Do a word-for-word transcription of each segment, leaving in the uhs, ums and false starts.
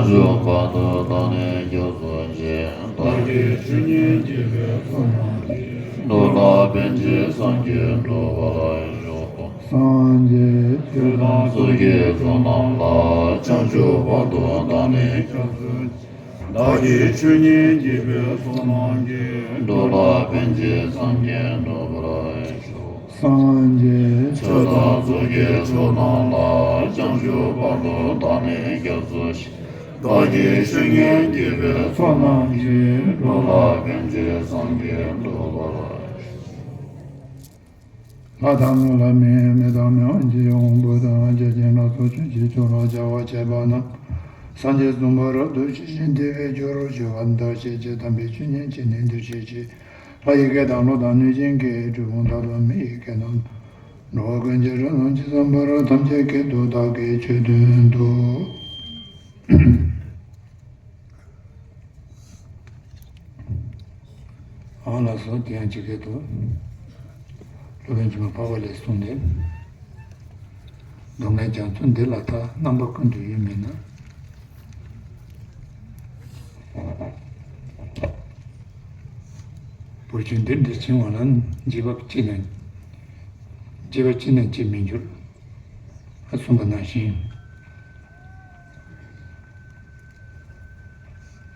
བྱང་ཆུབ་བར་དུ་བདག་ནི་སྐྱབས་སུ་མཆི། བདག་གིས་ཆོས་ཉན་བགྱིས་པའི་ཚོགས་རྣམས་ཀྱིས། འགྲོ་ལ་ཕན་ཕྱིར་སངས་རྒྱས་འགྲུབ་པར་ཤོག། སངས་རྒྱས་ཆོས་དང་ཚོགས་ཀྱི་མཆོག་རྣམས་ལ། བྱང་ཆུབ་བར་དུ་བདག་ནི་སྐྱབས་སུ་མཆི། བདག་གིས་ཆོས་ཉན་བགྱིས་པའི་ཚོགས་རྣམས་ཀྱིས། འགྲོ་ལ་ཕན་ཕྱིར་སངས་རྒྱས་འགྲུབ་པར་ཤོག། སངས་རྒྱས་ཆོས་དང་ཚོགས་ཀྱི་མཆོག་རྣམས་ལ། བྱང་ཆུབ་བར་དུ་བདག་ནི་སྐྱབས་སུ་མཆི། བདག་གིས་ཆོས་ཉན་བགྱིས་པའི་ཚོགས་རྣམས་ཀྱིས། འགྲོ་ལ་ཕན་ཕྱིར་སངས་རྒྱས་འགྲུབ་པར་ཤོག། ལྷ་དང་མི་དང་མི་དབང་ཆེན་དབང་པོ་དང་། བརྒྱ་བྱིན་ལ་སོགས་ཆོས་ཀྱི་མཆོག་ལ་སྦྱར་བ་བྱས་པ་རྣམས། སངས་རྒྱས་གསུངས་པ་རབ་ཏུ་ཤེས་ཤིང་དེ་བས་སྦྱོར་བར་བྱ་བ་མཐར་ཕྱིན་ཅིང་། དམ་པའི་ཆོས་ཉན་ཕྱིར་ནི་འདིར་བྱོན་ཅིག། ལྷ་ཡི་སྐད་དང་ཀླུ་དང་གནོད་སྦྱིན་སྐད། གྲུལ་བུམ་དག་དང་མི་ཡི་སྐད་རྣམས། འགྲོ་བ་ཀུན་གྱི་སྒྲ་རྣམས་ཇི་ཙམ་པར། ཐམས་ཅད་སྐད་དུ་བདག་གིས་ཆོས་བསྟན་ཏོ། ཨ་ལགས་སོ། དེ་ཡང་ཇི་སྐད་དུ། སློབ་དཔོན་ཆེན་པོ་འཕགས་པ་ལས་གསུངས་ཏེ། སྡུག་བསྔལ་རྒྱ་མཚོ་འདི་ལ་ཐ། རྣམ་པ་ཀུན་ཏུ་ཡོད་མིན་ན། བུ་ཆུང་འདི་འདྲ་བྱིང་བ་ལ། འཇིགས་པ་ཅི་ནས་འཇིགས་པ་ཅི་ནས་ཅི་མི་འགྱུར། ཨ་གསུངས་པ་ནང་བཞིན།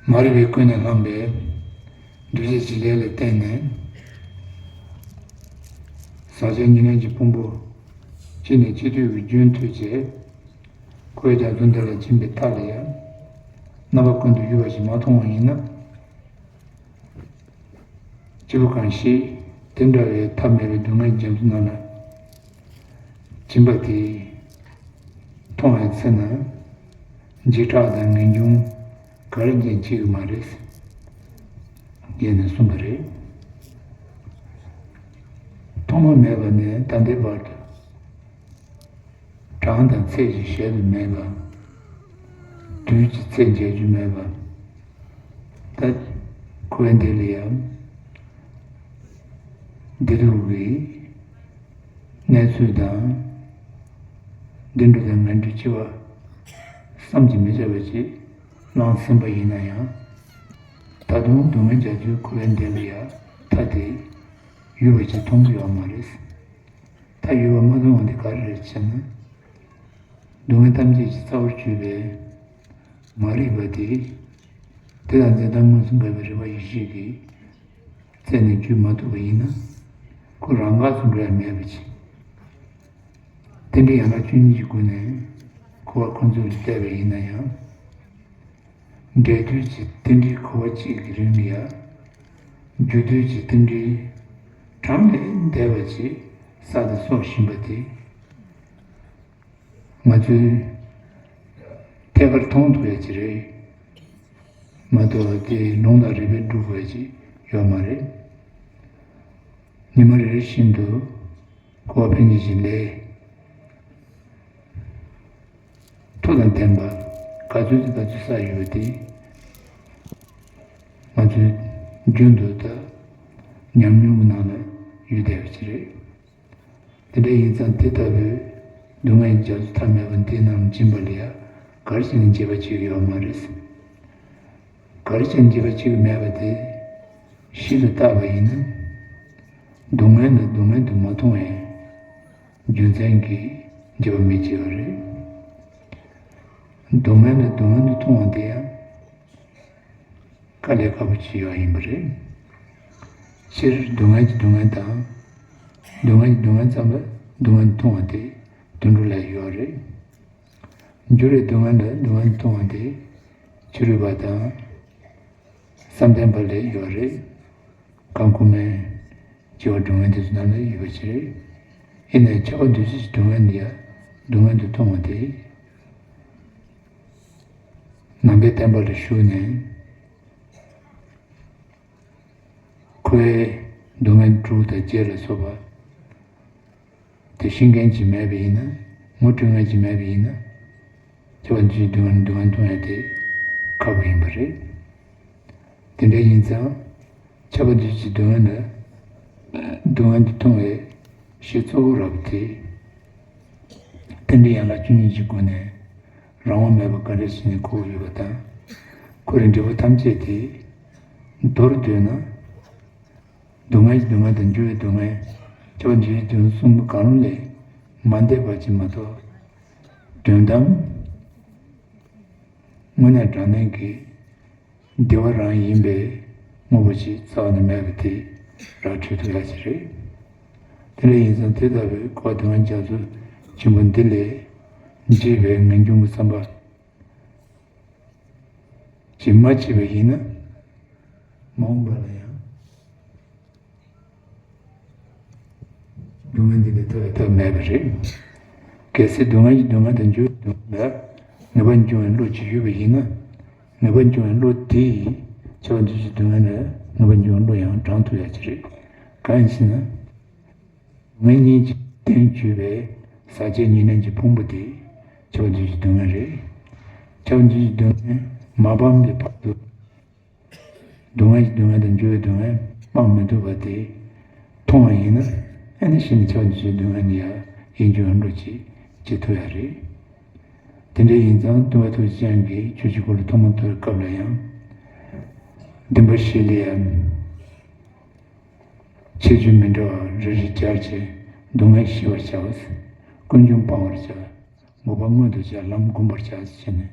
མ་རིག་པས་ཀུན་ནས་བསླངས་པའི་འདུ་བྱེད་ཀྱི་ལས་ལ་བརྟེན་ནས། ཟག་བཅས་ཉེར་ལེན་གྱི་ཕུང་པོ་གཅིག་ནས་གཅིག་ཏུ་རྒྱུན་མཐུད་བྱས། འཁོར་བའི་རྒྱ་མཚོ་འདི་ལ་འགྱིང་བའི་མཐའ་ལ་ཡང་། རྣམ་པ་ཀུན་ཏུ་ཡོད་པ་ཞིག་མ་མཐོང་བ་ཡིན་ན། སྐྱེས་བུ་གང་ཞིག་དེ་འདྲ་བའི་ཐ་མལ་པའི་སྡུག་བསྔལ་རྒྱ་མཚོ་རྣམས་ལ་འགྱིང་བ་དེ་མཐོང་བའི་ཚེ་ན། འཇིགས་སྐྲག་དང་ངེས་འབྱུང་ག་རེ་ཡང་སྐྱེ་གི་མ་རེད། ཡིན་ནས་གསུངས་པ་རེད། ཐོག་མ་མེད་པ་ནས་ད་ལྟའི་བར་དུ། གྲངས་དང་ཚད་ཀྱི་གཞལ་དུ་མེད་པ། དུས་ཀྱི་ཚད་འཇལ་རྒྱུ་མེད་པ། ད་འཁོར་བའི་འདི་ལ་ཡང་བདེ་སྡུག་གི་གནས་ཚུལ་དང་། བདེ་འགྲོ་དང་ངན་འགྲོ་སྐྱེ་བ་བསམ་གྱིས་མི་ཁྱབ་པ་ཅིག་བླངས་ཟིན་པ་ཡིན་ན་ཡང་། ད་དུང་སྡུག་བསྔལ་རྒྱ་མཚོའི་འཁོར་བའི་འདི་ལ་ཡང་ཐ་དད་ཡོད་པ་ཅིག་མཐོང་གི་ཡོད་མ་རེད། ད་ཡོད་པ་མ་མཐོང་བ་འདི་ག་རེ་རེད་ཟེར་ན། སྡུག་བསྔལ་ཐམས་ཅད་ཀྱི་རྩ་བར་གྱུར་པའི་མ་རིག་པ་དེ། དེ་དང་འཛིན་སྟངས་དངོས་སུ་འགལ་བའི་རིག་པ་ཡེ་ཤེས་ཀྱི་རྩད་ནས་གཅོད་མ་ཐུབ་པ་ཡིན་ན། ཁོ་རང་འགག་ཏུ་འགྲོ་ཡ་མེད་པ་ཅིག། རྟེན་འབྲེལ་ཡན་ལག་བཅུ་གཉིས་ཀྱི་སྒོ་ནས་འཁོར་བ་ཁོ་ཚོ་ལ་བལྟས་པ་ཡིན་ན་ཡང་། འབྲས་དུས་ཀྱི་རྟེན་འབྲེལ་འཁོར་བ་གཅིག་གི་རིང་ལ་ཡ། རྒྱུ་དུས་ཀྱི་རྟེན་འབྲེལ་གྲངས་ལས་འདས་པ་ཅིག་བསགས་ཏེ་གསོག་བཞིན་པ་དེ། ང་ཚོས་ཐད་ཀར་མཐོང་ཐུབ་ཡ་ཅིག་རེད་མ་གཏོགས། དེ་ལུང་དང་རིགས་པས་སྒྲུབ་དགོས་ཡ་ཅིག་ཡོད་མ་རེད། ཉི་མ་རེ་རེ་བཞིན་དུ་འཁོར་བ་འཕེན་བྱེད་ཀྱི་ལས་མཐོ་དང་ལྡན་པ་ག་ཚོད་དེ་ག་ཚོད་བསགས་ཡོད་དེ། ང་ཚོའི་རྒྱུན་དུ་ད་ཉམས་མྱོང་གི་ནང་ལ་ཡོད་བསྡད་པ་ཅིག་རེད། དེ་འདྲ་ཡིན་ཙང་དེ་ལྟ་བུའི་སྡུག་བསྔལ་རྒྱ་མཚོ་མཐའ་མེད་པ་འདི་རྣམས་འབྱིན་པ་ལ་ཡ་ག་རེ་བྱས་ནས་འབྱེད་པ་བྱེད་ཀྱི་ཡོད་མ་རེད། ག་རེ་བྱས་ནས་འབྱེད་པ་བྱེད་ཀྱི་མེད་པ་དེ་ཤིན་ཏུ་བརྟག་པ་ཡིན་ན། སྡུག་བསྔལ་ལ་སྡུག་བསྔལ་དུ་མ་མཐོང་བའི་རྒྱུ་མཚན་གྱིས་འབྱེད་པ་མི་བྱེད་པ་རེད། སྡུག་བསྔལ་ལ་སྡུག་བསྔལ་དུ་མཐོང་བ་དེ་ཡང་དཀའ་ལས་ཁག་པོ་ཅིག་ཡོད་ཡིན་པ་རེད། སྤྱིར་སྡུག་བསྔལ་གྱི་སྡུག་བསྔལ་དང་། སྡུག་བསྔལ་གྱི་སྡུག་བསྔལ་ཙམ་ལ་སྡུག་བསྔལ་དུ་མཐོང་བ་དེ་དུད་འགྲོ་ལ་ཡོད་རེད། འགྱུར་བའི་སྡུག་བསྔལ་ལ་སྡུག་བསྔལ་དུ་མཐོང་བ་དེ་ཕྱི་རོལ་པ་དང་བསམ་གཏན་པ་ལ་ཡོད་རེད། གང་ཁོ་མའི་སྐྱེ་བ་སྡུག་བསྔལ་དེ་ཚོ་ནང་ལ་ཡོད་པ་ཅིག་རེད། ཡིན་ནའང་ཁྱབ་པ་འདུ་བྱེད་ཀྱི་སྡུག་བསྔལ་འདི་ཡང་སྡུག་བསྔལ་དུ་མཐོང་བ་དེ། ནང་པའི་བསྟན་པ་ལ་ཞུགས་ནས། འཁོར་བའི་སྡུག་བསྔལ་དྲུག་དང་བརྒྱད་ལ་སོགས་པ་དེ་ཤེས་མཁན་ཅིག་མེད་པ་ཡིན་ན། ངོ་སྤྲོད་མཁན་ཅིག་མེད་པ་ཡིན་ན། ཁྱབ་པ་འདུ་བྱེད་སྡུག་བསྔལ་སྡུག་བསྔལ་མཐོང་ཡ་དེ་ཁག་པོ་ཡིན་པ་རེད། དེ་འདྲ་ཡིན་ཙང་། ཁྱབ་པ་འདུ་བྱེད་སྡུག་བསྔལ་ལ་སྡུག་བསྔལ་དུ་མཐོང་བའི་གཞི་གཙོ་བོ་རབ་དེ། རྟེན་འབྲེལ་ཡན་ལག་བཅུ་གཉིས་ཀྱི་སྒོ་ནས་ རང་དབང་མེད་པ་ག་འདྲ་ཞིག་ནས་འཁོར་ཡོད་པ་དང་། འཁོར་བའི་འབྲས་བུ་ཐམས་ཅད་དེ་མདོར་བསྡུས་ན། སྡུག་བསྔལ་གྱི་སྡུག་བསྔལ་དང་འགྱུར་བའི་སྡུག་བསྔལ། ཁྱབ་པ་འདུ་བྱེད་དོན་གསུམ་གང་རུང་ལས་མ་འདས་པ་ཅིག་མ་གཏོགས། དོན་དམ་དངོས་གནས་དྲང་གནས་ཀྱི་བདེ་བ་རང་ཡིན་པའི་དངོས་པོ་ཅིག་རྩ་བ་ནས་མེད་པ་དེ་ར་འཕྲོད་ཐུབ་ཡ་ཅིག་རེད། དེ་འདྲ་ཡིན་ཙང་དེ་ལྟ་བུའི་འཁོར་བ་སྡུག་བསྔལ་རྒྱ་མཚོ་ཆེན་པོ་འདི་ལས་འདྲེན་པའི་ངེས་འབྱུང་གི་བསམ་པ་ཅིག་མ་སྐྱེས་པ་ཡིན་ན། མ་འོངས་པ་ལ་ཡང་སྡུག་བསྔལ་འདི་ལས་ཐར་བའི་ཐབས་མེད་པ་རེད། གལ་སྲིད་སྡུག་བསྔལ་གྱི་སྡུག་བསྔལ་དང་འགྱུར་བའི་སྡུག་བསྔལ་ལ་ངེས་པ་འབྱུང་བའི་བློ་ཅིག་ཡོད་པ་ཡིན་ན། ངེས་པ་འབྱུང་བའི་བློ་དེ་ཡིས་ཁྱབ་པ་འདུ་བྱེད་སྡུག་བསྔལ་ལ་ངེས་པ་འབྱུང་བའི་བློ་ཡང་དྲང་ཐུབ་ཡ་ཅིག་རེད། གང་ཡིན་ཟེར་ན། སྡུག་བསྔལ་གཉིས་ཀྱི་རྟེན་གྱུར་པའི་ཟག་བཅས་གཉིས་ལྡན་གྱི་ཕུང་པོ་དེ་ཁྱབ་པ་འདུ་བྱེད་སྡུག་བསྔལ་རེད། ཁྱབ་པ་འདུ་བྱེད་སྡུག་བསྔལ་མ་སྤངས་པའི་བར་དུ། སྡུག་བསྔལ་གྱི་སྡུག་བསྔལ་དང་འགྱུར་བའི་སྡུག་བསྔལ་སྤང་མི་ཐུབ་པ་དེ་མཐོང་བ་ཡིན་ན། ཨ་ནི་གཞི་ནས་ཁྱབ་པ་འདུ་བྱེད་སྡུག་བསྔལ་ནི་ཡང་ཡིད་འབྱུང་བའི་བློ་ཅིག་སྐྱེ་ཐུབ་ཡ་རེད། དེ་འདྲ་ཡིན་ཙང་སྟོན་པ་ཐུགས་རྗེ་ཅན་གྱིས་ཆོས་ཀྱི་འཁོར་ལོ་ཐོག་མར་བསྡུ་བའི་སྐབས་ལ་ཡང་། བདེན་པ་བཞི་ལ་ཡང་ཁྱད་ཆོས་མི་འདྲ་བ་རེ་རེ་སྦྱར་བྱས་སྡུག་བསྔལ་ཤེས་པར་བྱ། ཀུན་འབྱུང་སྤང་བར་བྱ། འགོག་པ་སྔོན་དུ་བྱ། ལམ་བསྒོམ་པར་བྱ་ཟེར་ནས།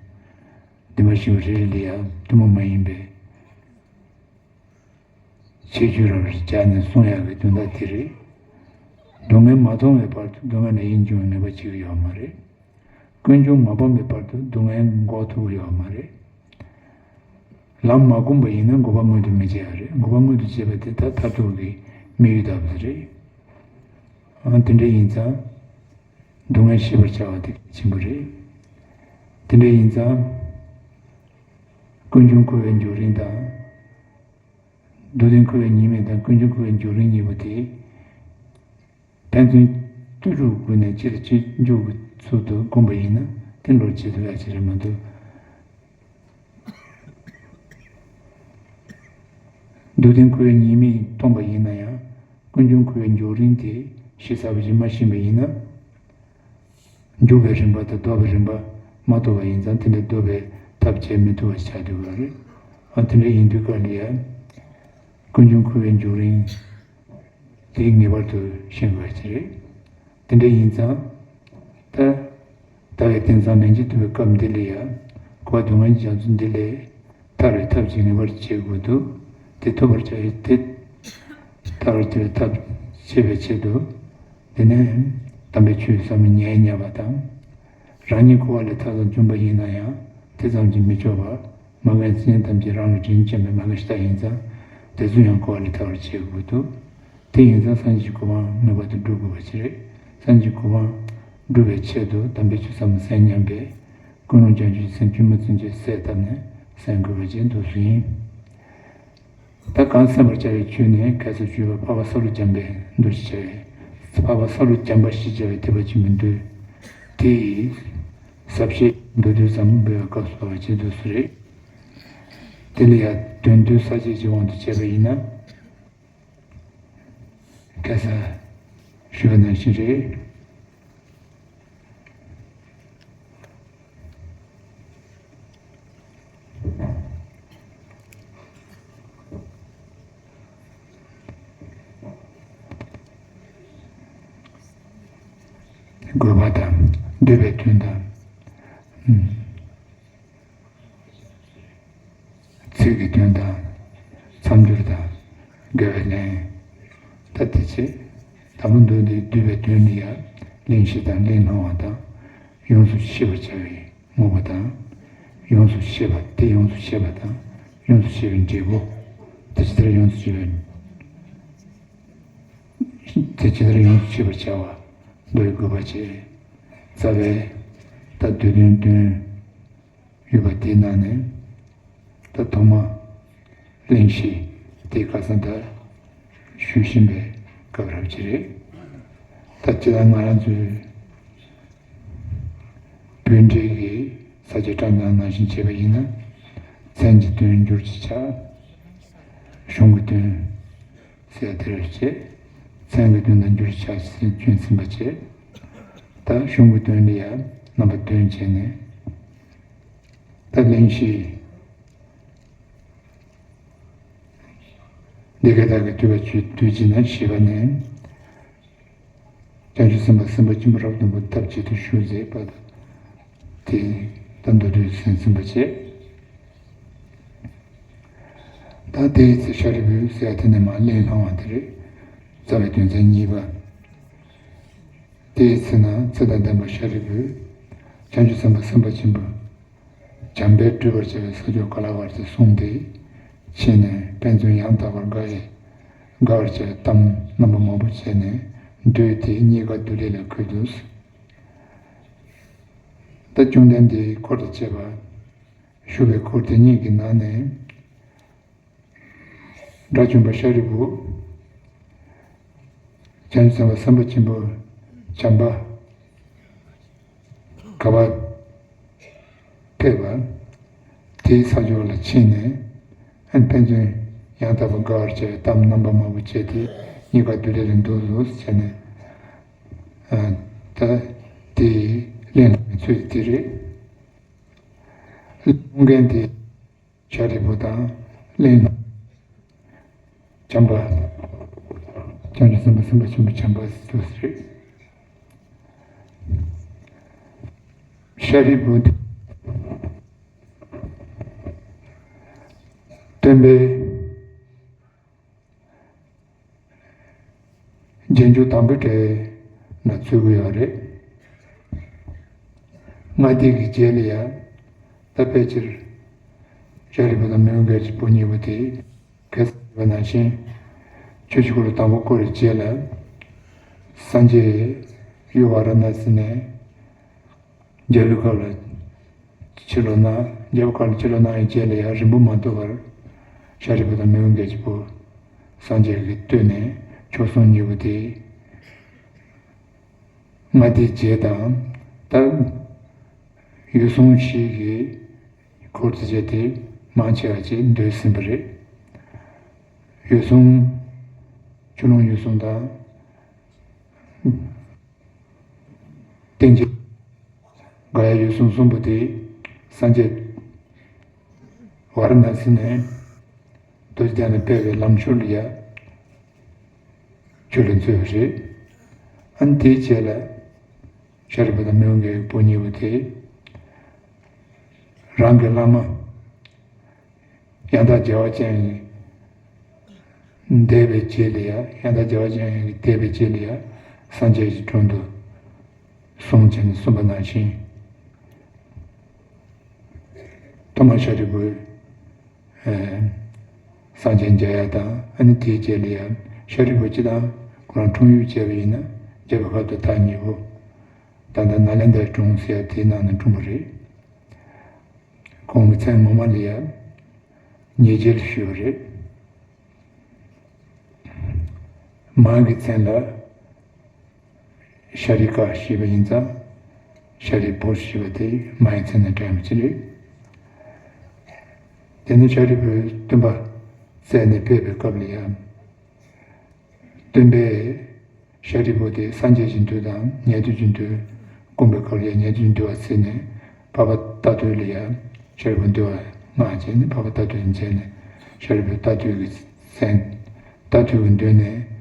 བདེན་པ་བཞི་པོ་རེ་རེ་ལ་ཡང་ཐུན་མོང་མ་ཡིན་པའི་ཁྱད་ཆོས་རབ་རིབ་སྦྱར་ནས་གསུང་ཡག་གི་དོན་དག་དེ་རེད། སྡུག་བསྔལ་མ་མཐོང་བའི་བར་དུ་སྡུག་བསྔལ་ལ་ཡིད་འབྱུང་བའི་ངེས་པ་ཅིག་ཡོད་མ་རེད། ཀུན་འབྱུང་མ་སྤངས་པའི་བར་དུ་སྡུག་བསྔལ་འགོག་ཐུབ་ཀྱི་ཡོད་མ་རེད། ལམ་མ་བསྒོམས་པ་ཡིན་ན་འགོག་པ་མངོན་དུ་མི་བྱེད་ཡ་རེད། འགོག་པ་མངོན་དུ་བྱེད་པ་དེ་ད་མཐར་ཐུག་གི་དམིགས་ཡུལ་ལྟ་བུ་རེད། ཨང་དེ་འདྲ་ཡིན་ཙང་། སྡུག་བསྔལ་ཤེས་པར་བྱ་བ་དེ་གལ་ཆེན་པོ་རེད། དེ་འདྲ་ཡིན་ཙང་། ཀུན་འབྱུང་འཁོར་བའི་འབྱུང་རིམ་དང་། སྡུག་བདེན་འཁོར་བའི་ཉེས་དམིགས་དང་ཀུན་འབྱུང་འཁོར་བའི་འབྱུང་རིམ་གཉིས་པོ་དེ། ཕན་ཚུན་ལྟོས་གྲུབ་སྒོ་ནས་གཅིག་ལ་གཅིག་འཇུག་གི་ཚུལ་དུ་བསྒོམས་པ་ཡིན་ན་དེ་འགྲོ་བྱེད་ཐུབ་ཡ་ཅིག་རེད་མ་གཏོགས། སྡུག་བདེན་འཁོར་བའི་ཉེས་དམིགས་མཐོང་པ་ཡིན་ན་ཡང་ཀུན་འབྱུང་འཁོར་བའི་འབྱུང་རིམ་དེ་ཞིབ་ཚགས་པོ་ཞིག་མ་ཤེས་པ་ཡིན་ན། འཇུག་པའི་རིམ་པ་དང་ལྡོག་པའི་རིམ་པ་མ་རྟོགས་པ་ཡིན་ཙང་དེ་འདྲ་ལྡོག་པའི་ཐབས་བྱེད་མི་ཐུབ་པ་ཆགས་འདུག་པ་རེད། ཨ་དེ་འདྲ་ཡིན་དུས་སྐབས་ལ་ཡང་ཀུན་འབྱུང་འཁོར་བའི་འབྱུང་རིམ་དེ་ངེས་པར་དུ་ཤེས་དགོས་པ་ཅིག་རེད། དེ་འདྲ་ཡིན་ཙང་ད་ལྟ་བའི་དེང་སང་ལན་གཅིག་ཐུབ་པའི་སྐབས་འདི་ལ་ཡང་འཁོར་བ་སྡུག་བསྔལ་གྱི་རྒྱ་མཚོ་འདི་ལས་ཐར་བའི་ཐབས་ཅིག་ངེས་པར་བྱེད་དགོས་འདུག་དེ་ཐོབ་པར་བྱ་ཡི་དེ་ཐར་བར་བྱ་བའི་ཐབས་བྱེད་པའི་ཆེད་དུ། དེ་ནས་དམ་པའི་ཆོས་ཟབ་མོ་ཉན་ཉན་པ་དང་། རང་ཉིད་འཁོར་བ་ལས་ཐར་ཙམ་བྱུང་པ་ཡིན་ན་ཡང་དེ་ཙམ་གྱིས་མི་ཆོག་པར་མ་རྒན་སེམས་ཅན་ཐམས་ཅད་རང་ལས་རིམ་གྱིས་བྱོན་པའི་མ་རྒན་ཤི་ད་ཡིན་ཙང་དེ་ཚོ་ཡང་འཁོར་བ་ལས་ཐར་བར་བྱེད་དགོས་འདུག་དེ་ཡིན་ཙང་སངས་རྒྱས་ཀྱི་གོ་འཕང་ངེས་པར་དུ་སྒྲུབ་དགོས་པ་ཞིག་རེད། སངས་རྒྱས་ཀྱི་གོ་འཕང་སྒྲུབ་པའི་ཆེད་དུ་དམ་པའི་ཆོས་ཟབ་མོ་གསན་སྙམ་པའི་ཀུན་སློང་བྱང་ཆུབ་ཀྱི་སེམས་ཆུང་མ་ཚུན་ཆད་གསལ་བཏབ་ནས་གསན་དགོས་པ་ཅིག་འདུག་སེ་ཡིན། ད་གང་གསན་པར་བྱ་བའི་ཆོས་ནི་ཁ་སང་ཞུས་པ་འཕགས་པ་ས་རུ་འཇམ་པའི་མདོ་ཞེས་བྱ་བའི་འཕགས་པ་ས་རུ་འཇམ་པ་ཞེས་བྱ་བའི་ཐེག་པ་ཆེན་པོའི་མདོ་དེ་ཡི་ཟབ་བཤད་མདོ་སྡེ་ཙམ་འབད་བའི་སྐབས་སུ་བ་ཅིག་འདུག་སེ་རེད། དེ་ལ་ཡང་དོན་བསྡུ་ས་བཅད་ཀྱི་དབང་དུ་བྱས་པ་ཡིན་ན། ཁ་སང་ཞུས་པ་ནང་བཞིན་རེད། དགོས་པ་དང་། འདོད་པའི་དོན་དང་། ཚིག་གི་དོན་དང་། མཚམས་སྦྱོར་དང་། དགེ་བའི་ལན། ད་དེ་ཚེ་དང་པོ་མདོ་འདི་བསྡུས་པའི་དོན་ནི་ཡང་གླེང་གཞི་དང་གླེང་སློང་བ་དང་། ཡོངས་སུ་ཤེས་པར་བྱ་བའི་དངོས་པོ་དང་། ཡོངས་སུ་ཤེས་པ་དེ་ཡོངས་སུ་ཤེས་པ་དང་། ཡོངས་སུ་ཤེས་པའི་འབྲས་བུ། དེ་ཇི་ལྟར་ཡོངས་སུ་ཤེས་པའི། དེ་ཇི་ལྟར་ཡོངས་སུ་ཤེས་པར་བྱ་བ་མདོ་ཡི་དགོས་པ་བྱས། རྩ་བའི་ད་བསྡུས་དོན་བདུན། ཡོད་པ་དེའི་ནང་ནས་ད་ཐོག་མ་གླེང་གཞི་དེ་ཁ་སང་ད་ཞུས་ཟིན་པའི་སྐབས་རབ་ཅིག་རེད། ད་ཅི་ལ་ང་རང་ཚོའི་བོད་འགྲེལ་གྱི་ས་བཅད་བཀྲམ་སྟངས་ནང་བཞིན་བྱས་པ་ཡིན་ན། མཚན་གྱི་དོན་འགྱུར་གྱི་ཆ། གཞུང་གི་དོན་ཟེར་དེ་རེད་བྱས། མཚན་གྱི་དོན་དང་འགྱུར་གྱི་ཆ་ཞེས་བྱོན་ཟིན་པ་བྱས། ད་གཞུང་གི་དོན་ལ་ཡང་རྣམ་པ་བདུན་བྱས་ནས། ད་གླེང་གཞི་འདི་ག་ད་གི་དུས་པ་ཆུ་དུས་ཀྱི་ན་བཞི་པ་ནས། བྱང་ཆུབ་སེམས་དཔའ་སེམས་དཔའ་ཆེན་པོ་རབ་སྟོན་པ་ཐབས་ཅིག་ཏུ་ཞུ་མཛད་པ་དང་། དེ་ད་མདོར་བསྡུས་ཟིན་ཟིན་པ་བྱས། ད་དེའི་ཚེ་ཤཱ་རིའི་བུས་ཟེར་ཡ་དེ་ནས་མ་གླེང་སློང་བ་དེ་རེད། རྩ་བའི་དོན་ཚན་གཉིས་པ། དེའི་ཚེ་ན་ཚེ་དང་ལྡན་པ་ཤཱ་རིའི་བུས་བྱང་ཆུབ་སེམས་དཔའ་སེམས་དཔའ་ཆེན་པོ་བྱམས་པས་སྒྲུབ་པར་བྱ་བའི་ས་ཕྱོགས་ག་ལ་བར་དུ་སོང་སྟེ་ཕྱིན་ནས་ཕན་ཚུན་ཡང་དག་པར་དགའ་བའི་དགའ་བར་བྱ་བའི་གཏམ་རྣམ་པ་མང་པོ་བྱས་ནས་འདོད་དེ་རྙེད་དཀའ་བདུད་བློན་ལ་འཁོད་དོ། ད་བཅོམ་ལྡན་འདས་འཁོར་དང་བཅས་པ་བཞུགས་པའི་འཁོར་དེ་ཉིད་ཀྱི་ནང་ནས། དགྲ་བཅོམ་པ་ཤཱ་རིའི་བུ། བྱང་ཆུབ་སེམས་དཔའ་སེམས་དཔའ་ཆེན་པོ་བྱམས་པ་ག་བ་ཕེབས་པ། དེའི་ས་ཕྱོགས་ལ་ཕྱིན་ནས། ཨན་ཕན་ཚུན་ཡང་དག་པར་དགའ་བར་བྱ་བའི་གཏམ་རྣམ་པ་མང་པོ་བྱས་ཏེ་རྙེད་དཀའ་བདུད་བློན་ལ་འདུག་ཟེར་བྱས་ནས། ཨ་ད་དེ་གླེང་སློང་བའི་ཚུལ་དེ་རེད། གླེང་སློང་མཁན་དེ། ཤཱ་རིའི་བུ་དང་གླེང་བྱམས་པ། བྱང་ཆུབ་སེམས་དཔའ་སེམས་དཔའ་ཆེན་པོ་བྱམས་པ་སུ་རེད། ཤཱ་རིའི་བུ་དེ་སྟོན་པའི་རྗེས་འཇུག་དང་པོའི་གྲས་ན་ཚུད་ཀྱི་ཡོད་རེད། ལྔ་སྡེ་གི་རྗེས་ལ་ཡང་ད་ཕལ་ཆེར་ཤཱ་རིའི་བུ་དང་མི་འོང་རྒྱལ་གྱི་བུ་གཉིས་པོ་དེ་གལ་སྲིད་པ་ནང་བཞིན་ཆོས་ཀྱི་འཁོར་ལོ་དང་པོ་བསྐོར་བའི་རྗེས་ལ་སངས་རྒྱས་ཡུལ་ཝཱ་ར་ཎཱ་སི་ནས། རྒྱལ་བའི་ཁབ་ལ་ཕྱིར་ལོག་ན། རྒྱལ་བའི་ཁབ་ལ་ཕྱིར་ལོག་ན་ཡང་རྗེས་ལ་ཡང་རིང་པོ་མ་ཐུབ་པར་ཤཱ་རིའི་བུ་དང་མི་འོང་རྒྱལ་གྱི་བུ་སངས་རྒྱས་ཀྱིས་བསྟོད་ནས་མཆོག་ཟུང་གཉིས་པོ་དེ་ལྔ་སྡེའི་རྗེས་དང་། ད་འོད་སྲུང་ཞིག་གི་འཁོར་དུ་བྱས་ཏེ་མང་ཆེ་བ་ཅིག་འདོད་ཟིན་པ་རེད། འོད་སྲུང་། ཆུ་ཀླུང་འོད་སྲུང་དང་། ཏིང་འཛིན། ག་ཡ་འོད་སྲུང་གསུམ་པོ་དེ་སངས་རྒྱས་ཝཱ་ར་ཎཱ་སི་ནས་རྡོ་རྗེ་གདན་ལ་ཕེབས་པའི་ལམ་ཞོར་ལ་ཡ་ཆོས་ལ་འཛུལ་བ་རེད། ཨ་ནི་དེའི་རྗེས་ལ་ཤཱ་རིའི་བུ་དང་མི་འོང་རྒྱལ་གྱི་བུ་གཉིས་པོ་དེ་རང་གི་བླ་མ། ཡང་དག་བྱ་བ་ཅན་འདས་པའི་རྗེས་ལ་ཡ། ཡང་དག་བྱ་བ་ཅན་འདས་པའི་རྗེས་ལ་ཡ། སངས་རྒྱས་ཀྱི་དྲུང་དུ་སོང་བྱས་ནས་གསུངས་པ་ནང་བཞིན། ཐོག་མར་ཤཱ་རིའི་བུས་ཨ་སངས་རྒྱས་མཇལ་ཡ་དང་། ཨ་ནི་དེའི་རྗེས་ལ་ཡ་ཤཱ་རིའི་བུ་སྤྱིར་བཏང་ཁོ་རང་འཁྲུངས་ཡུལ་བྱས་པ་ཡིན་ན་རྒྱལ་བའི་ཁབ་ཏུ་བདག་ཉིད་པོ། ད་ལྟ་ནཱ་ལེནྡྲའི་དྲུང་ཟེར་ཡ་དེའི་ནང་ན་འཁྲུངས་པ་རེད། ཁོང་གི་མཚན་ངོ་མ་ལ་ཡ་ཉེ་རྒྱལ་ཞུ་བ་རེད། མ་གི་མཚན་ལ་ཤཱ་རི་ཀ་ཞེས་པ་ཡིན་ཙང་། ཤཱ་རིའི་བུ་ཞེས་པ་དེ་མ་ཡི་མཚན་ནས་བྲིས་པ་ཅིག་རེད། དེ་ནས་ཤཱ་རིའི་བུས་སྟོན་པ་བཙལ་ནས་ཕེབས་པའི་སྐབས་ལ་ཡ། སྟོན་པས་ཤཱ་རིའི་བུ་དེ་སངས་རྒྱས་ཀྱི་མདོས་དང་ཉན་ཐོས་ཀྱི་མདོས་བསྐུལ་བའི་སྐབས་ལ་ཡ། ཉན་ཐོས་ཀྱི་མདོས་པ་ཚིག་ནས་འཕགས་པ་རྟ་ཐུལ་ལ་ཡ་ཤཱ་རིའི་བུ་འདུལ་བ་མངགས་བྱས་ནས། འཕགས་པ་རྟ་ཐུལ་མཛད་ནས་ཤཱ་རིའི་བུ་རྟ་ཐུལ་གྱི་གསན། རྟ་ཐུལ་གྱི་མདོས་ནས་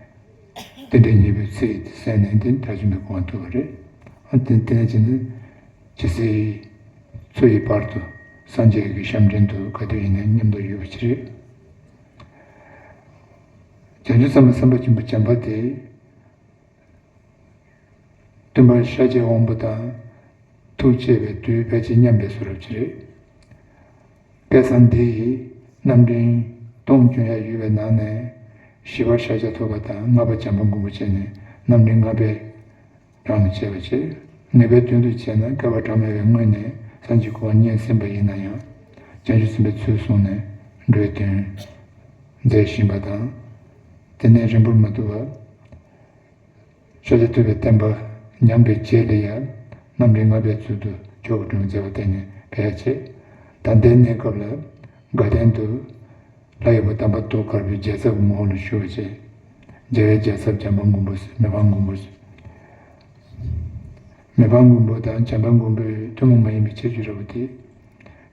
རྟེན་འབྲེལ་གཉིས་པོའི་ཚིག་གསན་ནས་དེ་ནས་ཐེག་མཆོག་གི་གོ་འཕང་ཐོབ་པ་རེད། ཨ་དེ་དེ་ནས་བྱས་ནས་ཇི་སྲིད་འཚོ་ཡི་བར་དུ་སངས་རྒྱས་ཀྱི་ཞབས་འདྲེན་དུ་ག་དུས་ཡིན་ན་མཉམ་དུ་ཡོད་པ་ཅིག་རེད། བྱང་ཆུབ་སེམས་དཔའ་སེམས་དཔའ་ཆེན་པོ་བྱམས་པ་དེ། སྟོན་པ་ཤཱཀྱའི་དབང་པོ་དང་ཐུགས་བསྐྱེད་པའི་དུས་ཕལ་ཆེར་མཉམ་པའི་བཟོ་འདྲ་ཅིག་རེད། སྐལ་བཟང་འདི་ཡིས་རྣམ་འདྲེན་སྟོང་བྱོན་ཡ་ཡོད་པའི་ནང་ནས་བཞི་པ་ཤཱཀྱ་ཐུབ་པ་དང་ལྔ་པ་བྱམས་པ་མགོན་པོ་བྱས་ནས་རྣམ་འདྲེན་ལྔ་པའི་གྲངས་ལ་བྱས་པ་བྱས། ངེས་པའི་དོན་དུ་བྱས་ན་བསྐལ་པ་གྲངས་མེད་པའི་སྔོན་ནས་སངས་རྒྱས་གོ་འཕང་བརྙེས་ཟིན་པ་ཡིན་ན་ཡང་། བྱང་ཆུབ་སེམས་དཔའི་ཚུལ་བཟུང་ནས་འགྲོ་བའི་དོན་མཛད་བཞིན་པ་དང་། དེ་ནས་རིང་པོར་མ་ཐུབ་པར། ཤཱཀྱ་ཐུབ་པའི་བསྟན་པ་ཉམས་པའི་རྗེས་ལ་ཡང་རྣམ་འདྲེན་ལྔ་པའི་ཚུལ་དུ་མཆོག་གི་དྲུང་མཛད་པ་དེ་ནི་ཕལ་ཆེར། ད་ལྟའི་གནས་སྐབས་ལ་དགའ་ལྡན་དུ་ལྷ་ཡི་བུ་དམ་པ་ཏོག་དཀར་པོའི་རྒྱལ་ཚབ་ངོ་བོ་ལ་བཞུགས་པ་བྱས། རྒྱལ་བའི་རྒྱལ་ཚབ་བྱམས་པ་མགོན་པོ། མི་ཕམ་མགོན་པོ། མི་ཕམ་མགོན་པོ་དང་བྱམས་པ་མགོན་པོའི་ཐུན་མོང་མ་ཡིན་པའི་ཁྱད་ཆོས་འདྲ་བོ་དེ།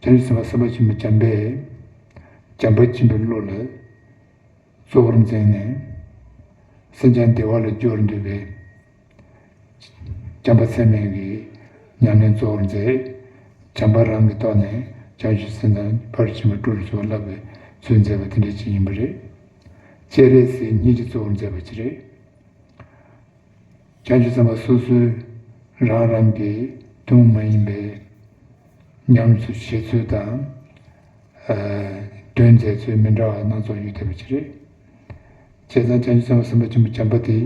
བྱང་ཆུབ་སེམས་དཔའ་སེམས་དཔའ་ཆེན་པོ་བྱམས་པས་བྱམས་པ་ཆེན་པོའི་བློ་ལ་གཙོ་བོར་འཛིན་ནས་སེམས་ཅན་བདེ་བ་ལ་སྦྱོར་འདོད་པའི་བྱམས་པ་ཚད་མེད་ཀྱི་ཉམས་ལེན་གཙོ་བོར་མཛད། བྱམས་པ་རང་གི་ཐོག་ནས་བྱང་ཆུབ་སེམས་དང་ཕར་ཕྱིན་པ་དྲུག་ལ་སོགས་པ་བསླབ་པའི་ཚུལ་མཛད་པ་དེ་འདྲ་ཅིག་ཡིན་པ་རེད། སྤྱན་རས་གཟིགས་ཉིད་ཀྱིས་གཙོ་བོར་མཛད་པ་ཅིག་རེད། བྱང་ཆུབ་སེམས་དཔའ་སོ་སོའི་རང་རང་གི་ཐུན་མོང་མ་ཡིན་པའི་ཉམས་སུ་བཞེས་ཚུལ་དང་། ཨ་དོན་མཛད་ཚུལ་མི་འདྲ་བ་སྣ་ཚོགས་ཡོད་བསྡད་པ་ཅིག་རེད། བྱས་ཙང་བྱང་ཆུབ་སེམས་དཔའ་སེམས་དཔའ་ཆེན་པོ་བྱམས་པ་དེ་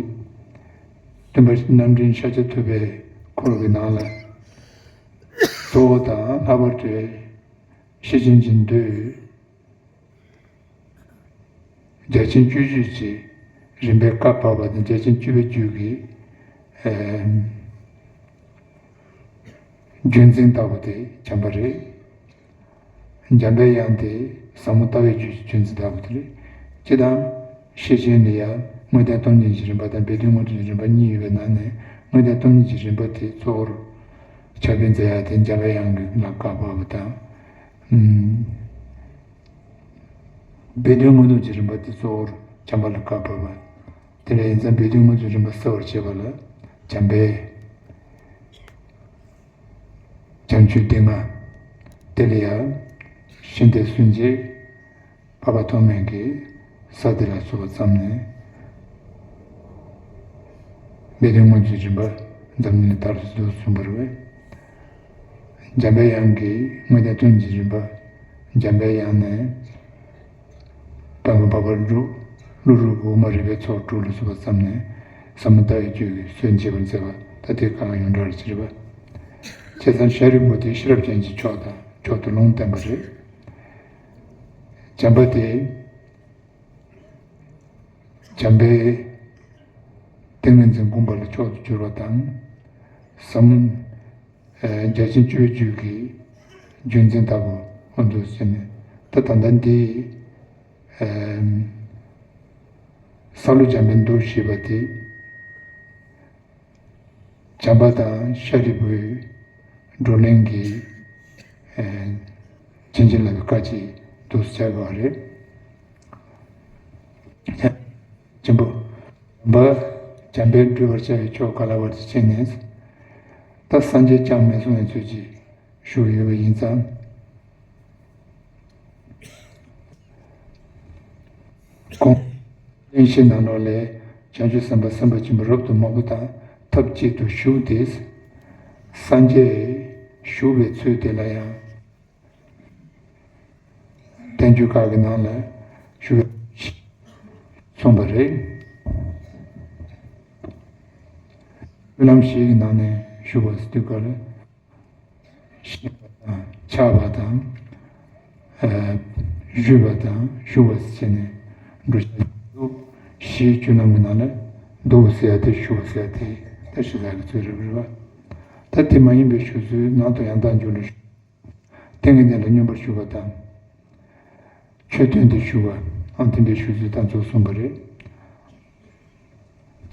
སྟོན་པ་རྣམ་འདྲེན་ཤཱཀྱ་ཐུབ་པའི་འཁོར་གྱི་ནང་ལ་གཙོ་བོ་དང་ལྷག་པར་དུ་ཤེར་ཕྱིན་གྱི་མདོའི་རྒྱ་ཆེན་སྤྱོད་བརྒྱུད་ཀྱི་རིམ་པའི་བཀའ་བབས་པ་དང་། རྒྱ་ཆེན་སྤྱོད་པའི་རྒྱུད་ཀྱི་ཨེམ་རྒྱུད་འཛིན་ལྟ་བུ་དེ་བྱམས་པ་རེད། འཇམ་པའི་དབྱངས་དེ་ཟབ་མོ་ལྟ་བའི་རྒྱུད་ཀྱི་རྒྱུད་འཛིན་ལྟ་བུ་དེ་རེད། སྤྱིར་བཏང་ཤེར་ཕྱིན་ལ་ཡང་དངོས་བསྟན་སྟོང་ཉིད་ཀྱི་རིམ་པ་དང་སྦས་དོན་དངོས་གྲུབ་ཀྱི་རིམ་པ་གཉིས་ཡོད་པའི་ནང་ནས། དངོས་བསྟན་སྟོང་ཉིད་ཀྱི་རིམ་པ་དེ་གཙོ་བོར་ཕྱག་དཔེ་མཛད་ཡ་དེ་འཇམ་པའི་དབྱངས་ཀྱི་ལ་བཀའ་བབས་པ་དང་། ཨུམ། སྦས་དོན་དངོས་གྲུབ་ཀྱི་རིམ་པ་དེ་གཙོ་བོར་བྱམས་པ་ལ་བཀའ་བབས་པ། དེ་ལ་ཡིན་ཙང་སྦས་དོན་དངོས་གྲུབ་རིམ་པ་གསལ་བར་བྱེད་པ་ལ་བྱམས་པའི་བྱམས་ཆོས་སྡེ་ལྔ། དེ་ལ་ཡང་ཤིང་རྟའི་སྲོལ་འབྱེད་འཕགས་པ་ཐོགས་མེད་ཀྱི་ས་དེ་ལ་སོགས་པ་བརྩམས་ནས་སྦས་དོན་དངོས་གྲུབ་རིམ་པ་འཛམ་གླིང་ལ་དར་དུ་གསུངས་པ་རེད། འཇམ་པའི་དབྱངས་ཀྱི་དངོས་བསྟན་སྟོང་ཉིད་ཀྱི་རིམ་པ། འཇམ་པའི་དབྱངས་ནས་པདྨ་འཕགས་པར་སྒྲུབ། ཀླུ་སྒྲུབ་ཀྱི་དབུ་མ་རིགས་པའི་ཚོགས་དྲུག་ལ་སོགས་པ་བརྩམས་ནས་ཟབ་མོ་ལྟ་བའི་རྒྱུད་ཀྱི་སྲོལ་འབྱེད་པར་མཛད་པ། ད་དེ་གང་ཡོངས་གྲགས་ལ་བྱེད་པ། བྱས་ཙང་ཤཱ་རིའི་བུ་དེ་ཤེས་རབ་ཅན་གྱི་མཆོག་དང་མཆོག་ཏུ་ལུང་བསྟན་པ་རེད། བྱམས་པ་དེ་འཇམ་པའི་ཏིང་ངེ་འཛིན་བསྒོམ་པ་ལ་མཆོག་ཏུ་གྱུར་པ་དང་། ཟབ་མོ་ཨ་རྒྱ་ཆེན་སྤྱོད་པའི་རྒྱུད་ཀྱི་རྒྱུད་འཛིན་ལྟ་བུ་འོ་འདུག་ཟེར་ནས། ད་ད་ལྟ་འདི་ཨ་ས་ལུ་འཇམ་པའི་མདོ་ཞེས་པ་དེ་བྱམས་པ་དང་ཤཱ་རིའི་བུའི་བགྲོ་གླེང་གི་ཨ་བྱིན་གྱིས་བརླབས་པའི་བཀའ་ཅིག་འདུག་ཟེར་བ་རེད། ཆེན་པོ། བྱམས་པས་སྒྲུབ་པར་བྱ་བའི་ཕྱོགས་ག་ལ་བར་དུ་ཕྱིན་ནས། ད་སངས་རྒྱས་ཅང་མི་གསུང་བའི་ཚུལ་གྱིས་བཞུགས་ཡོད་པ་ཡིན་ཙང་། གོང་གླེང་གཞི་ནང་ལོགས་ལས་བྱང་ཆུབ་སེམས་དཔའ་སེམས་དཔའ་ཆེན་པོ་རབ་ཏུ་མང་པོ་དང་ཐབས་གཅིག་ཏུ་བཞུགས་ཏེ། སངས་རྒྱས་བཞུགས་པའི་ཚུལ་དེ་ལ་ཡང་། བསྟན་བཅོས་ཁག་གི་ནང་ལ་ཞུ་བ་གསུངས་པ་རེད། བཅུ་ལམ་བཞི་གི་ནང་ནས་ཞུ་བ་ཟེར་དུས་སྐབས་ལ་ཤེས་པ་དང་ཆགས་པ་དང་ཨ་བཞུད་པ་དང་ཞུ་བ་ཟེར་ནས་འགྲོ་བཞི་བཅུ་ལམ་གྱི་ནང་ལ་འདུག་ཟེར་ཡ་དེ་ཞུ་བ་ཟེར་ཡ་དེ་ད་ཤེས་ཡ་གི་ཚུལ་རེད་པ། ད་དེ་མ་ཡིན་པའི་ཞུ་ཚུལ་ནང་དུ་ཡང་དག་འཇུག་ལ་ཞུ། ཏིང་ངེ་འཛིན་ལ་སྙོམས་པར་ཞུགས་པ་དང་། ཆོས་སྟོན་ཏེ་ཞུགས་པ། ཨང་དེ་འདྲའི་ཞུ་ཚུལ་དང་ཚོགས་གསུངས་པ་རེད།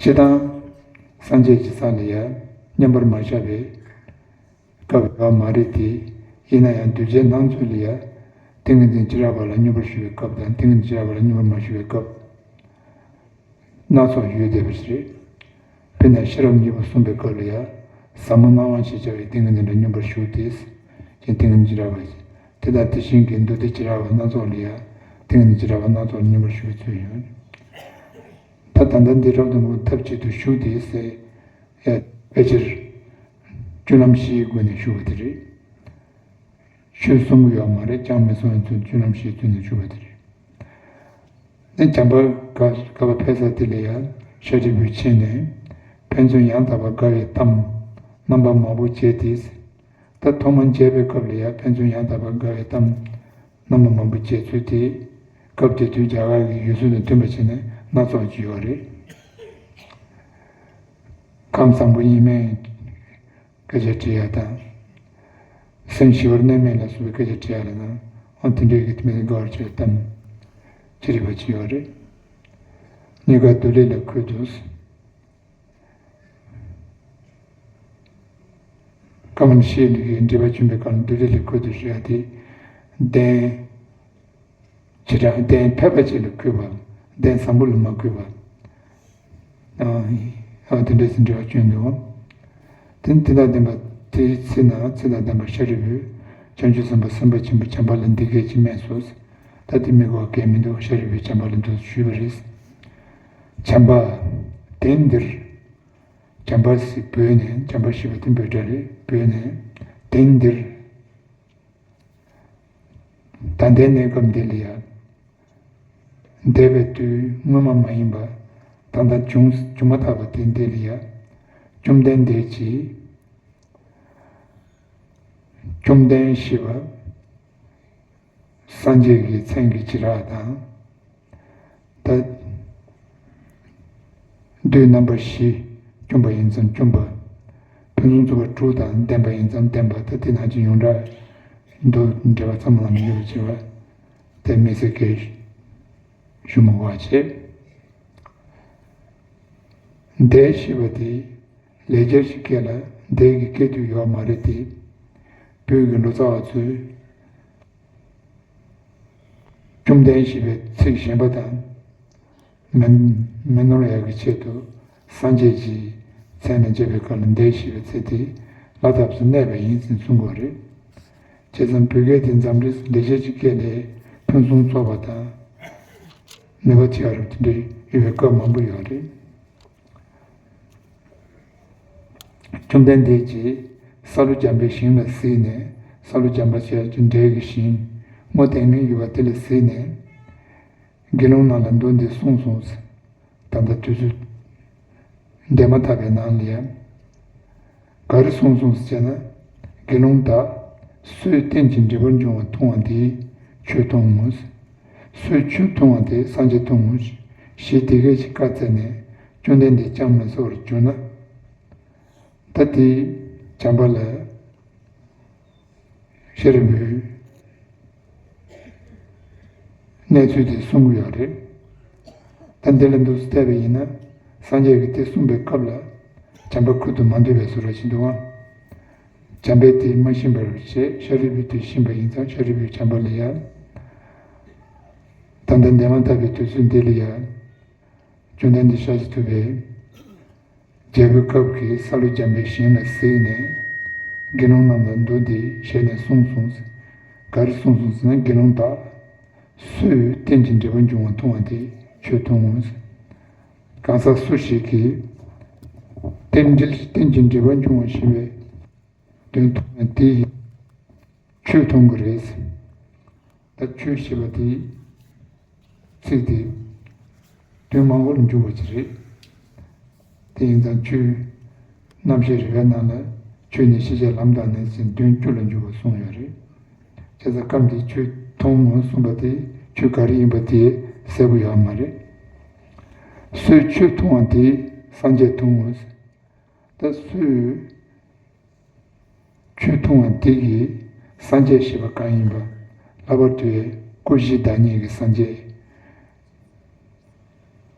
སྤྱིར་བཏང་སངས་རྒྱས་ཀྱི་ས་ལ་ཡ་མཉམ་པར་མ་བཞག་པའི་སྐབས་ཡོད་མ་རེད་དེ། ཡིན་ན་ཡང་གདུལ་བྱའི་སྣང་ཚུལ་ལ་ཡ་ཏིང་ངེ་འཛིན་ཅི་རིགས་པ་ལ་སྙོམས་པར་ཞུགས་པའི་སྐབས་དང་ཏིང་ངེ་འཛིན་ཅི་རིགས་པ་ལ་སྙོམས་པར་མ་ཞུགས་པའི་སྐབས། སྣ་ཚོགས་ཡོད་བསྡད་པ་ཞིག་རེད། དཔེར་ན་ཤེས་རབ་སྙིང་པོ་གསུངས་པའི་སྐབས་ལ་ཡང་ཟབ་མོ་སྣང་བ་ཞེས་བྱ་བའི་ཏིང་ངེ་འཛིན་ལ་སྙོམས་པར་ཞུགས་ཏེ། ཅེས་ཏིང་ངེ་འཛིན་རགས་པ་ཞིག་དེ་དང་དེ་བཞིན་གྱི་མདོ་སྡེ་ཅི་རིགས་པ་སྣ་ཚོགས་ལ་ཡང་ཏིང་ངེ་འཛིན་ཅི་རིགས་པ་སྣ་ཚོགས་ལ་སྙོམས་པར་ཞུགས་པའི་ཚུལ་ཡོད། ད་ད་ལྟ་འདི་རབ་ཏུ་མང་པོ་ཐབས་གཅིག་ཏུ་ཞུགས་ཏེ་ཟེར་ཡ་ཕལ་ཆེར་བཅུ་ལམ་བཞིའི་སྒོ་ནས་ཞུགས་པ་དེ་རེད། ཆོས་གསུང་གི་ཡོད་མ་རེད། ཅང་མི་གསུང་བའི་ཚུལ་བཅུ་ལམ་བཞིའི་ཚུལ་ནས་ཞུགས་པ་དེ་རེད། ནི་བྱམས་པ་དགའ་བ་འཕེལ་ས་དེ་ལ་ཡང་ཤཱ་རིའི་བུས་ཕྱིན་ནས་ཕན་ཚུན་ཡང་དག་པར་དགའ་བའི་གཏམ་རྣམ་པ་མང་པོ་བྱས་ཏེ། ད་ཐོག་མ་མཇལ་བའི་སྐབས་ལ་ཡང་ཕན་ཚུན་ཡང་དག་པར་དགའ་བའི་གཏམ་རྣམ་པ་མང་པོ་བྱས་ཚུལ་དེ་སྐབས་དེ་དུས་རྒྱ་གར་གྱི་ཡུལ་སྲོལ་དང་མཐུན་པ་བྱས་ནས་སྣ་ཚོགས་ཀྱི་ཡོད་རེད། ཁམས་བཟང་པོ་ཡིན་མིན་སྐད་ཆ་དྲི་ཡ་དང་། སེམས་ཞི་བར་གནས་མིན་ལ་སོགས་པའི་སྐད་ཆ་དྲི་ཡ་ལ་ན་ཨང་དེ་འདྲའི་གི་དེ་མིན་དགའ་བར་བྱེད་གཏམ་ཅི་རིགས་པ་ཅི་ཡོད་རེད། གཉིས་ཀ་འདུལ་ལེ་ལ་ཁོལ་དུ། ཀ་མན་ཤེས་ལུགས་ཀྱི་འགྲེལ་པ་ཆེན་པོའི་སྐབས་ལ་འདུལ་ལེ་ལ་ཁོལ་དུ་ཞུ་ཡ་དེ་ གདན་བྱེ་བྲག་གདན་ཕལ་པ་ཅིག་ལ་གུས་པ། གདན་བཟང་པོ་ལ་མ་གུས་པ། ཨ་དེ་འདྲ་ཞིག་འབྲེལ་བ་བཅོས་འདུག། དེ་དེ་དང་ལྡན་པ་དེའི་ཚེ་ན་ཚེ་དང་ལྡན་པ་ཤཱ་རིའི་བུས་བྱང་ཆུབ་སེམས་དཔའ་སེམས་དཔའ་ཆེན་པོ་བྱམས་པ་ལ་འདི་སྐད་ཅེས་སྨྲས་སོ། ད་དེ་མི་གོ་བ་གལ་མི་འདུག། ཤཱ་རིའི་བུས་བྱམས་པ་ལ་འདི་ཞུས་པ་རེད། བྱམས་པ། དེང་འདིར། བྱམས་པ་ཞེས་བོས་ནས། བྱམས་པ་ཞེས་པ་དེ་འབོད་སྒྲ་རེད། བོས་ནས། དེང་འདིར། ད་ལྟའི་གནས་སྐབས་འདི་ལ་ཡ། འདས་པའི་དུས་སྔོན་མ་མ་ཡིན་པ། ད་ལྟ་བྱུང་བྱུང་མ་ཐག་པ་དེ་འདི་ལ་ཡ། བཅོམ་ལྡན་འདས་ཀྱིས། བཅོམ་ལྡན་ཞེས་པ། སངས་རྒྱས་ཀྱི་མཚན་གྱི་བྱེ་བྲག་དང་། ད། དུས་རྣམ་པ་བཞི། བཅོམ་པ་ཡིན་ཙམ་བཅོམ་པ། ཕུན་སུམ་ཚོགས་པ་དྲུག་དང་ལྡན་པ་ཡིན་ཙམ་ལྡན་པ། ད་དེ་ནང་བཞིན་ཡོངས་གྲགས་འདུག། འགྲེལ་པ་ཙམ་ལ་མི་འགྱུར་བ་བྱེད་པ། དེ་མི་ཚེ་གས་ཞུ་མི་དགོས་པ་བྱེད། འདས་ཞེས་པ་དེ། ལེགས་སྦྱར་གྱི་སྐད་ལ་འདས་ཀྱི་སྐད་དུ་ཡོད་མ་རེད་དེ། བོད་ཀྱི་ལོ་ཙཱ་བ་ཚོས་བཅོམ་ལྡན་ཞེས་པའི་ཚིག་གཞན་པ་དང་མི་མི་ནོར་ཡག་གི་ཆེད་དུ་སངས་རྒྱས་ཀྱི་མཚན་ལ་བརྗོད་པའི་སྐབས་ལ་འདས་ཞེས་པའི་ཚིག་དེ་ལ་དྭགས་སུ་གནས་པ་ཡིན་ཟེར་གསུང་གི་རེད། བྱས་ཙང་བོད་སྐད་དེ་འཛམ་གླིང་ལེགས་སྦྱར་གྱི་སྐད་ལས་ཕུན་སུམ་ཚོགས་པ་དང་། ནུས་པ་ཆེ་བ་རུ་དེ་འདྲའི་ཡོད་པའི་སྐབས་མང་པོ་ཡོད་རེད། བཅོམ་ལྡན་འདས་ཀྱིས་ས་ལུ་འཇམ་པའི་ཞིང་ལ་གཟིགས་ནས། ས་ལུ་འཇམ་པ་ཞེས་བྱ་འབྲས་ཀྱི་ཞིང་སྔོ་ལྡང་མིན་ཡོད་པ་དེ་ལ་གཟིགས་ནས། དགེ་སློང་རྣམས་ལ་མདོ་འདི་གསུངས་སོ། ད་ལྟ་དུས་ཚོད་འདས་མ་ཐག་པའི་ནང་ལ་ཡང་། ག་རེ་གསུངས་སོང་ཟེར་ན། དགེ་སློང་དག། སོས་རྟེན་ཅིང་འབྲེལ་པར་འབྱུང་བ་མཐོང་བ་དེས་ཆོས་མཐོང་ངོ་། སོས་ཆོས་མཐོང་བ་དེས་སངས་རྒྱས་མཐོང་ངོ་། ཞེས་དེ་སྐད་ཅེས་བཀའ་སྩལ་ནས། བཅོམ་ལྡན་འདས་ཅང་མི་གསོ་བར་གྱུར་ན། ད་དེ་བྱམས་པ་ལ་ཤཱ་རིའི་བུས་གནས་ཚུལ་དེ་གསུང་གི་ཡོད་རེད། ད་འདི་ལ་འདུག་སེ་བལྟས་པ་ཡིན་ན། སངས་རྒྱས་ཀྱིས་དེ་གསུངས་པའི་སྐབས་ལ་བྱམས་པ་ཁུར་དུ་མ་འདུས་པའི་བཟོ་འདྲ་ཞིག་འདུག་ཨང་། བྱམས་པས་དེ་མ་ཤེས་པར་བྱས། ཤཱ་རིའི་བུས་དེ་ཤེས་པ་ཡིན་ཙང་ཤཱ་རིའི་བུས་བྱམས་པ་ལ་ཡ། ད་ལྟ་འདས་མ་ཐག་པའི་དུས་ཚོད་འདི་ལ་ཡ། བཅོམ་ལྡན་འདས་ཤཱཀྱ་ཐུབ་པའི་རྒྱལ་པོའི་སྐབས་ཀྱི་ས་ལུ་འཇམ་པའི་ཞིང་ལ་གཟིགས་ནས། དགེ་སློང་རྣམས་ལ་མདོ་འདི་ཞལ་ནས་གསུངས་སོ། ག་རེ་གསུངས་སོ་ཟེར་ན། དགེ་སློང་དག། སོས་རྟེན་ཅིང་འབྲེལ་པར་འབྱུང་བ་མཐོང་བ་དེས་ཆོས་མཐོང་ངོ་། གང་ཟག་སུ་ཞིག་གིས་རྟེན་འབྲེལ་རྟེན་ཅིང་འབྲེལ་པར་འབྱུང་བ་ཞེས་པའི་དོན་མཐོང་བ་དེ་ཡིས་ཆོས་མཐོང་གི་རེད། ད་ཆོས་ཞེས་པ་དེ་ཚིག་དེ་དོན་མང་པོ་ལ་འཇུག་པ་ཅིག་རེད། དེ་ཡིན་ཙང་ཆོས་རྣམ་བཤད་རིག་པའི་ནང་ལ་ཆོས་ནི་ཤེས་བྱ་ལམ་དང་ནི་ཟེར་དོན་བཅུ་ལ་འཇུག་པ་གསུངས་ཡོད་རེད། བྱས་ཙང་སྐབས་འདིའི་ཆོས་མཐོང་ངོ་གསུངས་པ་དེ་ཆོས་ག་རེ་ཡིན་པ་དེ་གསལ་པོ་ཡོད་མ་རེད། སོས་ཆོས་མཐོང་བ་དེས་སངས་རྒྱས་མཐོང་ངོ་། ད་སོས་ཆོས་མཐོང་བ་དེ་གིས་སངས་རྒྱས་ཞེས་པ་གང་ཡིན་པ། ལྷག་པར་དུ་སྐུ་བཞི་བདག་ཉིད་ཀྱི་སངས་རྒྱས།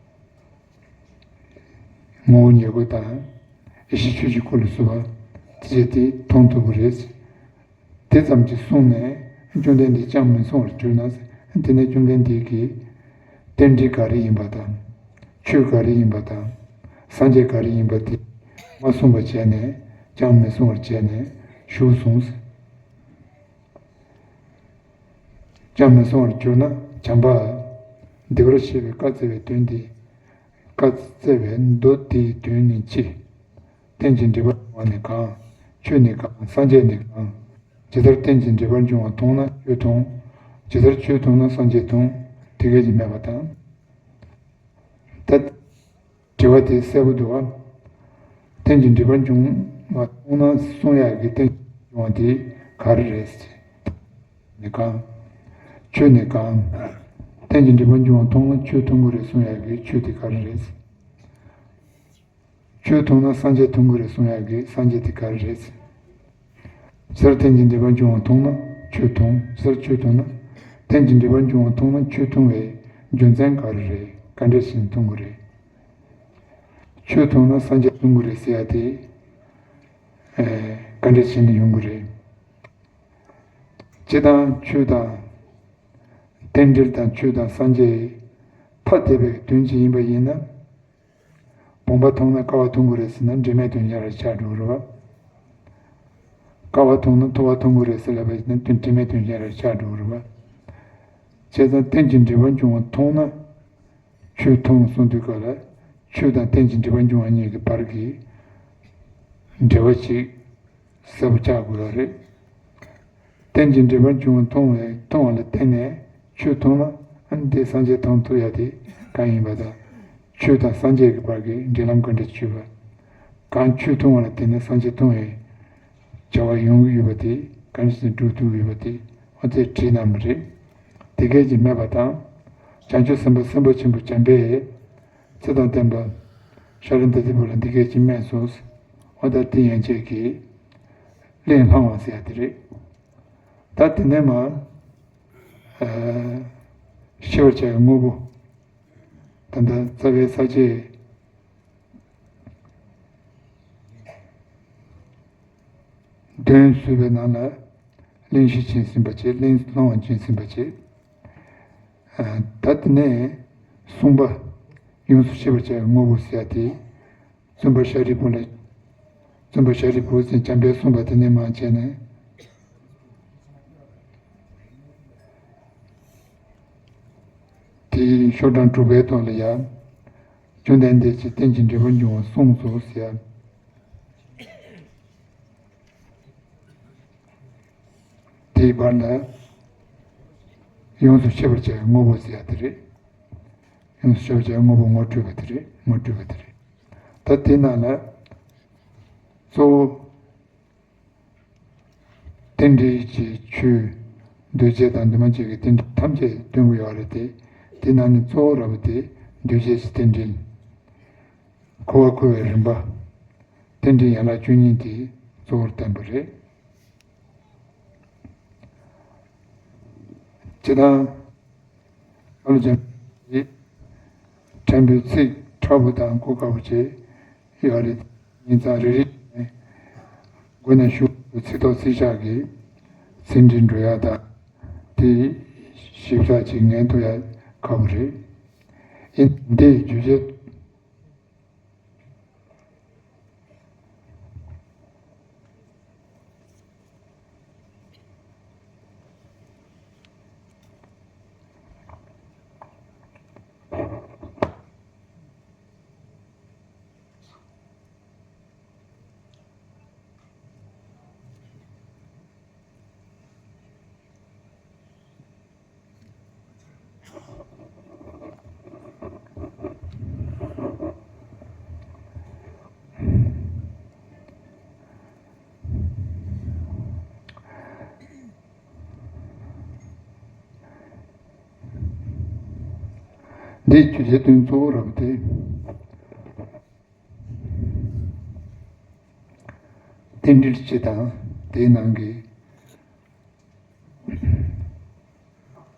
ངོ་བོ་ཉིད་སྐུ་དང་། ཡེ་ཤེས་ཆོས་ཀྱི་སྐུ་ལ་སོགས་པ་དེ་བྱས་ཏེ་མཐོང་ཐུབ་ཀྱི་རེད། དེ་ཙམ་གྱིས་གསུངས་ནས་བཅོམ་ལྡན་འདས་ཅང་མི་གསོ་བར་གྱུར་ན། དེ་ནས་བཅོམ་ལྡན་འདས་ཀྱིས་རྟེན་འབྲེལ་ག་རེ་ཡིན་པ་དང་། ཆོས་ག་རེ་ཡིན་པ་དང་། སངས་རྒྱས་ག་རེ་ཡིན་པ་དེ་མ་གསུངས་པ་བྱས་ནས་ཅང་མི་གསོ་བར་བྱས་ནས་བཞུགས་སོང་། ཅང་མི་གསོ་བར་གྱུར་ན། བྱམས་པ། འདི་བར་ཞེས་པའི་བཀའ་སྩལ་བའི་དོན་དེ། བཀའ་སྩལ་བའི་མདོ་དེའི་དོན་ནི་ཅི། རྟེན་ཅིང་འབྲེལ་པར་འབྱུང་བ་ནི་གང་། ཆོས་ནི་གང་། སངས་རྒྱས་ནི་གང་། ཇི་ལྟར་རྟེན་ཅིང་འབྲེལ་པར་འབྱུང་བ་མཐོང་ན་ཆོས་མཐོང་། ཇི་ལྟར་ཆོས་མཐོང་ན་སངས་རྒྱས་མཐོང་། དེ་སྐད་ཅེས་སྨྲས་པ་དང་། ད་དྲི་བ་དེ་གསལ་པོ་འདུག་བ། རྟེན་ཅིང་འབྲེལ་པར་འབྱུང་བ་མཐོང་ན་གསུང་ཡག་གི་རྟེན་ཅིང་འབྲེལ་པར་འབྱུང་བ་དེ་ག་རེ་རེད། ནི་གང་། ཆོས་ནི་གང་། རྟེན་ཅིང་འབྲེལ་པར་འབྱུང་བ་མཐོང་ན་ཆོས་མཐོང་གི་རེད་གསུང་ཡག་གི་ཆོས་དེ་ག་རེ་རེད། ཆོས་མཐོང་ན་སངས་རྒྱས་མཐོང་གི་རེད་གསུང་ཡག་གི་སངས་རྒྱས་དེ་ག་རེ་རེད། ཇི་ལྟར་རྟེན་ཅིང་འབྲེལ་པར་འབྱུང་བ་མཐོང་ན་ཆོས་མཐོང་། ཇི་ལྟར་ཆོས་མཐོང་ན། རྟེན་ཅིང་འབྲེལ་པར་འབྱུང་བ་མཐོང་ན་ཆོས་མཐོང་བའི་རྒྱུ་མཚན་ག་རེ་རེད། ག་འདྲ་ཞིག་མཐོང་གི་རེད། ཆོས་མཐོང་ན་སངས་རྒྱས་མཐོང་གི་རེད་ཟེར་ཡག་དེ། ཨེ། ག་འདྲ་ཞིག་ནས་ཡོང་གི་རེད། སྤྱིར་བཏང་ཆོས་དང་། རྟེན་འབྲེལ་དང་ཆོས་དང་སངས་རྒྱས་ཐ་དད་པའི་དོན་ཅིག་ཡིན་པ་ཡིན་ན། བུམ་པ་མཐོང་ན་ཀ་བ་མཐོང་དགོས་རེད་ཟེར་ན་འབྲེལ་མེད་དོན་གཞན་རེ་ཆགས་འགྲོ་གི་རེད་བ། ཀ་བ་མཐོང་ན་ཐོ་བ་མཐོང་དགོས་རེད་ཟེར་ལབ་པ་ཡིན་ན་དོན་འབྲེལ་མེད་དོན་གཞན་རེ་ཆགས་འགྲོ་གི་རེད་བ། བྱས་ཙང་རྟེན་ཅིང་འབྲེལ་བར་འབྱུང་བ་མཐོང་ན། ཆོས་མཐོང་གསུངས་དུས་སྐབས་ལ་ཆོས་དང་རྟེན་ཅིང་འབྲེལ་བར་འབྱུང་བ་གཉིས་ཀྱི་བར་གྱི་འབྲེལ་བ་ཅིག་གསལ་པོ་ཆགས་དགོས་པ་རེད། རྟེན་ཅིང་འབྲེལ་བར་འབྱུང་བ་མཐོང་བའི་མཐོང་བ་ལ་བརྟེན་ནས་ཆོས་མཐོང་ན་ཨ་ནི་དེ་སངས་རྒྱས་མཐོང་ཐུབ་ཡ་དེ་གང་ཡིན་པ་དང་། ཆོས་དང་སངས་རྒྱས་ཀྱི་བར་གྱི་འབྲེལ་ལམ་ག་འདྲ་ཆུད་པ། གང་ཆོས་མཐོང་བ་ལ་བརྟེན་ནས་སངས་རྒྱས་མཐོང་བའི་བྱ་བ་ཡོང་གི་ཡོད་པ་དེ་གང་ཞིག་སྒྲུབ་ཐུབ་ཡོད་པ་དེ་འོ་དེ་བྲིས་གནང་བ་རེད། དེ་སྐད་ཅིག་སྨྲས་པ་དང་། བྱང་ཆུབ་སེམས་དཔའ་སེམས་དཔའ་ཆེན་པོ་འཇམ་དཔལ་ཚེ་དང་ལྡན་པ་ཤཱ་ར་དྭ་ཏིའི་བུ་ལ་འདི་སྐད་ཅིག་སྨྲས་སོ། འོ་ད་དེ་ཡན་ཆད་ཀྱི་གླེང་བསླང་བ་ཟེར་ཡ་དེ་རེད། ད་དེ་ནས་མ་ཨ་ཤེས་པར་བྱ་བའི་དངོས་པོ། ད་ལྟ་རྩ་བའི་ས་བཅད་དོན་བཟོད་པའི་ནང་ལ་གླེང་གཞི་ཅན་ཟིན་པ་བྱས། གླེང་བསླང་བ་ཅན་ཟིན་པ་བྱས། ཨ་ད་དེ་ནས་གསུངས་པ་ཡོངས་སུ་ཤེས་པར་བྱ་བའི་དངོས་པོ་ཟེར་ཡ་དེ། བཙུན་པ་ཤཱ་རིའི་བུ་ལ། བཙུན་པ་ཤཱ་རིའི་བུ་ཟེར་འཇམ་དཔལ་གསུངས་པ་དེ་ནས་མ་བྱས་ནས། དེའི་ཤོག་གྲངས་དྲུག་པའི་ཐོག་ལ་ཡ། བཅོམ་ལྡན་འདས་ཀྱིས་རྟེན་ཅིང་འབྲེལ་བར་འབྱུང་བ་གསུངས་སོ་ཟེར། དེའི་བར་ལ་ཡོངས་སུ་ཤེས་པར་བྱ་བའི་དངོས་པོ་ཟེར་ཡ་དེ་རེད། ཡོངས་སུ་ཤེས་པར་བྱ་བའི་དངོས་པོ་ངོ་སྤྲོད་པ་དེ་རེད། ངོ་སྤྲོད་པ་དེ་རེད། ད་དེ་ནང་ལ་གཙོ་བོ་རྟེན་འབྲེལ་གྱི་ཆོས་འདུས་བྱས་དང་འདུས་མ་བྱས་ཀྱི་རྟེན་འབྲེལ་ཐམས་ཅད་སྟོན་གྱི་ཡོད་རེད་དེ། དེ་ནང་ནས་གཙོ་བོ་ར་བ་དེ་འདུས་བྱས་ཀྱི་རྟེན་འབྲེལ། འཁོར་བར་འཁོར་བའི་རིམ་པ། རྟེན་འབྲེལ་ཡན་ལག་བཅུ་གཉིས་དེ་གཙོ་བོར་བསྟན་པ་རེད། སྤྱིར་བཏང་། ཨ་ལོ་ཅན། ཕྲན་བུའི་ཚིག་ཕྲ་བོ་དང་གོ་དཀའ་བོ་བྱས་ཡོད་རེད། ཡིན་ཙང་རེ་རེ་བཞིན་མགོ་ནས་གཞུག་ཏུ་ཚིག་ཐོག་ཚིག་བཞག་གི་ཚིག་འགྲེལ་འགྲོ་ཡ་དང་དེ་ཞིབ་ཚགས་ཅིག་ངས་མཐོང་ཡ་ཁག་པོ་རེད། ཡིན་འདི་བརྗོད་བྱ། འདི་བརྗོད་བྱའི་དོན་གཙོ་བོ་ར་བ་དེ། རྟེན་འབྲེལ་སྤྱི་དང་དེའི་ནང་གི་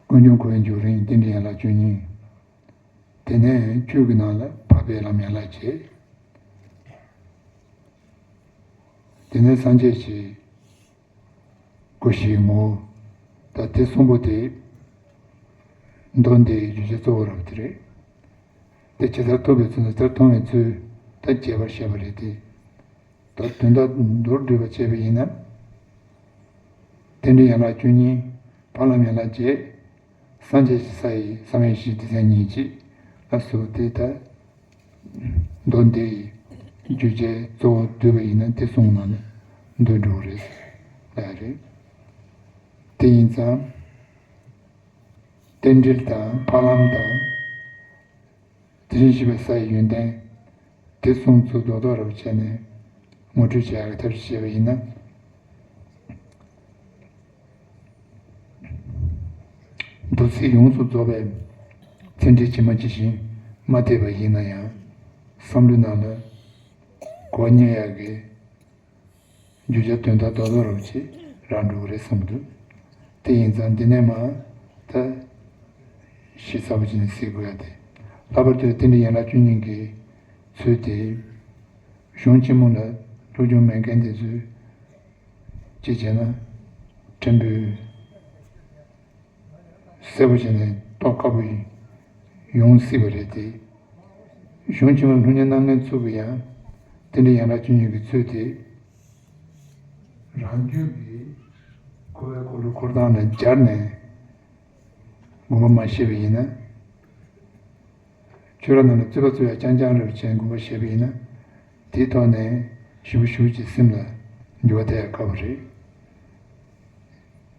ཀུན་འབྱུང་འཁོར་བའི་འབྱུང་རིམ་རྟེན་འབྲེལ་ཡན་ལག་བཅུ་གཉིས། དེ་ནས་ཆོས་ཀྱི་ནང་ལ་འཕགས་པའི་ལམ་ཡན་ལག་བརྒྱད། དེ་ནས་སངས་རྒྱས་ཀྱི་སྐུ་བཞིའི་ངོ་བོ། ད་དེ་གསུམ་པོ་དེ་མདོ་འདིའི་བརྗོད་བྱ་གཙོ་བོ་ར་བ་དེ་རེད། དེ་ཇི་ལྟར་ཐོབ་པའི་ཚུལ་དང་ཇི་ལྟར་མཐོང་བའི་ཚུལ་དང་རྒྱས་པར་བཤད་པ་རེད་དེ། ད་དོན་དག་མདོར་བསྡུས་པ་བྱས་པ་ཡིན་ན། རྟེན་འབྲེལ་ཡན་ལག་བཅུ་གཉིས། འཕགས་ལམ་ཡན་ལག་བརྒྱད། སངས་རྒྱས་ཀྱི་ས་ཡི་བསམ་ཡས་བཞི་སྡེ་ཚན་ཉེར་གཅིག་ལ་སོགས་ཏེ་ད། མདོ་འདི་ཡི་བརྗོད་བྱའི་གཙོ་བོ་བསྡུས་པ་ཡིན་ན་དེ་གསུངས་ནང་ལ་འདུས་འགྲོ་རེད་ལ་རེད། དེ་ཡིན་ཙང་། རྟེན་འབྲེལ་དང་འཕགས་ལམ་དང་། དེ་བཞིན་གཤེགས་པའི་ས་ཡི་ཡོན་ཏན། དེ་གསུམ་ཚུར་རྡོག་རྡོག་ར་བ་བྱས་ནས་ངོ་སྤྲོད་བྱེད་ཡག་གི་ཐབས་ཤེས་བྱས་པ་ཡིན་ན། མདོ་ཚིག་ཡོངས་སུ་རྫོགས་པའི་ཚད་འབྲས་ཇི་མ་ཇི་བཞིན་མ་ཐེབས་པ་ཡིན་ན་ཡང་། བསམ་བློའི་ནང་ལ་གོ་རྙེད་ཡག་གི་བརྗོད་བྱ་དོན་དག་རྡོག་རྡོག་ར་བ་ཅིག་རག་འགྲོ་གི་རེད་བསམ་འདུག་དེ་ཡིན་ཙང་འདི་ནས་མ་ད་ཞིབ་ཚགས་པོ་བྱས་ནས་གཟིགས་དགོས་ཡ་དེ། ལྷག་པར་དུ་རྟེན་འབྲེལ་ཡན་ལག་བཅུ་གཉིས་ཀྱི་ཚུལ་དེ་གཞུང་ཆེན་མོ་ལ་སློབ་སྦྱོང་མེད་མཁན་དེ་ཚོས་ཅི་བྱས་ན་ཕྲན་བུའི་ གསལ་པོ་བྱས་ནས་རྟོགས་དཀའ་པོ་ཡོང་སྲིད་པ་རེད་དེ། གཞུང་ཆེན་མོ་ལྷུན་གྱིས་རྣམ་ལྔའི་ཚུལ་གྱིས་ཡང་རྟེན་འབྲེལ་ཡན་ལག་བཅུ་གཉིས་ཀྱི་ཚུལ་དེ། རང་རྒྱུད་ཀྱི་འཁོར་བའི་འཁོར་ལོ་འཁོར་སྟངས་ལ་སྦྱར་ནས་དགོངས་པ་མ་བཞེས་པ་ཡིན་ན། ཆོས་ར་ནང་ལ་རྩོད་པ་རྩོད་ཡ་རྐྱང་རྐྱང་རེ་བྱས་དགོངས་པ་བཞེས་པ་ཡིན་ན། དེའི་ཐོག་ནས་ཞིབ་པོ་ཞིབ་པོ་ཅིག་སེམས་ལ་འགྱུར་བ་ཐེབས་ཡ་དཀའ་བ་རེད།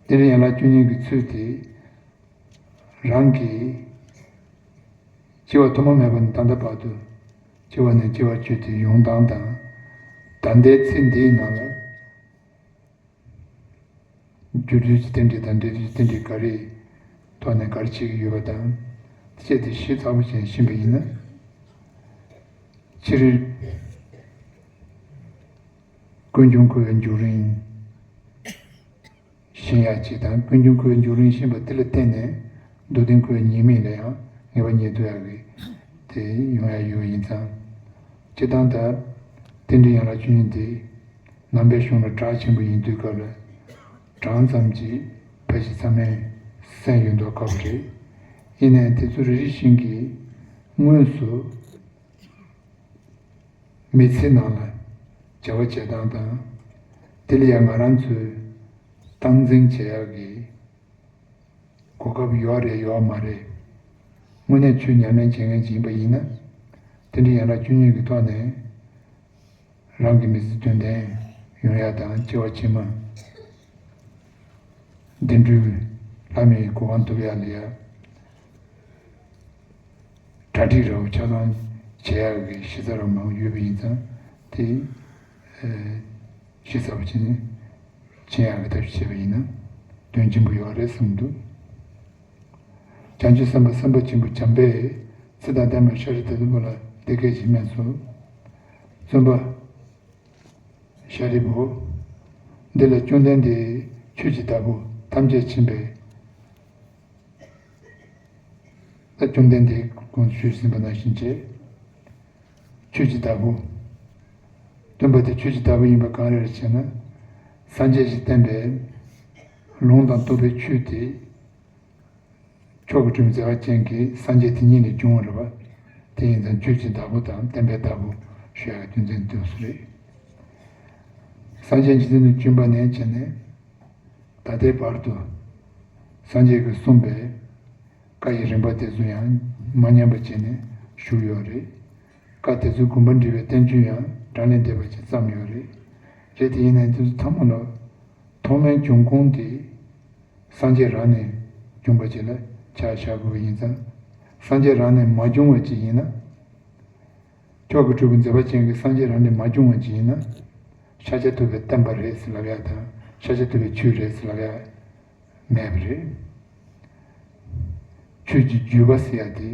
རྟེན་འབྲེལ་ཡན་ལག་བཅུ་གཉིས་ཀྱི་ཚུལ་དེ། རང་གི་སྐྱེ་བ་ཐོག་མ་མེད་པ་ནས་ད་ལྟ་བར་དུ་སྐྱེ་བ་ནས་སྐྱེ་བ་བརྒྱུད་དེ་ཡོང་སྟངས་དང་། ད་ལྟའི་ཚེ་འདིའི་ནང་ལ་རྒྱུ་འབྲས་ཀྱི་རྟེན་འབྲེལ་དང་འབྲས་བུའི་རྟེན་འབྲེལ་ག་རེ་ཐོག་ནས་ག་རེ་བྱེད་ཀྱི་ཡོད་པ་དང་བཅས་ཏེ་ཞིབ་ཚགས་པོ་བྱས་ཤེས་པ་ཡིན་ན། སྤྱིར་ཀུན་འབྱུང་འཁོར་བའི་འབྱུང་རིམ་ཤེས་ཡ་ཅིག་དང་། ཀུན་འབྱུང་འཁོར་བའི་འབྱུང་རིམ་ཤེས་པ་དེ་ལ་བརྟེན་ནས་འདུལ་བའི་འཁོར་བའི་ཉེས་དམིགས་ལ་ཡང་ངེས་པ་རྙེད་ཐུབ་ཡག་གི་དེ་ཡོང་ཡ་ཡོད་ཡིན་ཙང་། སྤྱིར་བཏང་ད་རྟེན་འབྲེལ་ཡན་ལག་བཅུ་གཉིས་དེ་ནང་པའི་གཞུང་ལ་གྲགས་ཆེན་པོ་ཡིན་དུས་སྐབས་ལ་གྲངས་ཙམ་གྱིས་ཕལ་ཆེར་ཚང་མས་གསན་ཡོད་མདོག་ཁ་པོ་རེད། ཡིན་ནའང་དེ་ཚོ་རེ་རེ་བཞིན་གྱིས་དངོས་སུ་མི་ཚེའི་ནང་ལ་བྱ་བ་བྱེད་སྟངས་དང་། དེ་ལ་ཡང་ང་རང་ཚོས་སྟངས་འཛིན་བྱེད་ཡག་གི་གོ་སྐབས་ཡོད་རེད་ཡོད་མ་རེད། དངོས་གནས་ཆོས་ཉམས་ལེན་བྱེད་མཁན་ཅིག་ཡིན་པ་ཡིན་ན། རྟེན་འབྲེལ་ཡན་ལག་བཅུ་གཉིས་ཀྱི་ཐོག་ནས་རང་གི་མི་ཚེ་དོན་ལྡན་ཡོང་ཡག་དང་། སྐྱེ་བ་ཕྱི་མ་བདེ་འགྲོའི་ལྷ་མིའི་གོ་འཕང་ཐོབ་ཡག་ལ་ཡ་གྲ་སྒྲིག་ར་བོ་ཆ་ཚང་བྱེད་ཡག་གི་གཞི་རྩ་ར་མང་པོ་ཡོད་པ་ཡིན་ཙང་། དེ་ཨེ་གཞི་རྩ་བོ་བྱས་ནས་བྱེད་ཡག་གི་ཐབས་ཤེས་བྱས་པ་ཡིན་ན་དོན་ཆེན་པོ་ཡོད་རེད་བསམ་འདུག། བྱང་ཆུབ་སེམས་དཔའ་སེམས་དཔའ་ཆེན་པོ་བྱམས་པས་ཚེ་དང་ལྡན་པ་ཤཱ་ར་དྭ་ཏིའི་བུ་ལ་འདི་སྐད་ཅེས་སྨྲས་སོ། བཙུན་པ་ཤཱ་རིའི་བུ། འདི་ལ་བཅོམ་ལྡན་འདས་ཆོས་ཀྱི་བདག་པོ་ཐམས་ཅད་མཁྱེན་པས། ད་བཅོམ་ལྡན་འདས་གོང་དུ་ཞུས་ཟིན་པ་ནང་བཞིན་བྱས། ཆོས་ཀྱི་བདག་པོ། སྟོན་པ་དེ་ཆོས་ཀྱི་བདག་པོ་ཡིན་པ་གང་རེད་ཟེར་ན། སངས་རྒྱས་ཀྱིས་བསྟན་པའི་ལུང་དང་རྟོགས་པའི་ཆོས་དེ། མཆོག་གི་སྤྲུལ་པའི་མཛད་པ་ཅན་གྱི་སངས་རྒྱས་དེ་ཉིད་ནས་བྱུང་བ་རེད་པ། དེ་ཡིན་ཙང་ཆོས་ཀྱི་བདག་པོ་དང་བསྟན་པའི་བདག་པོ་ཞུ་ཡག་གི་དོན་ཚན་དེ་སུ་རེད། སངས་རྒྱས་ཀྱི་དོན་དུ་བྱོན་པ་ནས་བྱས་ནས་ད་ལྟའི་བར་དུ་སངས་རྒྱས་ཀྱིས་གསུངས་པའི་བཀའ་ཡི་རིམ་པ་དེ་ཚོ་ཡང་མ་ཉམས་པ་བྱས་ནས་བཞུགས་ཡོད་རེད། བཀའ་དེ་ཚོའི་དགོངས་པ་འགྲེལ་བའི་བསྟན་བཅོས་ཡང་གྲངས་ལས་འདས་པ་ཅིག་བརྩམས་ཡོད་རེད། རེད་དེ་ཡིན་ནའང་དེ་ཚོ་ཚང་མ་ལ་ཐོག་མའི་འབྱུང་ཁུངས་དེ་སངས་རྒྱས་རང་ནས་བྱུང་བ་ཅིག་ལ་ཆ་བཞག་དགོས་པ་ཡིན་ཙང་། སངས་རྒྱས་རང་ནས་མ་བྱུང་བ་ཅིག་ཡིན་ན། མཆོག་གི་སྤྲུལ་པའི་མཛད་པ་ཅན་གྱི་སངས་རྒྱས་རང་ནས་མ་བྱུང་བ་ཅིག་ཡིན་ན། ཤཱཀྱ་ཐུབ་པའི་བསྟན་པ་རེད་ཟེར་ལབ་ཡག་དང་། ཤཱཀྱ་ཐུབ་པའི་ཆོས་རེད་ཟེར་ལབ་ཡག་མེད་པ་རེད། ཆོས་ཀྱི་བརྒྱུད་པ་ཟེར་ཡག་དེ།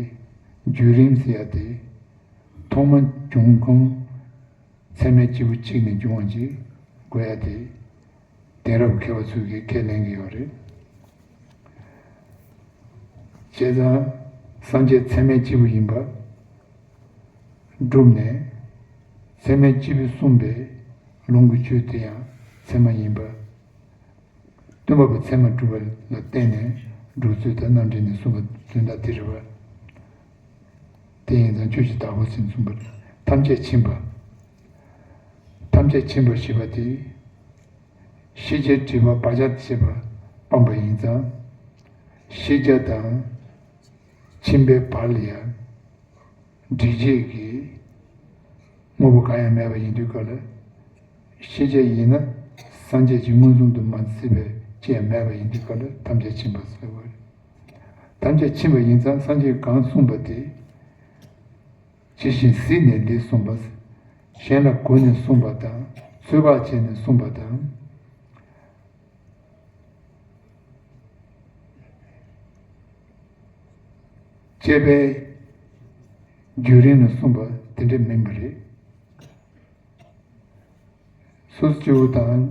བརྒྱུད་རིམ་ཟེར་ཡག་དེ། ཐོག་མ་འབྱུང་ཁུངས་ཚད་མའི་སྐྱེས་བུ་གཅིག་ནས་འབྱུང་བ་ཅིག་དགོས་ཡག་དེ། དེང་རབས་མཁས་པ་ཚོས་ཀྱི་ཁས་ལེན་གྱི་ཡོད་རེད། བྱས་ཙང་སངས་རྒྱས་ཚད་མའི་སྐྱེས་བུ་ཡིན་པ་བསྒྲུབས་ནས། ཚད་མའི་སྐྱེས་བུས་གསུངས་པའི་ལུང་གི་ཆོས་དེ་ཡང་ཚད་མ་ཡིན་པ། སྟོན་པ་པོའི་ཚད་མ་གྲུབ་པ་ལ་བརྟེན་ནས་སྒྲུབ་ཚུལ་དང་རྣམ་འགྲེལ་ནས་གསུངས་པ་དོན་དག་དེ་རེད་པ། དེ་ཡིན་ཙང་ཆོས་ཀྱི་བདག་པོ་ཟེར་གསུངས་པ་རེད། ཐམས་ཅད་མཁྱེན་པ། ཐམས་ཅད་མཁྱེན་པ་ཞེས་པ་དེ། ཤེས་བྱའི་སྒྲིབ་པ་བག་ཆགས་ཞེས་པ་སྤངས་པ་ཡིན་ཙང་། ཤེས་བྱ་དང་མཁྱེན་པའི་བར་ལ་ཡང་སྒྲིབ་བྱེད་ཀྱི་དངོས་པོ་གང་ཡང་མེད་པ་ཡིན་དུས་སྐབས་ལ། ཤེས་བྱ་ཡིན་ན་སངས་རྒྱས་ཀྱིས་མངོན་སུམ་དུ་མ་མཛད་པའི་ཅི་ཡང་མེད་པ་ཡིན་དུས་སྐབས་ལ་ཐམས་ཅད་མཁྱེན་པ་ཟེར་བ་རེད། ཐམས་ཅད་མཁྱེན་པ་ཡིན་ཙང་སངས་རྒྱས་ཀྱིས་གང་གསུངས་པ་དེ། ཇི་བཞིན་གཟིགས་ནས་འདི་གསུངས་པ། གཞན་ལ་གུས་ནས་གསུངས་པ་དང་། ཚོད་དཔག་བྱས་ནས་གསུངས་པ་དང་། དཔྱད་པའི་བརྒྱུད་རིམ་ལ་གསུངས་པ་དེ་འདྲ་མིན་པ་རེད། སོ་སོ་སྐྱེ་བོ་དང་།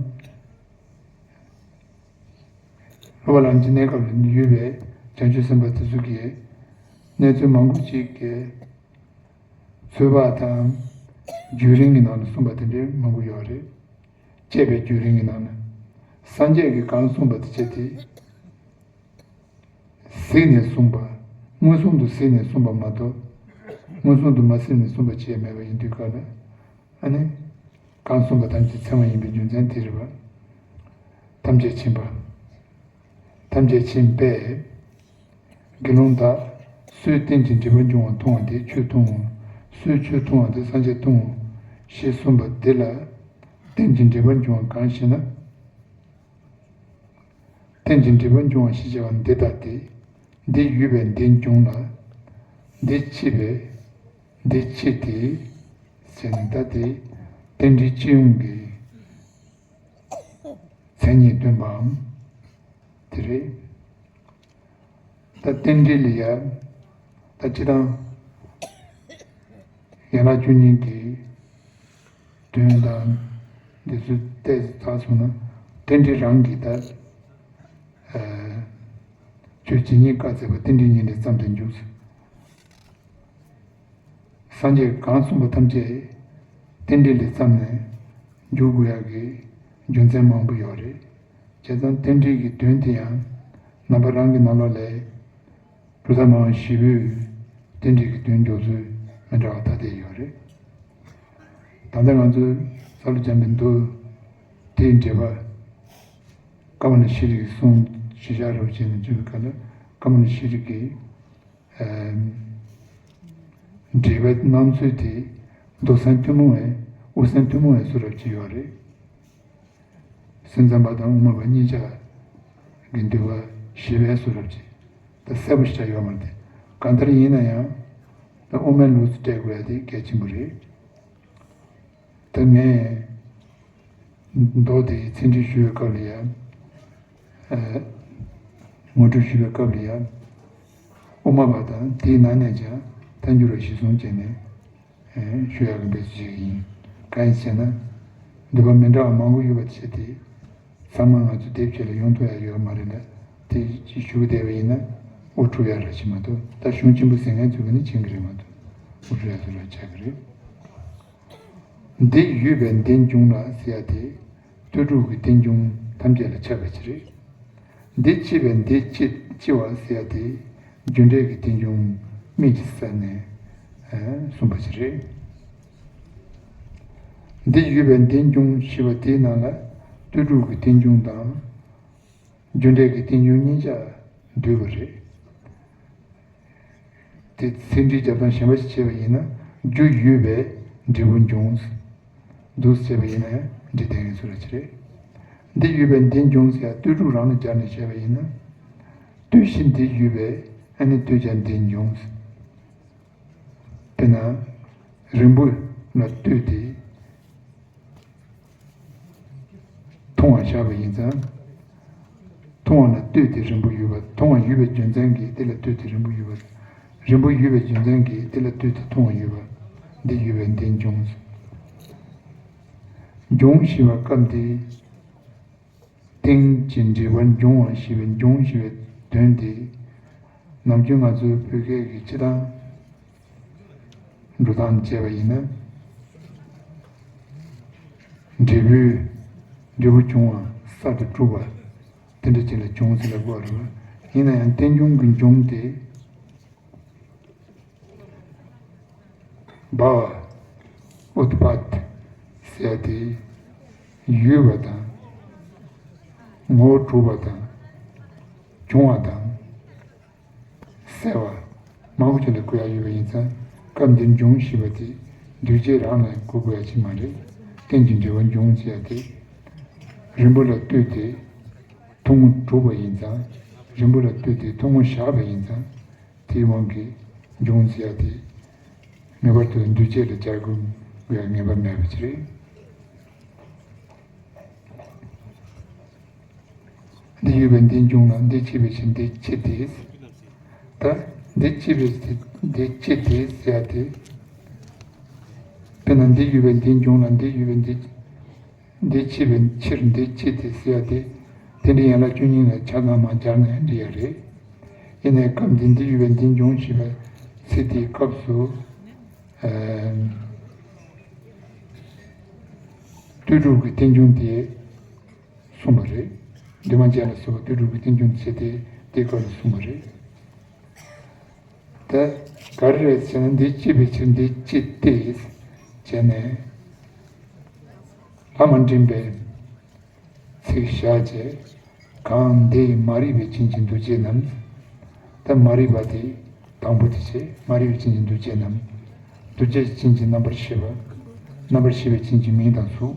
སློབ་པ་ལམ་གྱི་གནས་སྐབས་ལ་ཡོད་པའི་བྱང་ཆུབ་སེམས་དཔའ་དེ་ཚོ་གིས་གནས་ཚུལ་མང་པོ་ཅིག་གི་ཚོད་དཔག་དང་བརྒྱུད་རིམ་གྱི་ནང་ལ་གསུངས་པ་དེ་འདྲའི་མང་པོ་ཡོད་རེད། དཔྱད་པའི་བརྒྱུད་རིམ་གྱི་ནང་ན་སངས་རྒྱས་ཀྱིས་གང་གསུངས་པ་དེ་བྱས་ཏེ། གཟིགས་ནས་གསུངས་པ། མངོན་སུམ་དུ་གཟིགས་ནས་གསུངས་པ་མ་གཏོགས། མངོན་སུམ་དུ་མ་གཟིགས་ནས་གསུངས་པ་ཅིག་མེད་པ་ཡིན་དུས་ག་ལ། ཨ་ནི། གང་གསུངས་པ་ཐམས་ཅད་ཚད་མ་ཡིན་པའི་རྒྱུ་མཚན་དེ་རེད་པ། ཐམས་ཅད་མཁྱེན་པ། ཐམས་ཅད་མཁྱེན་པས། དགེ་སློང་དག་སུའི་རྟེན་ཅིང་འབྲེལ་པར་འབྱུང་བ་མཐོང་བ་དེས་ཆོས་མཐོང་ངོ་། སུའི་ཆོས་མཐོང་བ་དེས་སངས་རྒྱས་མཐོང་ངོ་། ཞེས་གསུངས་པ་འདི་ལ། རྟེན་ཅིང་འབྲེལ་པར་འབྱུང་བ་གང་ཞེ་ན། རྟེན་ཅིང་འབྲེལ་པར་འབྱུང་བ་ཞེས་བྱ་བ་འདི་ལྟ་སྟེ། འདི་ཡོད་པས་འདི་འབྱུང་ལ། འདི་མཆིས་པས་འདི་མཆིས་ཏེ། ཟེར་ནས་ད་དེ་རྟེན་འབྲེལ་སྤྱི་ཡོངས་ཀྱི་མཚན་ཉིད་སྟོན་པའམ། དེ་རེད། ད་རྟེན་འབྲེལ་ལ་ཡ། ད་སྤྱིར་བཏང་ཡན་ལག་བཅུ་གཉིས་ཀྱི་དོན་དང་འདི་ཚོ་ཏོག་ཙམ་ཚར་སོང་ན། རྟེན་འབྲེལ་རང་གིས་ད་ཨ་ཆོས་ཇི་སྙེད་བཀའ་སྩལ་པ། རྟེན་འབྲེལ་ཉིད་ལས་བརྩམས་ཏེ་འཇུག། སངས་རྒྱས་གང་གསུངས་པ་ཐམས་ཅད་རྟེན་འབྲེལ་ལས་བརྩམས་ནས་འཇུག་དགོས་ཡག་གི་རྒྱུ་མཚན་མང་པོ་ཡོད་རེད། བྱས་ཙང་རྟེན་འབྲེལ་གྱི་དོན་དེ་ཡང་རྣམ་པ་རང་གི་ནང་ལོགས་ལ་གྲུབ་མཐའ་སྨྲ་བ་བཞི་པོས་རྟེན་འབྲེལ་གྱི་དོན་འཇོག་ཚུལ་མི་འདྲ་བ་ཐ་དད་ཡོད་རེད། ད་ལྟ་ང་ཚོས་སཱ་ལུ་འཇམ་པའི་མདོ་དེའི་འགྲེལ་པ་ཀ་མ་ལ་ཤཱི་ལའི་གསུང་ཞིབ་ཆ་རོབ་བྱས་ནས་བརྗོད་པའི་སྐབས་ལ། ཀ་མ་ལ་ཤཱི་ལའི་གི་ཨ་འགྲེལ་པའི་གནང་ཚུལ་དེ་མདོ་སེམས་ཐུན་མོང་བའི་དབུ་སེམས་ཐུན་མོང་བའི་བཟོ་འདྲ་ཅིག་ཡོད་རེད། སེམས་ཙམ་པ་དང་དབུ་མ་པ་གཉིས་ཆ་གི་འདུལ་བ་ཞི་བའི་བཟོ་འདྲ་ཅིག་ད་གསལ་པོ་ཞིག་ཆགས་ཡོད་མ་རེད། གང་ལྟར་ཡིན་ན་ཡང་ད་དབུ་མའི་ལུགས་སུ་བཀྲལ་དགོས་ཡ་དེ་གལ་ཆེན་པོ་རེད། ད་ངས་མདོ་དེའི་ཚིག་འགྲེལ་ཞུ་བའི་སྐབས་ལ་ཡང་། ཨ་ངོ་སྤྲོད་ཞུ་བའི་སྐབས་ལ་ཡང་། དབུ་མ་པ་དང་དེའི་ནང་ནས་ཀྱང་ཐལ་འགྱུར་བ་གཞིར་བཟུང་བྱས་ནས་ཞུ་ཡག་གི་འབད་བརྩོན་བྱེད་ཀྱི་ཡིན། གང་ཡིན་ཟེར་ན། འདོད་པ་མི་འདྲ་བ་མང་པོ་ཡོད་པ་བྱས་ཏེ། ཚང་མ་ང་ཚོ་དེབ་ཆེད་ལ་ཡོང་ཐུབ་ཡ་ཡོད་མ་རེད་ལ། དེ་ཞུ་བསྡད་པ་ཡིན་ན་དབུ་འཁྲུག་ཡ་ར་ཞིག་མ་གཏོགས། ད་གཞུང་ཆེན་པོ་ཟེར་མཁན་ཚོ་གི་ནི་མཁྱེན་གི་རེད་མ་གཏོགས། དབུ་འཁྲུག་ཡ་ཚོ་ར་ཆགས་གི་རེད། འདི་ཡོད་པས་འདི་འབྱུང་ལ་ཟེར་ཡ་དེ། ལྟོས་གྲུབ་ཀྱི་རྟེན་འབྱུང་ཐམས་ཅད་ལ་ཁྱབ་པ་ཅིག་རེད། འདི་མཆིས་པས་འདི་མཆིས་མཆིས་པ་ཟེར་ཡ་དེ། རྒྱུ་འབྲས་ཀྱི་རྟེན་འབྱུང་དམིགས་ཀྱིས་བསལ་ནས་ཨ་གསུངས་པ་ཅིག་རེད། འདི་ཡོད་པས་འདི་འབྱུང་ཞེས་པ་དེའི་ནང་ལ་ལྟོས་གྲུབ་ཀྱི་རྟེན་འབྱུང་དང་། རྒྱུ་འབྲས་ཀྱི་རྟེན་འབྱུང་གཉིས་ཆ་འདུས་པ་རེད། དེ་ཚིག་འགྲེལ་རྒྱབ་སྟངས་གཞན་པ་ཞིག་བྱས་པ་ཡིན་ན། རྒྱུ་ཡོད་པས་འབྲས་བུ་འབྱུང་། འདུག་བྱས་པ་ཡིན་ན་ཡང་འགྲིག་བསྡད་ཡིན་ཚུལ་ལ་ཅི་རེད། འདི་ཡོད་པས་འདི་འབྱུང་ཟེར་ཡ་ལྟོས་གྲུབ་རང་ལ་སྦྱར་ནས་བཤད་པ་ཡིན་ན། ལྟོས་ཤིག་འདི་ཡོད་པས་ཨ་ནི་ལྟོས་ཀྱང་འདི་འབྱུང་། དཔེར་ན། རིང་པོ་ལ་ལྟོས་ཏེ། མཐོང་བ་བཞག་པ་ཡིན་ཙང་། མཐོང་བ་ལ་ལྟོས་ཏེ་རིང་པོ་ཡོད་པ། མཐོང་བ་ཡོད་པའི་རྒྱུ་མཚན་གྱིས་དེ་ལ་ལྟོས་ཏེ་རིང་པོ་ཡོད་པ། རིང་པོ་ཡོད་པའི་རྒྱུ་མཚན་གྱིས་དེ་ལ་ལྟོས་ཏེ་མཐོང་བ་ཡོད་པ། འདི་ཡོད་པས་འདི་འབྱུང་། འབྱུང་ཞེས་པ་སྐབས་འདིའི་རྟེན་ཅིང་འབྲེལ་པར་འབྱུང་བ་ཞེས་པའི་འབྱུང་ཞེས་པའི་དོན་དེ། ནམ་རྒྱུན་ང་ཚོའི་བོད་སྐད་ཀྱི་སྤྱི་བཏང་འགྲོ་སྟངས་བྱས་པ་ཡིན་ན། འབྲས་བུའི་འབྲས་བུ་བྱུང་བ་གསར་དུ་གྲུབ་པ་དེ་འདྲ་ཅིག་ལ་འབྱུང་ཟེར་ལབ་དགོས་རེད་པ། ཡིན་ན་ཡང་རྟེན་འབྱུང་གི་འབྱུང་དེ། བྷ་བ། ཨུཏྤཱད་ཟེར་ཡ་དེ་ཡོད་པ་དང་། ངོ་བོ་གྲུབ་པ་དང་། བྱུང་བ་དང་། གསལ་བ། མང་པོ་ཅིག་ལ་གོ་ཡ་ཡོད་པ་ཡིན་ཙང་། སྐབས་འདིར་འབྱུང་ཞེས་པ་དེ་འདུས་བྱས་རང་ལ་གོ་དགོས་ཡ་ཅིག་མ་རེད། རྟེན་ཅིང་འབྲེལ་བར་འབྱུང་ཟེར་ཡ་དེ། རིང་པོ་ལ་ལྟོས་ཏེ་ཐུང་ངུ་གྲུབ་པ་ཡིན་ཙང་། རིང་པོ་ལ་ལྟོས་ཏེ་ཐུང་ངུ་བཞག་པ་ཡིན་ཙང་། དེའི་དབང་གིས་འབྱུང་ཟེར་ཡ་དེ་ངེས་པར་དུ་འདུས་བྱས་ལ་སྦྱར་དགོས་ཡ་ངེས་པ་མེད་པ་ཅིག་རེད། འདི་ཡོད་པས་འདི་འབྱུང་ལ། འདི་མཆིས་པས་འདི་མཆིས་ཏེ། ད་འདི་མཆིས་པས་འདི་མཆིས་ཏེ་ཟེར་ཡ་དེ། དཔེར་ན་འདི་ཡོད་པས་འདི་འབྱུང་ལ། འདི་ཡོད་པས་འདི། འདི་མཆིས་པའི་ཕྱིར་འདི་མཆིས་ཏེ་ཟེར་ཡ་དེ། དེ་འདྲའི་ཡན་ལག་བཅུ་གཉིས་ལ་ཆ་ཚང་མ་སྦྱར་ནའང་འགྲིག་ཡ་རེད། ཡིན་ནའི་སྐབས་འདི་འདི་ཡོད་པས་འདི་འབྱུང་ཞེས་པའི་ཚིག་དེའི་སྐབས་སུ། ལྟོས་གྲུབ་ཀྱི་རྟེན་འབྱུང་དེ་གསུངས་པ་རེད། འདུས་མ་བྱས་ལ་སོགས་པ་ལྟོས་གྲུབ་ཀྱི་རྟེན་འབྱུང་དེ་དེའི་སྐབས་ལ་གསུངས་པ་རེད། ད་ག་རེ་རེད་ཟེར་ན་འདི་སྐྱེས་པའི་ཕྱིར་འདི་སྐྱེས་ཏེ་བྱས་ནས་ལྷ་མ་འདྲེན་པའི་ཚིག་བཞག་བྱས་གང་འདི་མ་རིག་པའི་རྐྱེན་གྱིས་འདུ་བྱེད་རྣམས། ད་མ་རིག་པ་དེ་དང་པོ་དེ་བྱས། མ་རིག་པའི་རྐྱེན་གྱིས་འདུ་བྱེད་རྣམས། འདུ་བྱེད་ཀྱི་རྐྱེན་གྱིས་རྣམ་པར་ཤེས་པ། རྣམ་པར་ཤེས་པའི་རྐྱེན་གྱིས་མིང་དང་གཟུགས།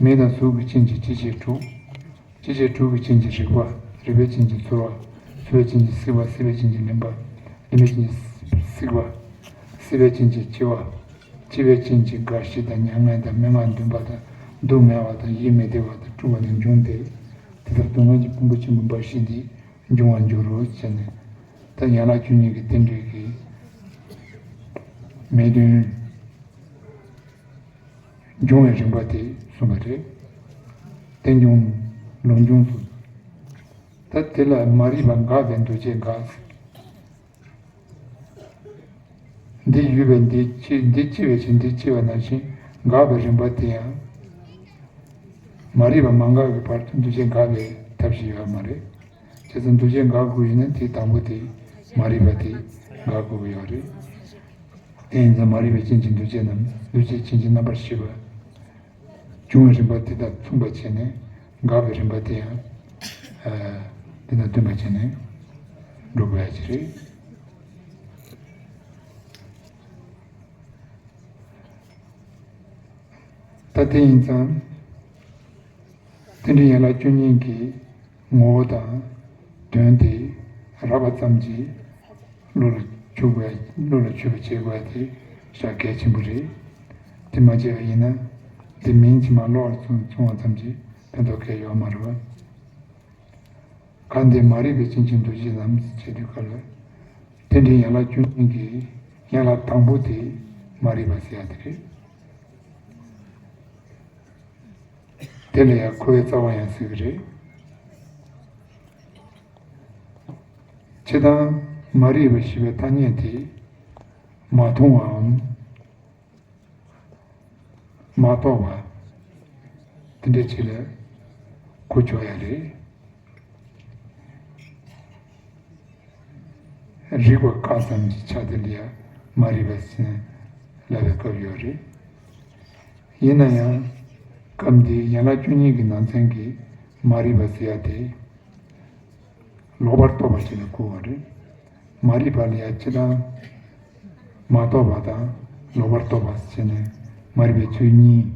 མིང་དང་གཟུགས་ཀྱི་རྐྱེན་གྱིས་སྐྱེ་མཆེད་དྲུག། སྐྱེ་མཆེད་དྲུག་གི་རྐྱེན་གྱིས་རེག་པ། རེག་པའི་རྐྱེན་གྱིས་ཚོར་བ། ཚོར་བའི་རྐྱེན་གྱིས་སྲིད་པ། སྲིད་པའི་རྐྱེན་གྱིས་ལེན་པ། ལེན་པའི་རྐྱེན་གྱིས་སྲིད་པ། སྲིད་པའི་རྐྱེན་གྱིས་འཆི་བ། འཆི་བའི་རྐྱེན་གྱིས་རྒ་ཤི་དང་མྱ་ངན་དང་མི་མངོན་འདུན་པ་དང་སྡུག་བསྔལ་བ་དང་ཡིད་མི་བདེ་བ་དང་སྐྲག་པ་དང་འབྱུང་སྟེ། དེ་ལྟར་སྡུག་བསྔལ་གྱི་ཕུང་པོ་ཆེན་པོ་འབའ་ཞིག་འདི་འབྱུང་བར་འགྱུར་རོ་ཟེར་ནས། ད་ཡན་ལག་བཅུ་གཉིས་ཀྱི་རྟེན་འབྲེལ་གྱི་མི་མཐུན། འབྱུང་བའི་རིམ་པ་དེ་གསུངས་པ་རེད། རྟེན་འབྱུང་ལུགས་འབྱུང་སོགས། ད་དེ་ལ་མ་རིག་པ་འགགས་པས་འདུ་བྱེད་འགག། འདི་ཡོད་པས་འདི་སྐྱེ། འདི་སྐྱེ་བའི་ཕྱིར་འདི་སྐྱེ་བ་ནང་བཞིན་འགག་པའི་རིམ་པ་དེ་ཡང་། མ་རིག་པ་མ་འགགས་ཀྱི་བར་དུ་འདུ་བྱེད་འགག་པའི་ཐབས་ཤེས་ཡོད་མ་རེད། བྱས་ཙང་འདུ་བྱེད་འགག་དགོས་ཡིན་ན་དེ་དང་པོ་དེ་མ་རིག་པ་དེ་འགག་དགོས་ཀྱི་ཡོད་རེད། དེ་ཡིན་ཙང་མ་རིག་པའི་རྐྱེན་གྱིས་འདུ་བྱེད་རྣམས། འདུ་བྱེད་རྐྱེན་གྱིས་རྣམ་པར་ཤེས་པ། འབྱུང་བའི་རིམ་པ་དེ་དང་མཚུངས་པ་བྱས་ནས་འགག་པའི་རིམ་པ་དེ་ཡང་ཨ་དེ་དང་མཐུན་པ་བྱས་ནས་འགྲོ་དགོས་ཡ་ཅིག་རེད། ད་དེ་ཡིན་ཙང་། རྟེན་འབྲེལ་ཡན་ལག་བཅུ་གཉིས་ཀྱི་ངོ་བོ་དང་དོན་དེ་རགས་པ་ཙམ་གྱིས་བློ་ལ་འཇུག་པའི། བློ་ལ་འཇུག་པའི་བྱེད་དགོས་དེ་ཞེ་གལ་ཆེན་པོ་རེད། དེ་མ་བྱས་པ་ཡིན་ན་དེ་མིང་ཕྱི་མ་ཀློག་པར་བྱུང་བ་ཙམ་གྱིས་ཕན་ཐོགས་གང་ཡང་ཡོད་མ་རེད་པ། གང་འདི་མ་རིག་པའི་རྐྱེན་གྱིས་འདུ་བྱེད་རྣམས་ཟེར་དུས་སྐབས་ལ། རྟེན་འབྲེལ་ཡན་ལག་བཅུ་གཉིས་ཀྱི་ཡན་ལག་དང་པོ་དེ་མ་རིག་པ་ཟེར་ཡ་དེ་རེད། དེ་ལ་ཡང་འཁོར་བའི་རྩ་བ་ཡང་ཟེར་གྱི་རེད། སྤྱིར་བཏང་མ་རིག་པ་ཞེས་པའི་ཐ་སྙད་དེ་མ་མཐོང་བའམ་མ་རྟོགས་པ་དེ་འདྲ་ཅིག་ལ་གོ་ཆོག་ཡ་རེད། རིག་པ་བཀག་ཙམ་གྱི་ཆ་དེ་ལ་ཡང་མ་རིག་པ་ཟེར་ལབ་པའི་སྐབས་ཡོད་རེད། ཡིན་ན་ཡང་སྐབས་འདིའི་ཡན་ལག་བཅུ་གཉིས་ཀྱི་ནང་ཚན་གྱི་མ་རིག་པ་ཟེར་ཡ་དེ་ལོག་པར་རྟོག་པ་ཞིག་ལ་གོ་བ་རེད། མ་རིག་པ་ལ་ཡང་སྤྱིར་བཏང་མ་རྟོགས་པ་དང་ལོག་པར་རྟོག་པ་ཟེར་ནས་མ་རིག་པའི་ཚུལ་གཉིས་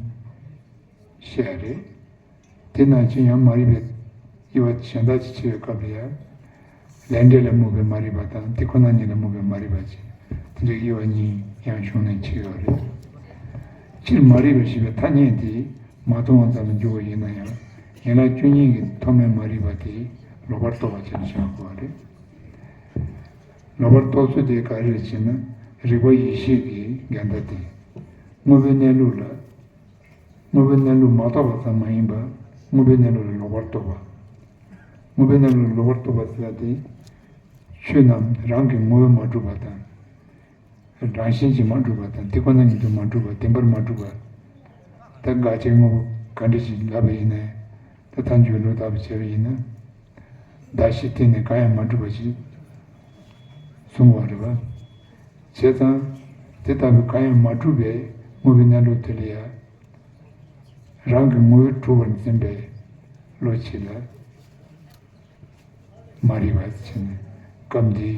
བཤད་རེད། དེ་ནང་བཞིན་ཡང་མ་རིག་པའི་དབྱེ་བ་གཞན་དག་ཅིག་ཕྱེ་བའི་སྐབས་ལ་ཡང་། ལས་འབྲས་ལ་རྨོངས་པའི་མ་རིག་པ་དང་དེ་ཁོ་ན་ཉིད་ལ་རྨོངས་པའི་མ་རིག་པ་ཅིག་དེ་འདྲའི་དབྱེ་བ་གཉིས་ཡང་གཞུང་ནས་ཕྱེ་ཡོད་རེད། སྤྱིར་མ་རིག་པ་ཞེས་པའི་ཐ་སྙད་དེ་མ་མཐོང་བ་ཙམ་ལ་འཇོག་པ་ཡིན་ན་ཡང་ཡན་ལག་བཅུ་གཉིས་ཀྱི་མཐོ་དམན་མ་རིག་པ་དེ་ལོག་པར་རྟོག་པ་ཅིག་ལ་བཞག་དགོས་པ་རེད། ལོག་པར་རྟོག་ཚུལ་དེ་ག་རེ་རེད་ཅེ་ན། རིག་པ་ཡེ་ཤེས་ཀྱི་འགལ་ཟླ་སྟེ། དངོས་པོའི་གནས་ལུགས་ལ། དངོས་པོའི་གནས་ལུགས་མ་རྟོགས་པ་ཙམ་མ་ཡིན་པར་དངོས་པོའི་གནས་ལུགས་ལ་ལོག་པར་རྟོག་པ། དངོས་པོའི་གནས་ལུགས་ལ་ལོག་པར་རྟོག་པ་ཟེར་ཡ་དེ། ཆོས་རྣམས་རང་གི་ངོ་བོས་མ་གྲུབ་པ་དང་། རང་བཞིན་གྱིས་མ་གྲུབ་པ་དང་དེ་ཁོ་ན་ཉིད་དུ་མ་གྲུབ་པ་བདེན་པར་མ་གྲུབ་པ། ད་འགལ་བྱའི་དངོས་པོ་ག་འདྲ་ཞིག་ལབ་པ་ཡིན་ན། ད་ཐལ་འགྱུར་ལུགས་ལྟ་བུ་བྱས་པ་ཡིན་ན། བདག་གཞན་བརྟེན་ནས་གང་ཡང་མ་གྲུབ་པ་ཞིག་གསུངས་པ་རེད་པ། བྱས་ཙང་དེ་ལྟ་བུའི་གང་ཡང་མ་གྲུབ་པའི་དངོས་པོའི་གནས་ལུགས་དེ་ལ་ཡང་རང་གི་ངོ་བོས་གྲུབ་པར་འཛིན་པའི་བློ་ཅིག་ལ་མ་རིག་པ་ཟེར་ནས། སྐབས་འདིའི་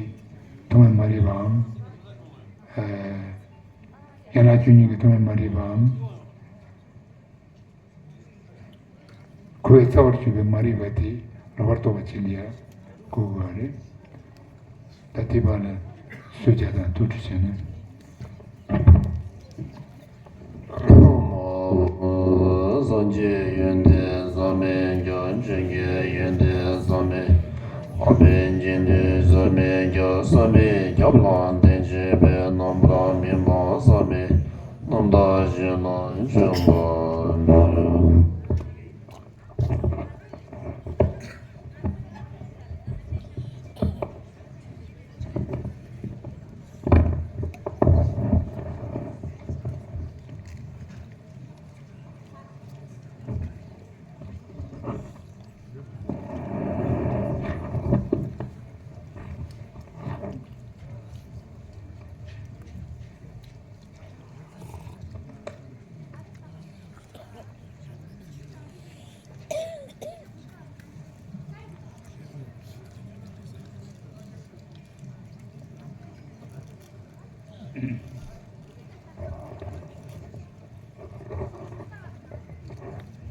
མཐོ་དམན་མ་རིག་པའམ། ཨ་ཡན་ལག་བཅུ་གཉིས་ཀྱི་མཐོ་དམན་མ་རིག་པའམ། འཁོར་བའི་རྩ་བར་གྱུར་པའི་མ་རིག་པ་དེ་ལོག་པར་རྟོག་པ་ཅིག་ལ་ཡང་གོ་དགོས་པ་རེད། ད་དེ་བར་ལ་གསོལ་ཇ་དང་ཐུགས་ཁྲིད་བྱས་ནས། སངས་རྒྱས་ཡོན་ཏན་ཟག་མེད་ཁྱབ། བྱིན་གྱིས་ཡོན་ཏན་ཟག་མེད་ཁྱབ། འཕགས་པའི་དགེ་འདུན་ཟག་མེད་ཁྱབ། བསམ་པས་ཁྱབ་ལ་དེ་བྱེད་པའི། རྣམ་པར་སྨིན་པ་ཟག་མེད་རྣམ་དག་གཞན་ལ་སྤྱོད་པར་འགྱུར།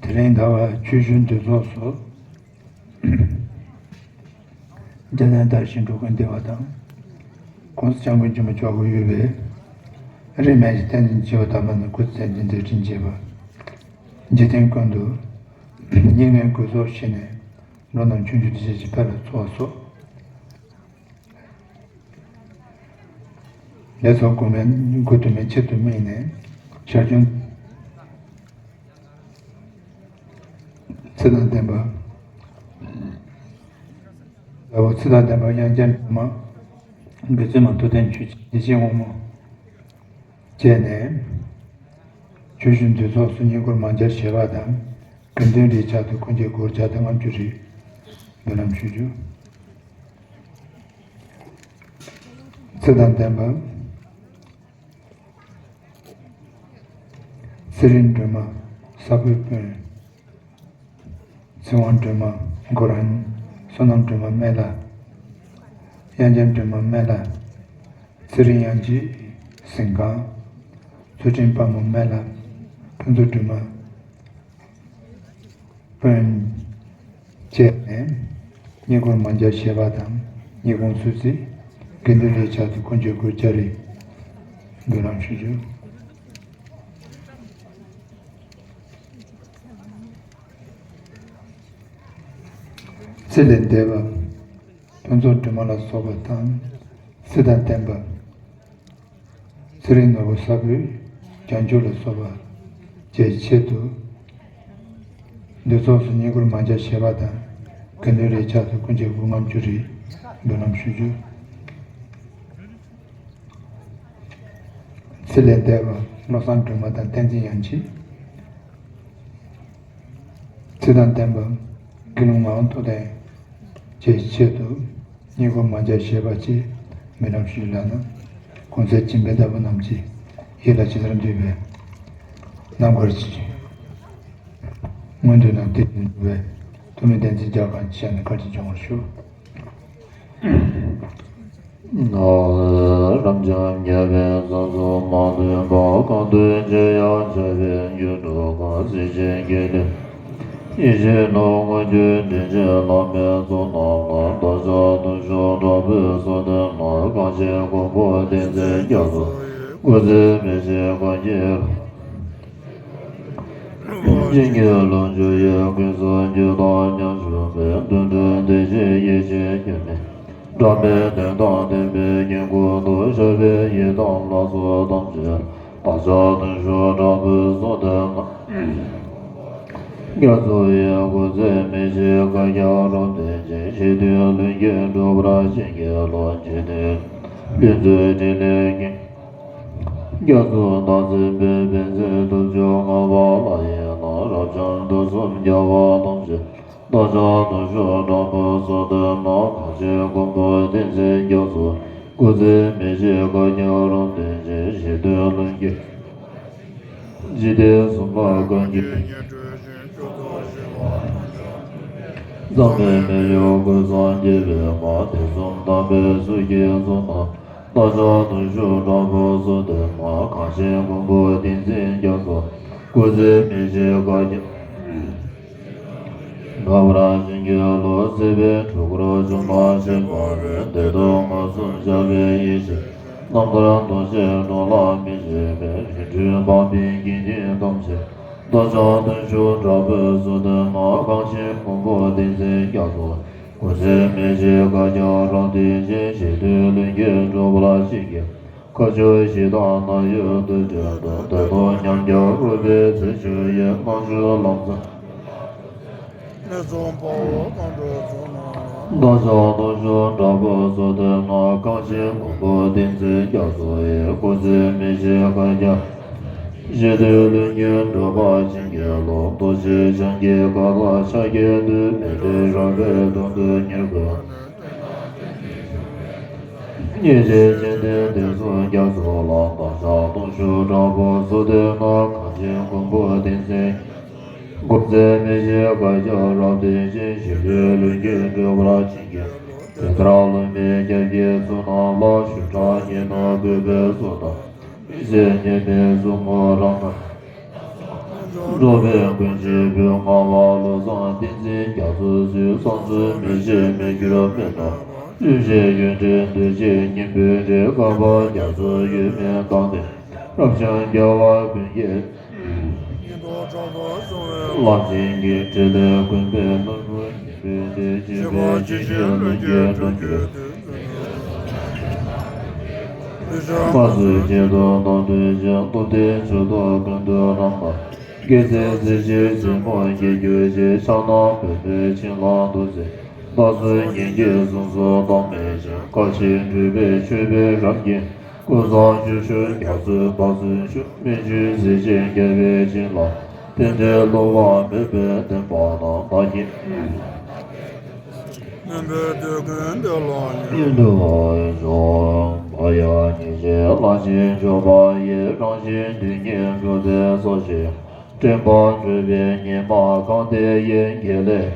དེ་རིང་ཟླ་བ་ཆོས་ཞུ་འདུས་ཚོགས་སུ། རྒྱལ་བསྟན་དར་ཞིང་འགྲོ་ཀུན་བདེ་བ་དང་། ༸གོང་ས་༸སྐྱབས་མགོན་ཆེན་པོ་མཆོག་གི་ཡོད་པའི། རིས་མེད་ཀྱི་བསྟན་འཛིན་བྱེ་བ་དམ་པ་རྣམས་སྐུ་ཚེ་བརྟན་ཅིང་མཛད་འཕྲིན་རྒྱས་པ། འཇིག་རྟེན་ཀུན་ཏུ། སྙིགས་མའི་གོས་ཚོགས་ཞི་ནས། འགྲོ་རྣམས་ཆོས་འབྱོར་བདེ་གཤེགས་ཀྱི་ཕ་རོལ་ཏུ་འཚོ་བ་སོགས། ལས་ཚོགས་དགུ་མའི་དགུ་དུ་མའི་ཆེད་དུ་དམིགས་ནས་ཞར་བྱུང་ཚེ་དང་ལྡན་པ། ལ་བོ་ཚེ་དང་ལྡན་པ་དབྱངས་ཅན་སྒྲོལ་མ། དགེ་ཚུལ་མ་ཐུབ་བསྟན་ཆོས་ཀྱི་བདེ་ཆེན་དབང་མོ། བཅས་ནས། ཆོས་ཞུ་འདུས་ཚོགས་སུ་བསྙེན་བཀུར་མ་བྱར་བཞེས་པ་དང་། དགེ་འདུན་རིའི་ཆར་དུ་ཀུན་གྱི་གུར་ཆ་དང་ལྔ་བཅུ་རེ། འབུལ་ལམ་ཞུ་རྒྱུ། ཚེ་དང་ལྡན་པ། ཚེ་རིང་སྒྲོལ་མ་ས་བོན་སྤུན། ཚེ་དབང་སྒྲོལ་མ་གུ་རུ། བསོད་ནམས་སྒྲོལ་མ་སྨན་བླ། དབྱངས་ཅན་སྒྲོལ་མ་སྨན་བླ། ཚེ་རིང་དབྱངས་སྐྱིད་གཟིམ་ཁང་། ཚུལ་ཁྲིམས་དཔལ་མོ་སྨན་བླ། ཕུན་ཚོགས་སྒྲོལ་མ། སྤུན། བཅས་ནས། བསྙེན་བཀུར་མ་བྱར་བཞེས་པ་དང་། ཉིན་གུང་གསོལ་ཚིགས། དགེ་འདུན་རིའི་ཆར་དུ་ཀུན་གྱི་གུར་ཆ་རེ། འབུལ་ལམ་ཞུ་རྒྱུ། ཚེ་ལས་འདས་པ། ཕུན་ཚོགས་སྒྲོལ་མ་ལ་སོགས་པ་དང་། ཚེ་དང་ལྡན་པ། ཚེ་རིང་ནོར་བུ་ས་བོན་བྱང་ཆུབ་ལ་སོགས་པ་བཅས་ཆེད་དུ། འདུས་ཚོགས་སུ་བསྙེན་བཀུར་མ་བྱར་བཞེས་པ་དང་། དགེ་འདུན་རིའི་ཆར་དུ་ཀུན་གྱི་གུར་ལྔ་བཅུ་རེ། འབུལ་ལམ་ཞུ་རྒྱུ། ཚེ་ལས་འདས་པ་བློ་བཟང་སྒྲོལ་མ་དང་བསྟན་འཛིན་དབྱངས་སྐྱིད། ཚེ་དང་ལྡན་པ་དགེ་སློང་ངག་དབང་ཐུབ་བསྟན་བཅས་ཆེད་དུ་བསྙེན་བཀུར་མ་བྱར་བཞེས་པ་བཅས་འབུལ་ལམ་ཞུས་ལགས་ན། གོང་ཚེ་སྦྱིན་པའི་བདག་པོ་རྣམས་ཀྱི་ཡིད་ལ་ཇི་ལྟར་འདུས་པའི་རྣམ་དཀར་གྱི་སྔོན་དུ་ནང་དེ་བཞིན་འགྲུབ་པའི་ཐུགས་སྨོན་བདེན་ཚིག་རྒྱ་གང་ཆེ་ན་བཀའ་དྲིན་སྐྱོང་བར་ཞུ། རབ་འབྱམས་ཉེ་བའི་ས་སུ་མ་ལུས་པ། གང་དུ་མཆིའང་ཕྱག་འཚལ་ལོ། གཟི་བརྗིད་ཀྱི་ལྷས་ཡེ་ཤེས་ཀློང་མངོན་གྱུར་དྲིན་ཅན་བླ་མའི་གཙུག་ན་ལ། བདག་ཅག་གདུང་ཤུགས་དྲག་པོས་གསོལ་འདེབས་ན། གངས་ཅན་མགོན་པོ་བསྟན་འཛིན་རྒྱ་མཚོ་སྐུ་ཚེ་མི་ཤིགས་བཀའ་བརྒྱུད། བྱིན་གྱིས་རློབ་བྱུང་ཡི་གེ་སོགས་རྒྱུད་དང་མཉམ་བཞུགས་པའི། དོན་གྲུབ་བདེ་གཤེགས་ཡེ་ཤེས་མཆོག་ནི། སྒྲ་མེད་དོན་དང་ལྡན་པའི་དཀྱིལ་འཁོར་དུ། ཞབས་པད་ཡི་དམ་ལ་སོགས་ཐམས་ཅད། བདག་ཅག་གདུང་ཤུགས་དྲག་པོས་གསོལ་འདེབས་ན། རྒྱ་མཚོ་ཡི་སྐུ་ཚེ་མི་ཤིགས་བཀའ་རྒྱ་རབ་བརྟན་ཅིང་། ཞི་དུལ་ལྷུན་གྱིས་འགྲུབ་པར་བྱིན་གྱིས་རློབས། འཇིག་རྟེན་ཕུན་ཚོགས་འཕྲིན་ལས་ཀྱི། རྒྱ་མཚོ་སྟག་འཛིན་པའི་བེང་ཆེན་དུག་ཅོག་ལྔ་པ་ལ་ཡིས་བླངས། རབ་འབྱམས་དུས་གསུམ་རྒྱལ་བ་ཐམས་ཅད། བདག་ཅག་གདུང་ཤུགས་དྲག་པོས་གསོལ་འདེབས་ན། གངས་ཅན་མགོན་པོ་བསྟན་འཛིན་རྒྱ་མཚོ། སྐུ་ཚེ་མི་ཤིགས་བཀའ་རྒྱ་རབ་བརྟན་ཅིང་། ཞི་དུལ་ལྷུན་གྱིས། འཇིག་རྟེན་གསུམ་ལ་བཀའ་བརྒྱུད། འཛམ་བུའི་མི་ཡི་ཀུན་བཟང་རྒྱལ་བའི་དཔལ། དུས་གསུམ་དམ་པའི་ཚུལ་གྱིས་གསོལ་འདེབས། བདག་ཅག་གདུང་ཤུགས་དྲག་པོས་གསོལ་འདེབས་ན། གངས་ཅན་མགོན་པོ་བསྟན་འཛིན་རྒྱ་མཚོ། སྐུ་ཚེ་མི་ཤིགས་བཀའ་རྒྱ། འགྲོ་བར་བྱིན་གྱིས་རློབས། སྲིད་པའི་འཁྲུལ་འཁོར་འཇོམས་པར་བྱེད་པ་ནི། བདེ་སྟོང་མངོན་སུམ་ཤར་བའི་ཡེ་ཤེས། རྣམ་ཐར་རྡོ་རྗེ་འགྲོ་ལ་མི་ཕྱེད་པའི། རིགས་དྲུག་འཕགས་པའི་དགེ་འདུན་ཐམས་ཅད། བདག་ཅག་གདུང་ཤུགས་དྲག་པོས་གསོལ་འདེབས་ན། གངས་ཅན་མགོན་པོ་བསྟན་འཛིན་རྒྱ་མཚོ། སྐུ་ཚེ་མི་ཤིགས་བཀའ་རྒྱ་རབ་བརྟན་ཅིང་། ཞི་དུལ་ལྷུན་གྱིས་འགྲུབ་པར་བྱིན་གྱིས། མཁའ་སྤྱོད་གཞི་བདག་ནགས་གཡུལ་དུར་ཁྲོད་དུ། བདེ་སྟོང་ཉམས་བརྒྱ་རོལ་པའི་ཚེ་ཆུ་ཡི། རྣམ་དཔྱོད་ལམ་བཟང་། བདག་ཅག་གདུང་ཤུགས་དྲག་པོས་གསོལ་འདེབས་ན། གངས་ཅན་མགོན་པོ་བསྟན་འཛིན་རྒྱ་མཚོ་ཡི། སྐུ་ཚེ་མི་ཤིགས་བཀའ་རྒྱ། ཞི་དུལ་ལྷུན་གྱིས་འགྲུབ་པར་བྱིན་གྱིས་རློབས། རྡོ་རྗེ་འཆང་གི་བཀའ་ལ་ཕྱག་འཚལ་དུས། མི་འབྲལ་རང་གི་དོན་དུ་ཉེར་མཁོ། སྙིང་རྗེ་ཅན་ལྡན་དུས་གསུམ་རྒྱ་མཚོ་ལ། བདག་ཅག་གདུང་ཤུགས་དྲག་པོས་གསོལ་འདེབས་ན། གངས་ཅན་མགོན་པོ་བསྟན་འཛིན། སྐུ་ཚེ་མི་ཤིགས་བཀའ་རྒྱ་རབ་བརྟན་ཅིང་། ཞི་དུལ་ལྷུན་གྱིས་འགྲུབ་པར་བྱིན་གྱིས། དེ་ལྟར་སློབ་མའི་སྐྱབས་ཀྱི་ཚུལ་རྣམས་ལ། ཞུ་དག་ཉིད་ནི་བཀོད་པའི་ཚུལ་དང་། མི་ཟད་མཉམ་མེད་གཟུགས་ངོ་རང་དང་། འགྲོ་བའི་ཀུན་གཞི་བོད་ལྔ་པ་བློ་བཟང་བསྟན་འཛིན་རྒྱ་མཚོ་ཚུལ་བཟང་ཚུལ་མི་ཕྱེད་མི་འགྱུར་མེད་ནོར། རིན་ཆེན་ཡོན་ཏན་འདོད་ཅིང་སྙིང་པོའི་རིགས། བསྐལ་པ་རྒྱ་མཚོའི་ཡུལ་མིན་གང་དེ། རབ་འབྱམས་རྒྱལ་བ་ཀུན་གྱི་ལམ་འཛིན་གྱི། ཕྲིན་ལས་ཀུན་པའི་ནོར་བུ་ཉིད་པའི་གཏེར། བྱེད་པ་ཇི་བཞིན་ལྷུན་གྱིས་གྲུབ་གྱུར་ཅིག། མ་བཅོས་གྱེན་དུ་སྣང་དུས་ཀྱི། སྟོབས་ལྡན་མཆོག་ཏུ་ཀུན་ཏུ་རངས་པ། དགེ་རྩའི་རྩེ་ཆེན་ཆེན་མོ་རྒྱས་གྱུར་ཅིག། ཕྱག་ན་བོད་པའི་བྱིན་རླབས་རྡོ་རྗེ། བདག་བསུ་ཉིད་ཀྱི་གཟུངས་སུ་བདག་མེད་ཅིང་། བཀའ་བཞིན་སྒྲུབ་པའི་མཆོད་པའི་རབ་ཀྱིས། ཀུན་བཟང་སྤྱོད་ཕྱུག་རྒྱ་མཚོའི་བདག་བཙུན་མཆོག། སྨན་ཆུ་གཟི་བྱིན་རྒྱལ་བའི་བྱིན་རླབས། རྟེན་འབྲེལ་བསླུ་བ་མེད་པའི་བདེན་པ་རྣམས། བདག་གིས་སྨོན་པའི་དུས་ཀུན་འདི་ལ་ཉོན། ཉོན་དུ་ཡོད་ཅོག། བག་ཡངས་ཉིན་བྱེད་གླང་ཆེན་སྤྱོད་པ་ཡི། རང་བཞིན་དོན་གཉིས་གྲུབ་པའི་ཚོགས་ཞིག། དྲན་པ་གྲོལ་བའི་ཉི་མ་གང་དེ་ཡི། དགེ་ལེགས་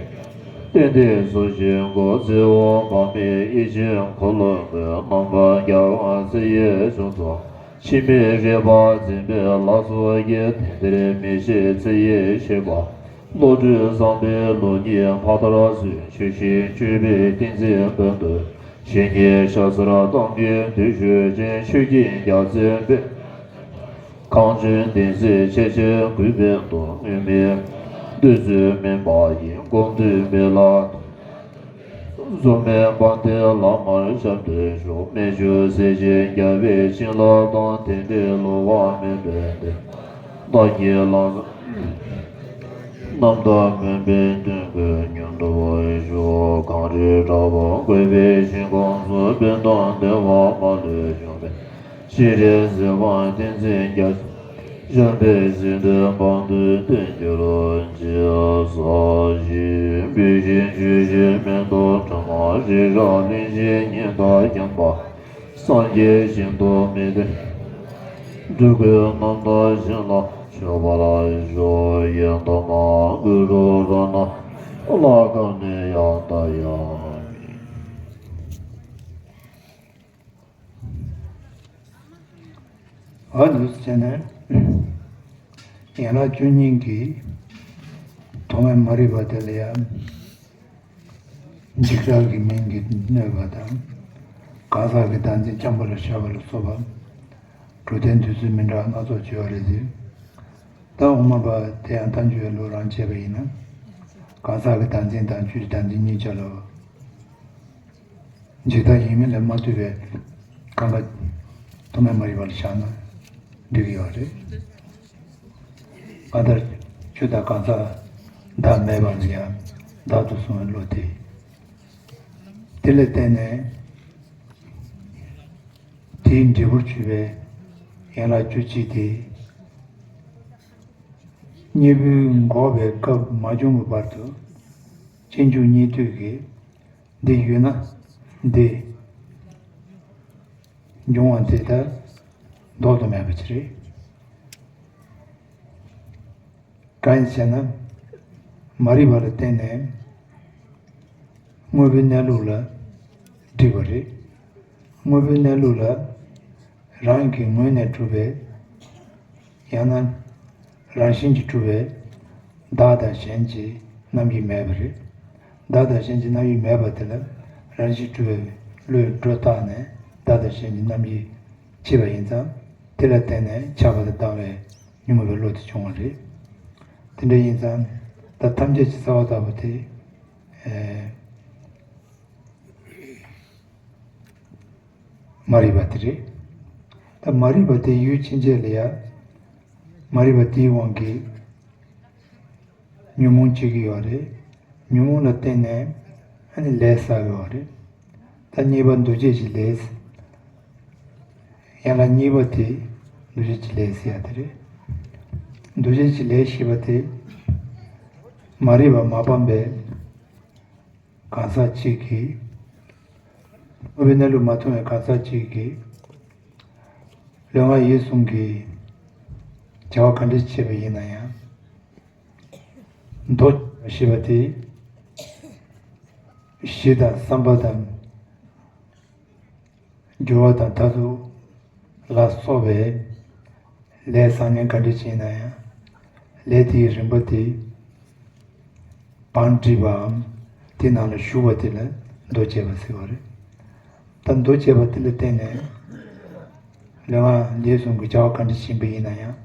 རྟེན་འདི་ཚོགས་ཞིང་སྒོ། རྩེ་དབུ་འཕགས་མའི་དབྱིངས་ཀྱི་འཁོར་ལོ་བསྐོར། རྣམ་པར་རྒྱལ་བ་ཚེ་ཡི་ཕྱོགས་སུ། འཆི་མེད་རིག་པ་འཛིན་པའི་ལྷ་ཚོགས་ཀྱིས། དེང་འདིར་མི་ཤིགས་ཚེ་ཡི་གཤེགས་པ། བློ་གྲོས་བཟང་པོའི་བློ་ཉིད་ཕ་མཐར་སོན། ཆོས་བཞིན་སྤྱོད་པའི་ཏིང་འཛིན་དཔལ་དུ། གཞན་གྱི་ཕྱག་འཚལ་གཏམ་གྱི་མདུད་གཞུ་ཅིང་། ཆོས་ཀྱི་རྒྱལ་མཚན་པདྨས། གངས་ཅན་བསྟན་འཛིན་ཆེ་ཆེར་གུས་པའི་མཐུ། དངོས་མེད་བདུད་རྩི་སྨན་པ་ཡི། སྒོམ་དུས་མི་ལ་གཟུགས་མེད་དཔལ་ལྡན་བླ་མར་ཞབས་ཏུ་ཞུགས། སྨན་ཆུ་གཟི་བྱིན་རྒྱལ་བའི་བྱིན་རླབས་དང་། དེ་འདྲའི་བསླུ་བ་མེད་པའི་བདེན། བདག་གི་ལམ་རྣམ་དག་སྨོན་པའི་དོན་ཀུན་ཉམས་འགྲུབ་ཤོག། གངས་རིའི་བྲག་དཔངས་བཀོད་པའི་ཞིང་ཁམས་སུ། ཕན་དང་བདེ་བ་མ་ལུས་འབྱུང་བའི། ཤེས་རིག་གཟི་འཕང་བསྟན་འཛིན་རྒྱ། འཇམ་དཔལ་གཟི་མདོས་འབངས་དུ་བསྟན་གྱུར་ཅིག། ས་གཞི་སྤོས་ཤིང་བཅུད་ཀྱི་སྨན་དང་དྲི་མ། རི་རབ་གླིང་བཞི་ཉི་ཟླ་མཉམ་པ། སངས་རྒྱས་ཞིང་དུ་མི་ལྡན་འགྲོ་ཀུན་རྣམ་དག་ཞིང་ལ་སྤྱོད་པར་ཤོག། ཡི་དམ་གུ་རུ་རཏྣ་ལ་དགའ་ནས་ཡང་དང་ཡང་། ཨ་ནི་ཟེར་ན་ཡན་ལག་བཅུ་གཉིས་ཀྱི་ཐོག་མའི་མ་རིག་པ་དེ་ལ་ཡང་འཇིགས་སྐྲག་གི་མིང་གིས་གནོད་པ་དང་། གང་ཟག་གི་བདག་འཛིན་བཅོམ་པ་ལ་བྱ་བ་ལ་སོགས་པ་འགྲོ་དོན་འདོད་ཚུལ་མི་འདྲ་བ་སྣ་ཚོགས་བྱེད་པ་རེད་ཟེར། ད་འོག་མ་པ་དེ་ཡང་ཐལ་འགྱུར་བའི་ལུགས་རང་བྱས་པ་ཡིན་ན། གང་ཟག་གི་བདག་འཛིན་དང་ཆོས་ཀྱི་བདག་འཛིན་གཉིས་ཆ་ལ། འཇིག་ལྟ་ཡིན་མིན་ལས་མ་ཐུབ་པའི་གང་ག་ཐོག་མའི་མ་རིག་པ་ལ་བཞག་ན་འགྲིག་གི་ཡོད་རེད། གང་ལྟར་ཆོས་དང་གང་ཟག་བདག་མེད་པ་ལ་ཡང་བདག་ཏུ་བཟུང་བའི་བློ་དེ། དེ་ལ་བརྟེན་ནས་དེའི་འབྲས་བུར་གྱུར་པའི་ཡན་ལག་བཅུ་གཅིག་དེ། གཉེན་པོའི་འགོག་པའི་སྐབས་མ་བྱུང་གི་བར་དུ་སྤྱོད་འཇུག་གཉིས་ལྟོས་ཀྱིས། འདི་ཡོད་ན་འདི་འབྱུང་བ་དེ་ལྟར་ལྡོག་ཏུ་མེད་པ་ཅིག་རེད། གང་ཡིན་ཟེར་ན། མ་རིག་པ་ལ་བརྟེན་ནས་དངོས་པོའི་གནས་ལུགས་ལ་སྒྲིབ་པ་རེད། དངོས་པོའི་གནས་ལུགས་ལ་རང་གི་ངོས་ནས་གྲུབ་པའི། ཡང་ན་རང་བཞིན་གྱིས་གྲུབ་པའི་བདག་དང་གཞན་གྱི་རྣམ་དབྱེ་མེད་པ་རེད། བདག་དང་གཞན་གྱི་རྣམ་དབྱེ་མེད་པ་དེ་ལ་རང་བཞིན་གྱིས་གྲུབ་པའི་བློས་སྒྲོ་བཏགས་ནས་བདག་དང་གཞན་གྱི་རྣམ་དབྱེ་ཕྱེ་བ་ཡིན་ཙང་། དེ་ལ་བརྟེན་ནས་ཆགས་པ་དང་སྡང་བའི་ཉོན་མོངས་པའི་བློ་དེ་བྱུང་བ་རེད། དེ་འདྲ་ཡིན་ཙང་ད་ཐམས་ཅད་ཀྱི་རྩ་བ་ལྟ་བུ་དེ། ཨེ། མ་རིག་པ་དེ་རེད། ད་མ་རིག་པ་དེ་ཡུལ་ཕྱིན་ཆད་ལ་ཡ། མ་རིག་པ་དེའི་དབང་གིས་ཉོན་མོངས་སྐྱེ་གི་ཡོད་རེད། ཉོན་མོངས་ལ་བརྟེན་ནས་ཨ་ནི་ལས་བསགས་ཡོད་རེད། ད་གཉིས་པ་འདུ་བྱེད་ཀྱི་ལས། ཡན་ལག་གཉིས་པ་དེ་འདུ་བྱེད་ཀྱི་ལས་ཟེར་ཡ་དེ་རེད། འདུ་བྱེད་ཀྱི་ལས་ཞེས་པ་དེ་མ་རིག་པ་མ་སྤངས་པའི་གང་ཟག་གཅིག་གིས། དངོས་པོའི་གནས་ལུགས་མ་མཐོང་བའི་གང་ཟག་གཅིག་གིས་ལུས་ངག་ཡིད་གསུམ་གྱི་བྱ་བ་ག་འདྲ་བྱས་པ་ཡིན་ན་ཡང་། མདོ་ཞེས་པ་དེ་གཞི་དང་བསམ་པ་དང་ སྦྱོར་བ་དང་མཐར་ཐུག་ལ་སོགས་པའི་ལས་བཟང་ངན་ག་འདྲ་ཅིག་ཡིན་ན་ཡང་ལས་དེའི་རིམ་པ་དེ་བང་བསྒྲིགས་པའམ་དེ་ནང་ལ་ཞུགས་པ་དེ་ལ་མདོ་བྱས་པ་ཟེར་བ་རེད། ད་མདོ་བྱས་པ་དེ་ལ་བརྟེན་ནས་ལས་ལས་གསུམ་གྱི་བྱ་བ་ག་འདྲ་ཞིག་ཡིན་པ་ཡིན་ན་ཡང་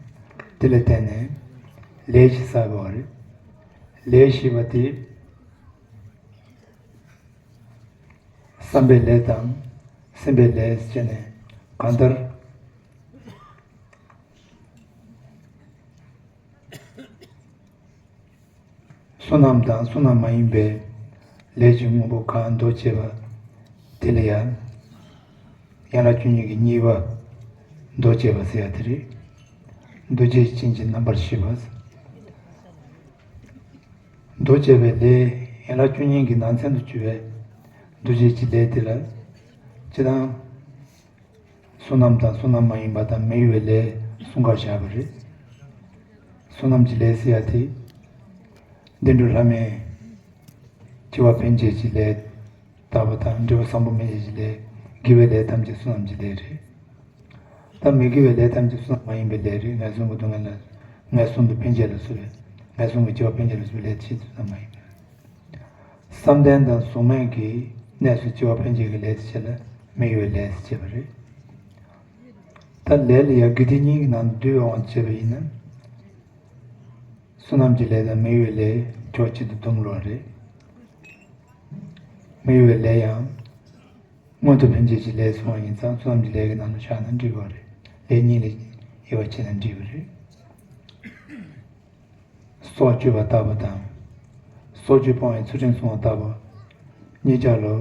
དེ་ལ་བརྟེན་ནས་ལས་ཤིག་བསགས་པ་རེད། ལས་ཞེས་པ་དེ་བསམ་པའི་ལས་དང་སེམས་པའི་ལས་བྱས་ནས་གང་ལྟར་བསོད་ནམས་དང་བསོད་ནམས་མ་ཡིན་པའི་ལས་ཀྱི་དངོས་པོ་གང་མདོ་བྱས་པ་དེ་ལ་ཡང་ཡན་ལག་བཅུ་གཉིས་ཀྱི་གཉིས་པ་མདོ་བྱས་པ་ཟེར་ཡ་དེ་རེད། འདུ་བྱེད་ཅན་གྱི་རྣམ་པར་ཤེས་པ། མདོ་བྱས་པའི་ལས་ཡན་ལག་བཅུ་གཉིས་ཀྱི་ནང་ཚན་དུ་གྱུར་པའི་འདུ་བྱེད་ཀྱི་ལས་དེ་ལ་སྤྱིར་བཏང་བསོད་ནམས་དང་བསོད་ནམས་མ་ཡིན་པ་དང་མི་གཡོ་བའི་ལས་གསུམ་ཀ་བཞག་པ་རེད། བསོད་ནམས་ཀྱི་ལས་ཟེར་ཡ་དེ་བདེ་འགྲོ་ལྷ་མིའི་སྐྱེ་བ་ཕན་བྱེད་ཀྱི་ལས་དག་པ་དང་འབྲས་བུ་བཟང་པོ་སྨིན་བྱེད་ཀྱི་ལས་དགེ་བའི་ལས་ཐམས་ཅད་བསོད་ནམས་ཀྱི་ལས་རེད། ད་མི་དགེ་བའི་ལས་ཐམས་ཅད་བསོད་ནམས་མ་ཡིན་པའི་ལས་རེད། ངན་སོང་གི་སྡུག་བསྔལ་ལ་ངན་སོང་དུ་ཕན་བྱེད་ལ་སོགས་པའི་ངན་སོང་གི་སྐྱེ་བ་ཕན་བྱེད་ལ་སོགས་པའི་ལས་ཐམས་ཅད་བསོད་ནམས་མ་ཡིན་པའི་ལས། བསམ་གཏན་དང་གཟུགས་མེད་ཀྱི་གནས་སུ་སྐྱེ་བ་ཕན་བྱེད་ཀྱི་ལས་དེ་བྱས་ལ་མི་གཡོ་བའི་ལས་ཟེར་བྱས་པ་རེད། ད་ལས་ལ་ཡང་དགེ་སྡིག་གཉིས་ཀྱི་ནང་དུ་བསྡུས་པའི་དབང་དུ་བྱས་པ་ཡིན་ན། བསོད་ནམས་ཀྱི་ལས་དང་མི་གཡོ་བའི་ལས་ཕྱོགས་གཅིག་ཏུ་བསྡོམས་ལོ་རེད། མི་གཡོ་བའི་ལས་ཡང་མངོན་མཐོ་ཕན་བྱེད་ཀྱི་ལས་གསུངས་པ་ཡིན་ཙང་བསོད་ནམས་ཀྱི་ལས་ཀྱི་ནང་དུ་བཞག་ན་འགྲིག་པ་རེད། ལས་གཉིས་ལ་དབྱེ་བ་ཕྱེ་ན་འགྲིག་པ་རེད། སྲོག་གཅོད་པ་ལྟ་བུ་དང་། སྲོག་གཅོད་སྤོང་བའི་ཚུལ་ཁྲིམས་སྲུང་བ་ལྟ་བུ་གཉིས་ཆ་ལོ།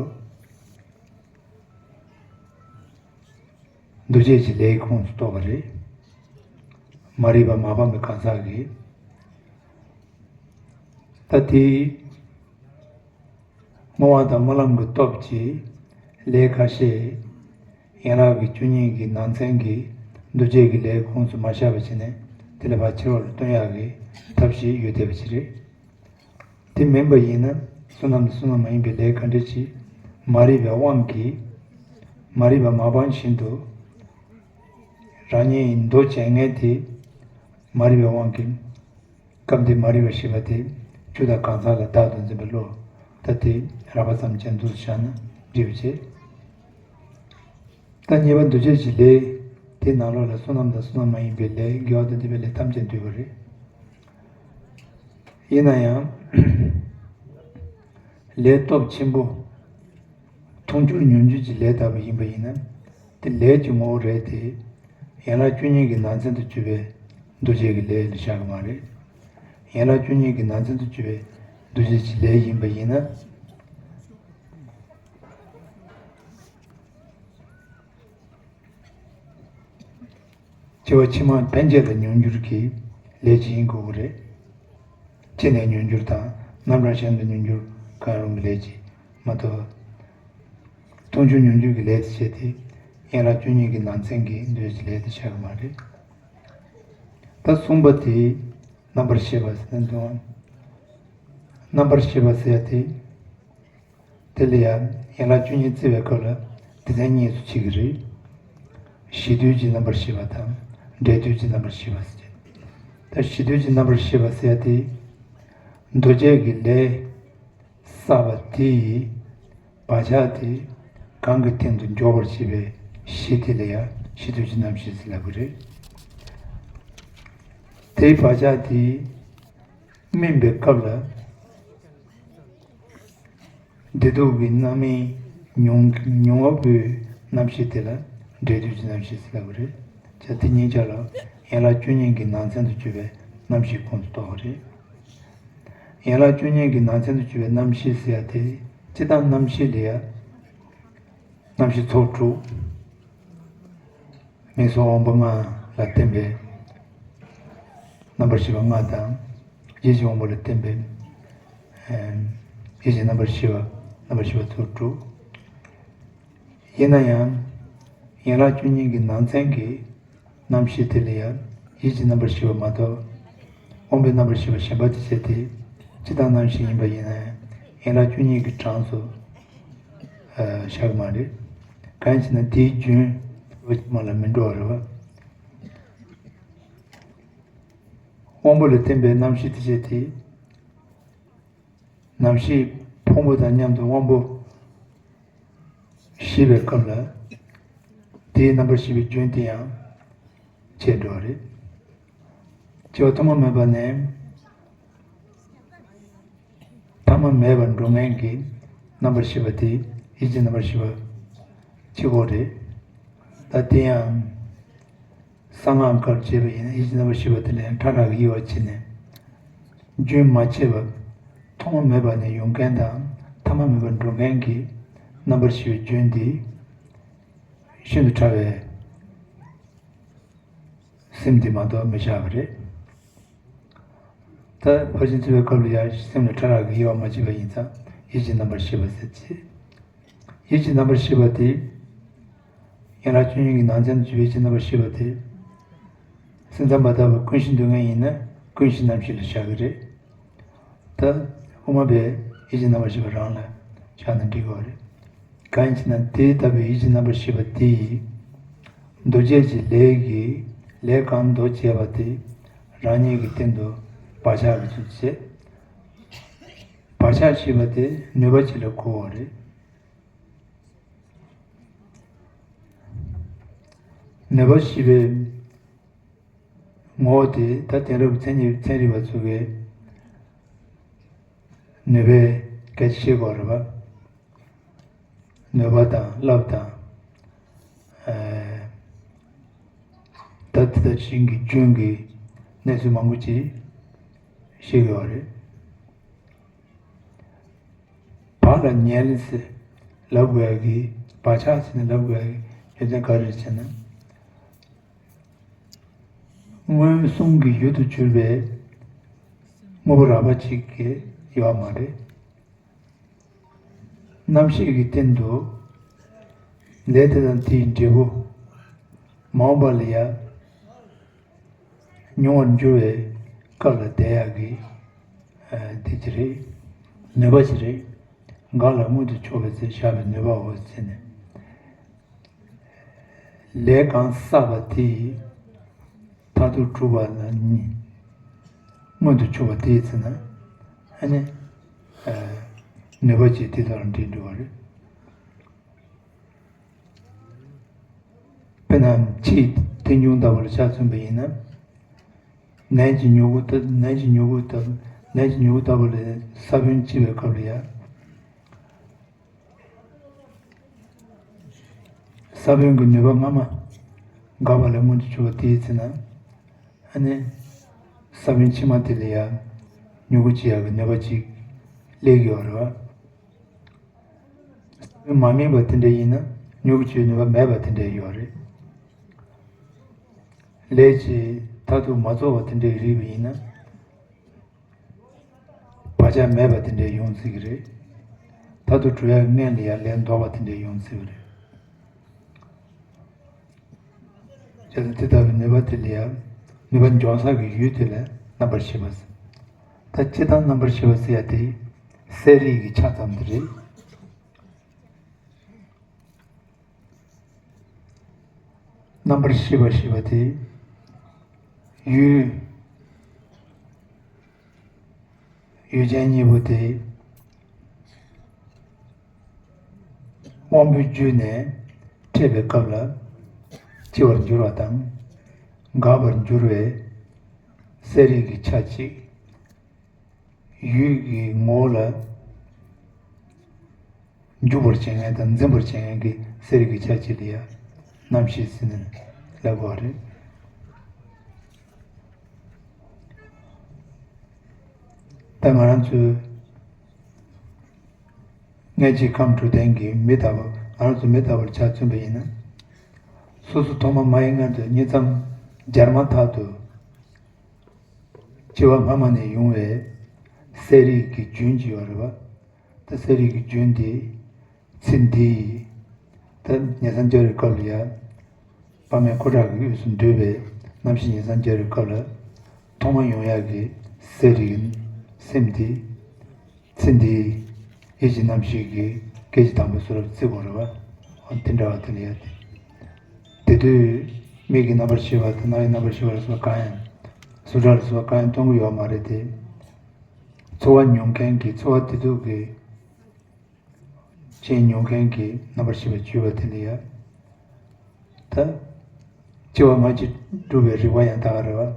འདུ་བྱེད་ཀྱི་ལས་ཁོངས་སུ་གཏོགས་པ་རེད། མ་རིག་པ་མ་སྤངས་པའི་གང་ཟག་གིས། ད་དེ་བསྔོ་བ་དང་སྨོན་ལམ་གྱི་སྟོབས་ཀྱིས་ལས་ཁ་ཤས་ཡན་ལག་གི་བཅུ་གཉིས་ཀྱི་ནང་ཚན་གྱི་འདུ་བྱེད་ཀྱི་ལས་ཁོངས་སུ་མ་བཞག་པ་བྱས་ནས་དེ་ལས་ཕར་ཕྱི་རོལ་ལ་བཏོན་ཡག་གི་ཐབས་ཤེས་ཡོད་བསྡད་པ་ཞིག་རེད། དེ་མིན་པ་ཡིན་ན་བསོད་ནམས་དང་བསོད་ནམས་མ་ཡིན་པའི་ལས་ག་འདྲ་ཅིག་མ་རིག་པའི་དབང་གིས་མ་རིག་པ་མ་སྤངས་བཞིན་དུ་རང་ཉིད་འདོད་བྱེད་ངན་དེ་མ་རིག་པའི་དབང་གིས་སྐབས་འདིར་མ་རིག་པ་ཞེས་པ་དེ་ཆོས་དང་གང་ཟག་ལ་བདག་ཏུ་འཛིན་པའི་བློ་ད་དེ་རགས་པ་ཙམ་ཅན་དུ་བཞག་ན་འགྲིག་པ་བྱེད། ད་གཉིས་པ་འདུ་བྱེད་ཀྱི་ལས་དེའི་ནང་ལོགས་ལ་བསོད་ནམས་དང་བསོད་ནམས་མ་ཡིན་པའི་ལས་དགེ་བ་དང་སྡིག་པའི་ལས་ཐམས་ཅད་འདུས་པ་རེད། ཡིན་ན་ཡང་ལས་སྟོབས་ཆེན་པོ་མཐོང་ཆོས་མྱོང་འགྱུར་གྱི་ལས་ལྟ་བུ་ཡིན་པ་ཡིན་ན་དེ་ལས་ཀྱི་ངོ་བོ་རེད་དེ། ཡན་ལག་བཅུ་གཉིས་ཀྱི་ནང་ཚན་དུ་གྱུར་པའི་འདུ་བྱེད་ཀྱི་ལས་ལ་བཞག་གི་མ་རེད། ཡན་ལག་བཅུ་གཉིས་ཀྱི་ནང་ཚན་དུ་གྱུར་པའི་འདུ་བྱེད་ཀྱི་ལས་ཡིན་པ་ཡིན་ན། སྐྱེ་བ་ཕྱི་མ་ཕན་ཆད་ལ་མྱོང་འགྱུར་གྱི་ལས་ཅིག་ཡིན་དགོས་ཀྱི་རེད། ཅི་ནས་མྱོང་འགྱུར་དང་རྣམ་གྲངས་གཞན་དུ་མྱོང་འགྱུར་གང་རུང་གི་ལས་ཅིག་མ་གཏོགས། མཐོང་ཆོས་མྱོང་འགྱུར་གྱི་ལས་དེ་བྱས་ཏེ་ཡན་ལག་བཅུ་གཉིས་ཀྱི་ནང་ཚན་གྱི་འདུ་བྱེད་ཀྱི་ལས་དེ་བྱ་གི་མ་རེད། ད་གསུམ་པ་དེ་རྣམ་པར་ཤེས་པ་ཟེར་ན་འདུག་རྣམ་པར་ཤེས་པ་ཟེར་ཡ་དེ། དེ་ལ་ཡང་ཡན་ལག་བཅུ་གཉིས་བརྩི་བའི་སྐབས་ལ་སྡེ་ཚན་གཉིས་སུ་ཕྱེ་གི་རེད། གཞི་དུས་ཀྱི་རྣམ་པར་ཤེས་པ་དང་འབྲས་དུས་ཀྱི་རྣམ་པར་ཤེས་པ་ཟེར། ད་གཞི་དུས་ཀྱི་རྣམ་པར་ཤེས་པ་ཟེར་ཡ་དེ་འདུ་བྱེད་ཀྱི་ལས་བསགས་པ་དེ་ཡི་བག་ཆགས་དེ་གང་གི་སྟེང་དུ་འཇོག་པར་བྱེད་པའི་གཞི་དེ་ལ་ཡང་གཞི་དུས་ཀྱི་རྣམ་ཤེས་ཟེར་ལབ་ཀྱི་རེད། དེའི་བག་ཆགས་དེ་སྨིན་པའི་སྐབས་ལ་བདེ་སྡུག་གི་རྣམ་སྨིན་མྱོང་མྱོང་བ་པོའི་རྣམ་ཤེས་དེ་ལ་འབྲས་དུས་ཀྱི་རྣམ་ཤེས་ཟེར་ལབ་ཀྱི་རེད། བྱས་དེ་གཉིས་ཆ་ལ་ཡན་ལག་བཅུ་གཉིས་ཀྱི་ནང་ཚན་དུ་གྱུར་པའི་རྣམ་ཤེས་ཁོངས་སུ་གཏོགས་པ་རེད། ཡན་ལག་བཅུ་གཉིས་ཀྱི་ནང་ཚན་དུ་གྱུར་པའི་རྣམ་ཤེས་ཟེར་ཡ་དེ་སྤྱིར་བཏང་རྣམ་ཤེས་ལ་ཡ། རྣམ་ཤེས་ཚོགས་དྲུག་མིག་གཟུགས་དབང་པོ་ལྔ་ལ་བརྟེན་པའི་རྣམ་པར་ཤེས་པ་ལྔ་དང་། ཡིད་ཀྱི་དབང་པོ་ལ་བརྟེན་པའི་ཨེམ། ཡིད་ཀྱི་རྣམ་པར་ཤེས་པ་རྣམ་པར་ཤེས་པ་ཚོགས་དྲུག་ཡིན་ན་ཡང་ཡན་ལག་བཅུ་གཉིས་ཀྱི་ནང་ཚན་གྱི་རྣམ་ཤེས་དེ་ལ་ཡང་ཡིད་ཀྱི་རྣམ་པར་ཤེས་པ་མ་གཏོགས་དབང་པོའི་རྣམ་པར་ཤེས་པ་གཞན་པ་དེ་བྱས་ཏེ་སྤྱིར་བཏང་རྣམ་ཤེས་ཡིན་པ་ཡིན་ན་ཡང་ཡན་ལག་བཅུ་གཉིས་ཀྱི་གྲངས་སུ་ཨ་བཞག་གི་མ་རེད། གང་ཞེ་ན་དེའི་རྒྱུན་འོད་ཀྱི་མ་ལ་མི་འགྲོ་བ་རེད་བ། དབང་པོ་ལ་བརྟེན་པའི་རྣམ་ཤེས་དེ་བྱས་ཏེ། རྣམ་ཤེས་ཕུང་པོ་དང་མཉམ་དུ་དབང་པོ་ཤེས་པའི་སྐབས་ལ། དེའི་རྣམ་པར་ཤེས་པའི་རྒྱུན་དེ་ཡང་ཆད་འགྲོ་བ་རེད། སྐྱེ་བ་ཐོག་མ་མེད་པ་ནས་ཐ་མ་མེད་པར་འགྲོ་མཁན་གྱི་རྣམ་པར་ཤེས་པ་དེ་ཡིད་ཀྱི་རྣམ་པར་ཤེས་པ་གཅིག་པོ་རེད། ད་དེ་ཡང་གསང་སྔགས་སྐབས་བྱས་པ་ཡིན་ན་ཡིད་ཀྱི་རྣམ་པར་ཤེས་པ་དེ་ལས་ཕྲ་རགས་ཀྱི་དབྱེ་བ་ཕྱེ་ནས། རྒྱུན་མ་ཆད་པ། ཐོག་མ་མེད་པ་ནས་ཡོང་མཁན་དང་ཐ་མ་མེད་པར་འགྲོ་མཁན་གྱི་རྣམ་པར་ཤེས་པའི་རྒྱུན་འདི་ཤིན་ཏུ་ཕྲ་བའི་སེམས་འདི་མ་གཏོགས་མི་བཞག་པ་རེད། ད་ཕར་ཕྱིན་ཚུགས་པའི་སྐབས་ལ་ཡང་སེམས་ལ་ཕྲ་རགས་ཀྱི་དབྱེ་བ་མ་ཕྱེ་བ་ཡིན་ཙང་ཡིད་ཀྱི་རྣམ་པར་ཤེས་པ་ཟེར་ཅེས། ཡིད་ཀྱི་རྣམ་པར་ཤེས་པ་དེ། ཡན་ལག་བཅུ་གཉིས་ཀྱི་ནང་ཚན་དུ་ཡིད་ཀྱི་རྣམ་པར་ཤེས་པ་དེ། སེམས་ཙམ་པ་ལྟ་བུ་ཀུན་གཞི་འདུ་ལྔ་ཡིན་ན་ཀུན་གཞི་རྣམ་ཤེས་ལ་བཞག་གི་རེད། ད་དབུ་མ་པས་ཡིད་ཀྱི་རྣམ་པར་ཤེས་པ་རང་ལ་བཞག་ན་འགྲིག་གི་རེད། གང་ཡིན་ཟེར་ན་དེ་ལྟ་བུའི་ཡིད་ཀྱི་རྣམ་པར་ཤེས་པ་དེ་ཡིས། འདུ་བྱེད་ཀྱི་ལས་ཀྱི་ལས་གང་འདོད་བྱེད་པ་དེ་རང་ཉིད་ཀྱི་སྟེང་དུ་བག་ཆགས་ཀྱི་ཚུལ་བྱེད། བག་ཆགས་ཞེས་པ་དེ་ནུས་པ་ཅིག་ལ་གོ་བ་རེད། ནུས་པ་ཞེས་པའི་ངོ་བོ་དེ་ད་དེང་རབས་ཚན་ཉིད་ཚན་རིག་པ་ཚོ་གིས་ནུས་པའི་སྐད་ཆ་བཤད་དགོས་རེད་པ། ནུས་པ་དང་རླབས་དང་། ཨ། ད་དེ་དང་གཞན་གྱི་རྒྱུན་གྱི་གནས་ཚུལ་མང་པོ་ཅིག་བཤད་དགོས་རེད། བག་ལ་ཉལ་ཟེར་ལབ་དགོས་ཡག་གི་བག་ཆགས་ཟེར་ནས་ལབ་དགོས་ཡག་གི་རྒྱུ་མཚན་ག་རེ་རེད་ཟེར་ན། མངོན་སུམ་གྱི་ཡུལ་དུ་གྱུར་པའི་དངོས་པོ་རགས་པ་ཅིག་གི་ཡོད་མ་རེད། རྣམ་ཤེས་ཀྱི་སྟེང་དུ་ལས་དེ་དང་དེའི་འབྲས་བུ་མ་འོངས་པ་ལ་ཡང་མྱོང་བར་འགྱུར་བའི་སྐབས་ལ་བསྡད་ཡག་གི་ཨ་དེ་ཅི་རེད། ནུས་པ་ཅི་རེད། འགག་ལ་མངོན་དུ་ཕྱོགས་པའི་ཚེ་བཞག་པའི་ནུས་པའོ་ཟེར་ནས། ལས་གང་བསགས་པ་དེ་མཐར་ཐུག་གྲུབ་པ་ལ་ནི་མངོན་དུ་ཕྱོགས་པ་དེའི་ཚེ་ན་ཨ་ནི་ཨ་ནུས་པ་ཅིག་དེ་དང་འབྲེལ་འགྲོ་བ་རེད། དཔེར་ན་ཕྱིའི་རྟེན་འབྱུང་ལྟ་བུ་ལ་ཆ་མཚོན་པ་ཡིན་ན། ནས་ཀྱི་མྱུ་གུ་ལྟ་ནས་ཀྱི་མྱུ་གུ་ལྟ་བུ་ནས་ཀྱི་མྱུ་གུ་ལྟ་བུ་ལ་ས་བོན་སྐྱེ་བའི་སྐབས་ལ་ཡང་། ས་བོན་གྱི་ནུས་པ་སྔ་མ་འགགས་པ་ལས་མངོན་དུ་གྱུར་པ་དེའི་ཚེ་ན། ཨ་ནི་ས་བོན་ཕྱི་མ་དེ་ལ་ཡང་མྱུ་གུ་སྐྱེ་ཡག་གི་ནུས་པ་ཅིག་སླེབས་ཡོད་རེད་བ། ས་བོན་མ་སྨིན་པ་དེ་འདྲ་ཡིན་ན་མྱུ་གུ་སྐྱེ་ནུས་པ་མེད་པ་དེ་འདྲ་ཡོད་རེད། ལས་ཀྱི་མཐར་ཐུག་མ་རྫོགས་པ་དེ་འདྲའི་རིགས་པ་ཡིན་ན། བག་ཆགས་མེད་པ་དེ་འདྲའི་ཡོང་སྲིད་ཀྱི་རེད། མཐར་ཐུག་གྲུབ་ཡག་སྔོན་ལ་ཡང་ལས་ལྡོག་པ་དེ་འདྲའི་ཡོང་སྲིད་པ་རེད། བྱས་ཙང་དེ་ལྟ་བུའི་ནུས་པ་དེ་ལ་ཡང་ནུས་པ་འབྱུང་ས་གི་ཡུལ་དེ་ལ་རྣམ་པར་ཤེས་པ་ཟེར། ད་སྤྱིར་བཏང་རྣམ་པར་ཤེས་པ་ཟེར་ཡ་དེ་གསལ་རིག་གི་ཆ་ཙམ་དེ་རེད། རྣམ་པར་ཤེས་པ་ཞེས་པ་དེ། ཡུལ། ཡུལ་ཅན་གཉིས་པོ་དེ། དབང་པོའི་རྒྱུད་ནས་འཕྲད་པའི་སྐབས་ལ། སྐྱེ་བར་འགྱུར་བ་དང་། འགག་པར་འགྱུར་བའི་གསལ་རིག་གི་ཆ་གཅིག་ཡུལ་གྱི་ངོ་བོ་ལ་འཇུག་པར་བྱེད་མཁན་དང་འཛིན་པར་བྱེད་མཁན་གྱི་གསལ་རིག་གི་ཆ་གཅིག་ལ་ཡང་རྣམ་ཤེས་ཟེར་ནས་ལབ་དགོས་པ་རེད། ད་ང་རང་ཚོའི་མངལ་གྱི་ཁམས་དྲུག་ལྡན་གྱི་མི་ལྟ་བུ་ང་རང་ཚོ་མི་ལྟ་བུར་ཆ་མཚོན་པ་ཡིན་ན། སོ་སོ་ཐོག་མ་མ་ཡིན་སྔོན་དུ་གཉིད་མཚམས་སྦྱར་མ་ཐག་ཏུ། སྐྱེ་བ་སྔ་མ་ནས་ཡོང་བའི་གསལ་རིག་གི་རྒྱུན་གྱི་ཡོད་རེད་བ། ད་གསལ་རིག་གི་རྒྱུན་དེ་ཚེ་འདིའི་ད་ཉེས་སམ་སྦྱར་བའི་སྐབས་ལ་ཡང་དཔག་མེད་ཁོ་ཐག་གི་དབུས་སུ་འདུས་པའི་རྣམ་ཤེས་ཉེས་སམ་སྦྱར་བའི་སྐབས་ལ་ཐོག་མ་ཡོང་ཡག་གི་གསལ་རིག་གི་སེམས་དེ་ཚེ་འདིའི་ཡིད་ཀྱི་རྣམ་ཤེས་ཀྱི་སྐད་ཅིག་དང་པོའི་བཟོ་འདྲ་བརྩི་དགོས་རེད་བ། དེ་འདྲ་བ་དེ་ལ་ཡ་དེ། དེ་དུས་མིག་གི་རྣམ་པར་ཤེས་པ་དང་རྣ་བའི་རྣམ་པར་ཤེས་པ་ལ་སོགས་པ་གང་ཡང་གཟུགས་སྒྲ་ལ་སོགས་པ་གང་ཡང་སྟོན་གྱི་ཡོད་མ་རེད་དེ། ཚོར་བ་མྱོང་མཁན་གྱི་ཚོར་བ་དེ་དུས་ཀྱི་ཅན་མྱོང་མཁན་གྱི་རྣམ་པར་ཤེས་པ་བརྗོད་པ་དེ་ལ་ཡ། ད་སྐྱེ་བ་སྔ་ཕྱི་སྒྲུབ་པའི་རིགས་པ་ཡང་དག་རེད་བ།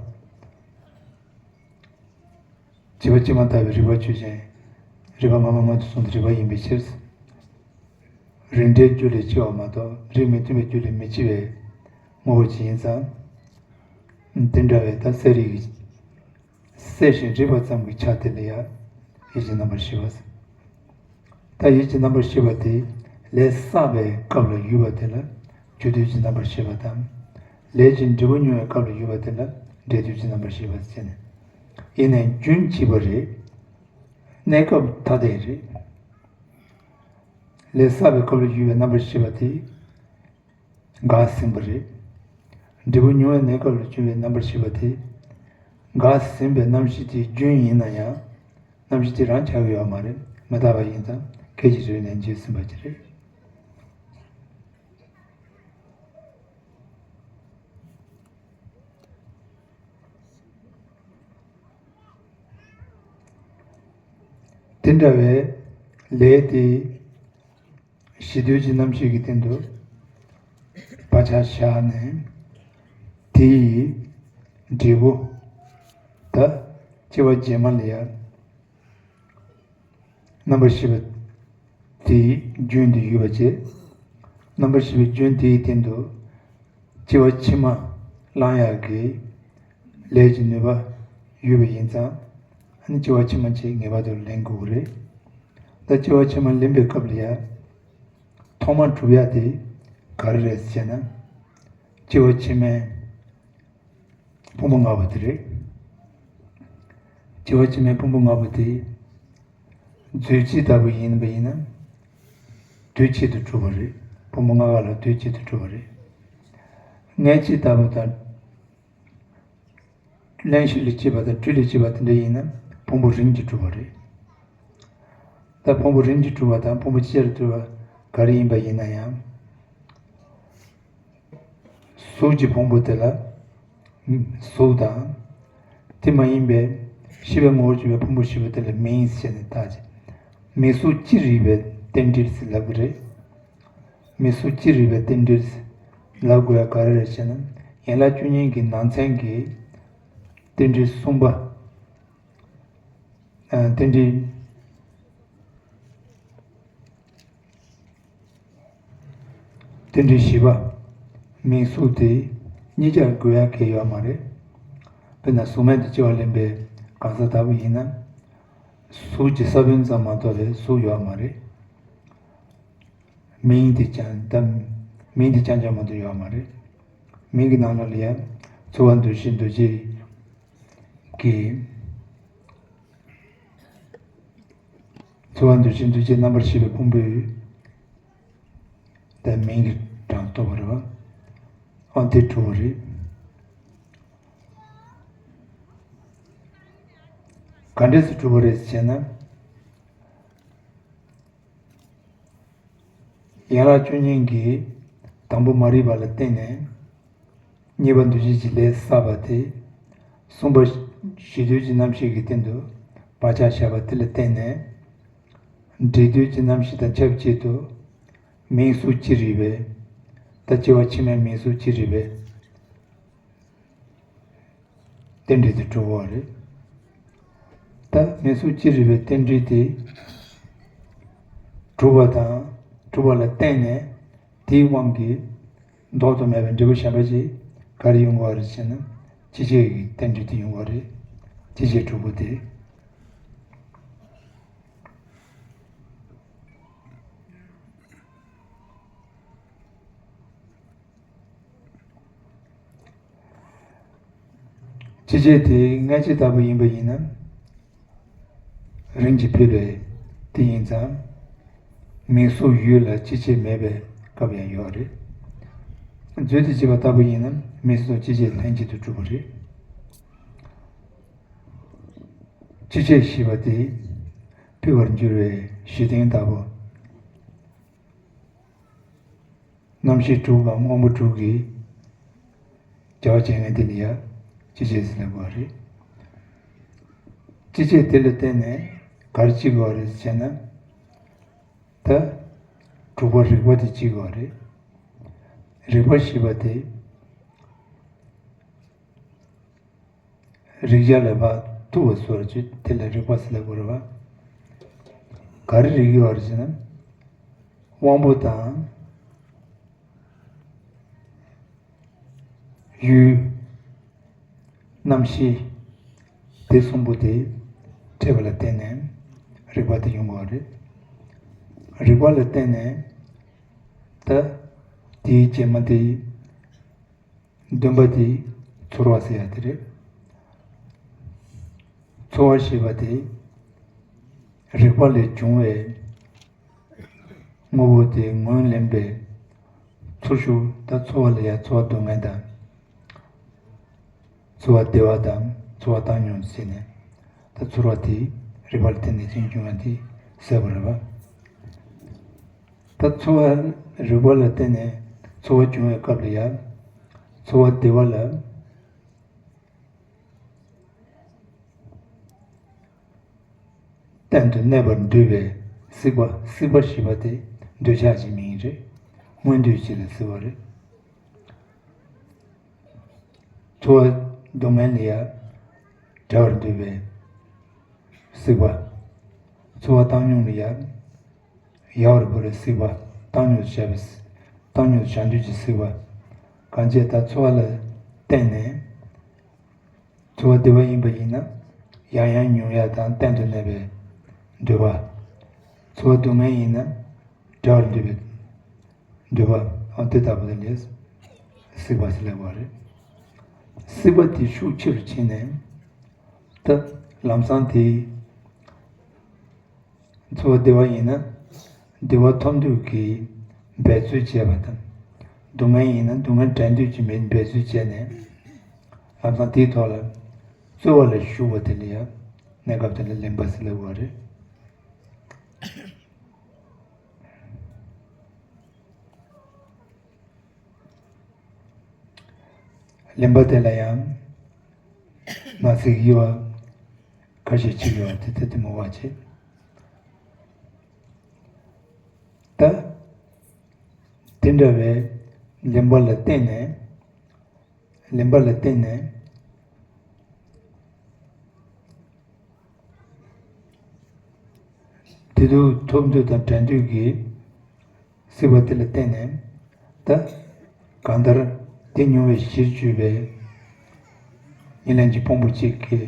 སྐྱེ་བ་ཕྱི་མ་ལྟ་བུའི་རིགས་པ་ཆོས་ཅན། རིགས་པ་སྔ་མ་སྔོན་དུ་སོང་སྟེ་རིགས་པ་ཡིན་པའི་ཕྱིར། རིགས་འགྲེའི་རྒྱུ་ལས་སྐྱེ་བ་མ་གཏོགས་རིགས་མི་མཐུན་པའི་རྒྱུ་ལས་མི་སྐྱེ་བའི་ངོ་བོ་ཅིག་ཡིན་ཙང་། དེ་འདྲ་བའི་ད་གསལ་རིག་གི་གསལ་ཞིང་རིག་པ་ཙམ་གྱི་ཆ་དེ་ལ་ཡང་ཡིད་ཀྱི་རྣམ་པར་ཤེས་པ་ཟེར། ད་ཡིད་ཀྱི་རྣམ་པར་ཤེས་པ་དེ་ལས་བསགས་པའི་སྐབས་ལ་ཡོད་པ་དེ་ལ་རྒྱུ་དུས་ཀྱི་རྣམ་པར་ཤེས་པ་དང་། ལས་ཀྱི་འབྲས་བུ་མྱོང་བའི་སྐབས་ལ་ཡོད་པ་དེ་ལ་འབྲས་དུས་ཀྱི་རྣམ་པར་ཤེས་པ་ཟེར་ནས། ཡིན་ནའང་རྒྱུན་གཅིག་པ་རེད། གནས་སྐབས་ཐ་དད་རེད། ལས་བསགས་པའི་སྐབས་ལ་ཡོད་པའི་རྣམ་པར་ཤེས་པ་དེ་འགགས་ཟིན་པ་རེད། འབྲས་བུ་མྱོང་བའི་གནས་སྐབས་ལ་བྱུང་བའི་རྣམ་པར་ཤེས་པ་དེ་འགགས་ཟིན་པའི་རྣམ་ཤེས་དེའི་རྒྱུན་ཡིན་ན་ཡང་། རྣམ་ཤེས་དེ་རང་ཆགས་ཀྱི་ཡོད་མ་རེད། མི་རྟག་པ་ཡིན་ཙང་སྐད་ཅིག་རེ་ནས་འཇིག་ཟིན་པ་ཅིག་རེད། དེ་འདྲ་བའི་ལས་དེ་གཞི་དུས་ཀྱི་རྣམ་ཤེས་ཀྱི་སྟེང་དུ་བག་ཆགས་བཞག་ནས། དེའི་འབྲས་བུ་ད་སྐྱེ་བ་རྗེས་མ་ལ་ཡང་རྣམ་པར་ཤེས་པ་དེའི་རྒྱུན་དུ་ཡོད་པ་བྱས། རྣམ་པར་ཤེས་པའི་རྒྱུན་དེའི་སྟེང་དུ་སྐྱེ་བ་ཕྱི་མ་བླང་ཡག་གི་ལས་ཀྱི་ནུས་པ་ཡོད་པ་ཡིན་ཙང་། ཨ་ནི་སྐྱེ་བ་ཕྱི་མ་ཅིག་ངེས་པར་དུ་ལེན་དགོས་ཀྱི་རེད། ད་སྐྱེ་བ་ཕྱི་མ་ལེན་པའི་སྐབས་ལ་ཡང་ཐོག་མར་གྲུབ་ཡག་དེ་ག་རེ་རེད་ཟེར་ན། སྐྱེ་བ་ཕྱི་མའི་ཕུང་པོ་ལྔ་པོ་དེ་རེད། སྐྱེ་བ་ཕྱི་མའི་ཕུང་པོ་ལྔ་པོ་དེ་རྫས་གཅིག་ལྟ་བུ་ཡིན་པ་ཡིན་ན། དུས་གཅིག་ཏུ་གྲུབ་པ་རེད། ཕུང་པོ་ལྔ་པོ་ལ་དུས་གཅིག་ཏུ་གྲུབ་པ་རེད། མངལ་གཅིག་ལྟ་བུ་དང་། གླེན་ཞིག་ལས་སྐྱེས་པ་དང་སྦྲུལ་ལས་སྐྱེས་པ་དེ་འདྲ་ཡིན་ན་ཕུང་པོ་རིམ་གྱིས་གྲུབ་པ་རེད། ད་ཕུང་པོ་རིམ་གྱིས་གྲུབ་པ་དང་ཕུང་པོ་ཅིག་ཅར་གྲུབ་པ་ག་རེ་ཡིན་པ་ཡིན་ན་ཡང་། གཟུགས་ཀྱི་ཕུང་པོ་དེ་ལ་གཟུགས་དང་། དེ་མ་ཡིན་པའི་ཤེས་པའི་ངོ་བོར་གྱུར་པའི་ཕུང་པོ་བཞི་པོ་དེ་ལ་མིང་ཟེར་ནས་བཏགས་ཀྱི། མིང་གཟུགས་ཅི་རིགས་པའི་རྟེན་འབྲེལ་ཟེར་ལབ་ཀྱི་རེད། མིང་གཟུགས་ཅི་རིགས་པའི་རྟེན་འབྲེལ་ལབ་དགོས་ཡ་ག་རེ་རེད་ཟེར་ན། ཡན་ལག་བཅུ་གཉིས་ཀྱི་ནང་ཚན་གྱི་རྟེན་འབྲེལ་གསུམ་པ། ཨ། རྟེན་འབྲེལ། རྟེན་འབྲེལ་བཞི་པ། མིང་གཟུགས་དེ་གཉིས་ཆར་དགོས་ཡ་གང་ཡང་ཡོད་མ་རེད། དཔེར་ན་གཟུགས་མེད་དུ་སྐྱེ་བ་ལེན་པའི་གང་ཟག་ལྟ་བུ་ཡིན་ན། གཟུགས་ཀྱི་ས་བོན་ཙམ་མ་གཏོགས་པའི་གཟུགས་ཡོད་མ་རེད། མིང་དེ་རྐྱང་ད། མིང་དེ་རྐྱང་རྐྱང་མ་གཏོགས་ཡོད་མ་རེད། མིང་གི་ནང་ལོགས་ལ་ཡང་ཚོར་བ་འདུ་ཤེས་འདུ་བྱེད་ཀྱི། ཚོར་བ་འདུ་ཤེས་འདུ་བྱེད་རྣམ་པར་ཤེས་པའི་ཕུང་པོའི་ད་མིང་གི་གྲངས་ཐོབ་པ་རེད་བ། ཨ། དེ་གྲུབ་པ་རེད། ག་འདྲས་སེ་གྲུབ་པ་རེད་ཟེར་ན། ཡན་ལག་བཅུ་གཉིས་ཀྱི་དང་པོ་མ་རིག་པ་ལ་བརྟེན་ནས། གཉིས་པ་འདུ་བྱེད་ཀྱི་ལས་བསགས་པ་དེ། གསུམ་པ་གཞི་དུས་ཀྱི་རྣམ་ཤེས་ཀྱི་སྟེང་དུ་བག་ཆགས་བཞག་པ་དེ་ལ་བརྟེན་ནས། འབྲས་དུས་ཀྱི་རྣམ་ཤེས་དང་ཆབས་ཅིག་ཏུ་མིང་གཟུགས་ཅི་རིགས་པའི། ད་སྐྱེ་བ་ཕྱི་མའི་མིང་གཟུགས་ཅི་རིགས་པའི་རྟེན་འབྲེལ་དེ་གྲུབ་པ་རེད། ད་མིང་གཟུགས་ཅི་རིགས་པའི་རྟེན་འབྲེལ་དེ་གྲུབ་པ་དང་གྲུབ་པ་ལ་བརྟེན་ནས། དེའི་དབང་གིས་ལྡོག་ཏུ་མེད་པའི་འབྲས་བུ་གཞན་པ་ཅིག་ག་རེ་ཡོང་གི་ཡོད་རེད་ཟེར་ན། སྐྱེད་བྱེད་ཀྱི་རྟེན་འབྲེལ་དེ་ཡོང་གི་ཡོད་རེད། སྐྱེད་བྱེད་དྲུག་པོ་དེ། སྐྱེད་བྱེད་དེ་མངལ་སྐྱེས་ལྟ་བུ་ཡིན་པ་ཡིན་ན། རིམ་གྱིས་འཕེལ་བའི་དེ་ཡིན་ཙང་། མིང་གཟུགས་ཡོད་ལ་སྐྱེད་བྱེད་མེད་པའི་སྐབས་ཡང་ཡོད་རེད། རྫས་དུས་གཅིག་པ་ལྟ་བུ་ཡིན་ན་མིང་གཟུགས་སྐྱེད་བྱེད་ལྷན་ཅིག་ཏུ་གྲུབ་པ་རེད། སྐྱེད་བྱེད་བཞི་པ་དེ་འཕེལ་བར་འགྱུར་བའི་གཞི་རྟེན་ལྟ་བུ། རྣམ་ཤེས་དྲུག་གམ་དབང་པོ་དྲུག་གི་བྱ་བ་བྱེད་མཁན་དེ་ལ་ཡ་ཅི་བྱེད་ཟེར་ལབ་དགོས་རེད། ཅི་བྱེད་དེ་ལ་བརྟེན་ནས་ག་རེ་བྱེད་དགོས་རེད་ཟེར་ན། ད་དྲུག་པ་རིག་པ་དེ་བྱེད་དགོས་རེད། རིག་པ་ཞེས་པ་དེ། རིག་བྱ་ལ་ཕར་ཐུག་པ་སོར་ཅིག་དེ་ལ་རིག་པ་ཟེར་ལབ་དགོས་རེད་བ། ག་རེ་རིག་ཡོད་རེད་ཟེར་ན། དབང་པོ་དང་། ཡུལ། རྣམ་ཤེས། དེ་གསུམ་པོ་དེ་འཕྲད་པ་ལ་བརྟེན་ནས་རིག་པ་དེ་ཡོང་དགོས་རེད། རིག་པ་ལ་བརྟེན་ནས་ད་དེའི་རྗེས་མ་དེ། བདུན་པ་དེ་ཚོར་བ་ཟེར་ཡ་དེ་རེད། ཚོར་བ་ཞེས་པ་དེ་རིག་པ་ལས་བྱུང་བའི་དངོས་པོ་དེ་ངོས་ལེན་པའི་ཚོར་ཤུགས་དང་ཚོར་བ་ལ་ཡ་ཚོར་བ་སྡུག་བསྔལ་དང་། ཚོར་བ་བདེ་བ་དང་ཚོར་བ་བཏང་སྙོམས་ཟེར་ནས་ད་ཚོར་བ་དེ་རིག་པ་ལ་བརྟེན་ནས་ཅིག་བྱུང་བ་དེ་ཟེར་བ་རེད་བ། ད་ཚོར་བ་རིག་པ་ལ་བརྟེན་ནས་ཚོར་བ་བྱུང་བའི་སྐབས་ལ་ཡང་ཚོར་བ་བདེ་བ་ལ་གཏན་དུ་གནས་པར་འདོད་པའི་སྲིད་པ། སྲིད་པ་ཞེས་པ་དེ་འདོད་ཆགས་ཀྱི་མིང་རེད། མངོན་འདོད་ཀྱི་ལ་སྲིད་པ་རེད། ཚོར་བ་སྡུག་བསྔལ་ལ་ཡང་བྲལ་བར་འདོད་པའི་སྲིད་པ། ཚོར་བ་བཏང་སྙོམས་ལ་ཡང་ཡལ་བར་བོར་བའི་སྲིད་པ། བཏང་སྙོམས་བྱ་བའི། བཏང་སྙོམས་བྱ་འདོད་ཀྱི་སྲིད་པ། གང་བྱས་ད་ཚོར་བ་ལ་བརྟེན་ནས་ཚོར་བ་བདེ་བ་ཡིན་པ་ཡིན་ན་ཡང་ཡང་མྱོང་ཡ་དང་གཏན་དུ་གནས་པའི་འདོད་པ། ཚོར་བ་སྡུག་བསྔལ་ཡིན་ན་བྲལ་བར་འདོད་པའི་འདོད་པ། འོ་དེ་ལྟ་བུ་དེ་ལ་སྲིད་པ་ཟེར་ལབ་པ་རེད། སྲིད་པ་དེ་ཤུགས་ཆེ་རུ་ཕྱིན་ནས་ད་ལམ་སང་དེ་ཚོར་བ་བདེ་བ་ཡིན་ན་བདེ་བ་ཐོབ་འདོད་ཀྱི་འབད་རྩོལ་བྱས་པ་དང་། སྡུག་བསྔལ་ཡིན་ན་སྡུག་བསྔལ་བྲལ་འདོད་ཀྱི་འབད་རྩོལ་བྱས་ནས་ལམ་སང་དེའི་ཐོག་ལ་རྩོལ་བ་ལ་ཞུགས་པ་དེ་ལ་ཡང་གནས་སྐབས་དེ་ལ་ལེན་པ་ཟེར་ལབ་པ་རེད། ལེན་པ་དེ་ལ་ཡང་ནང་གསེས་དབྱེ་བ་ཁ་ཤས་ཅིག་ཡོད་པ་དེ་དེ་དེ་མོ་བ་བྱེད། ད་དེ་འདྲ་བའི་ལེན་པ་ལ་བརྟེན་ནས། ལེན་པ་ལ་བརྟེན་ནས་དེ་དུས་ཐོབ་འདོད་དང་བྲལ་འདོད་ཀྱི་སྲིད་པ་དེ་ལ་བརྟེན་ནས་ད་གང་ལྟར་དེ་མྱོང་བའི་གཞིར་གྱུར་པའི་ཉེར་ལེན་གྱི་ཕུང་པོ་གཅིག་གི་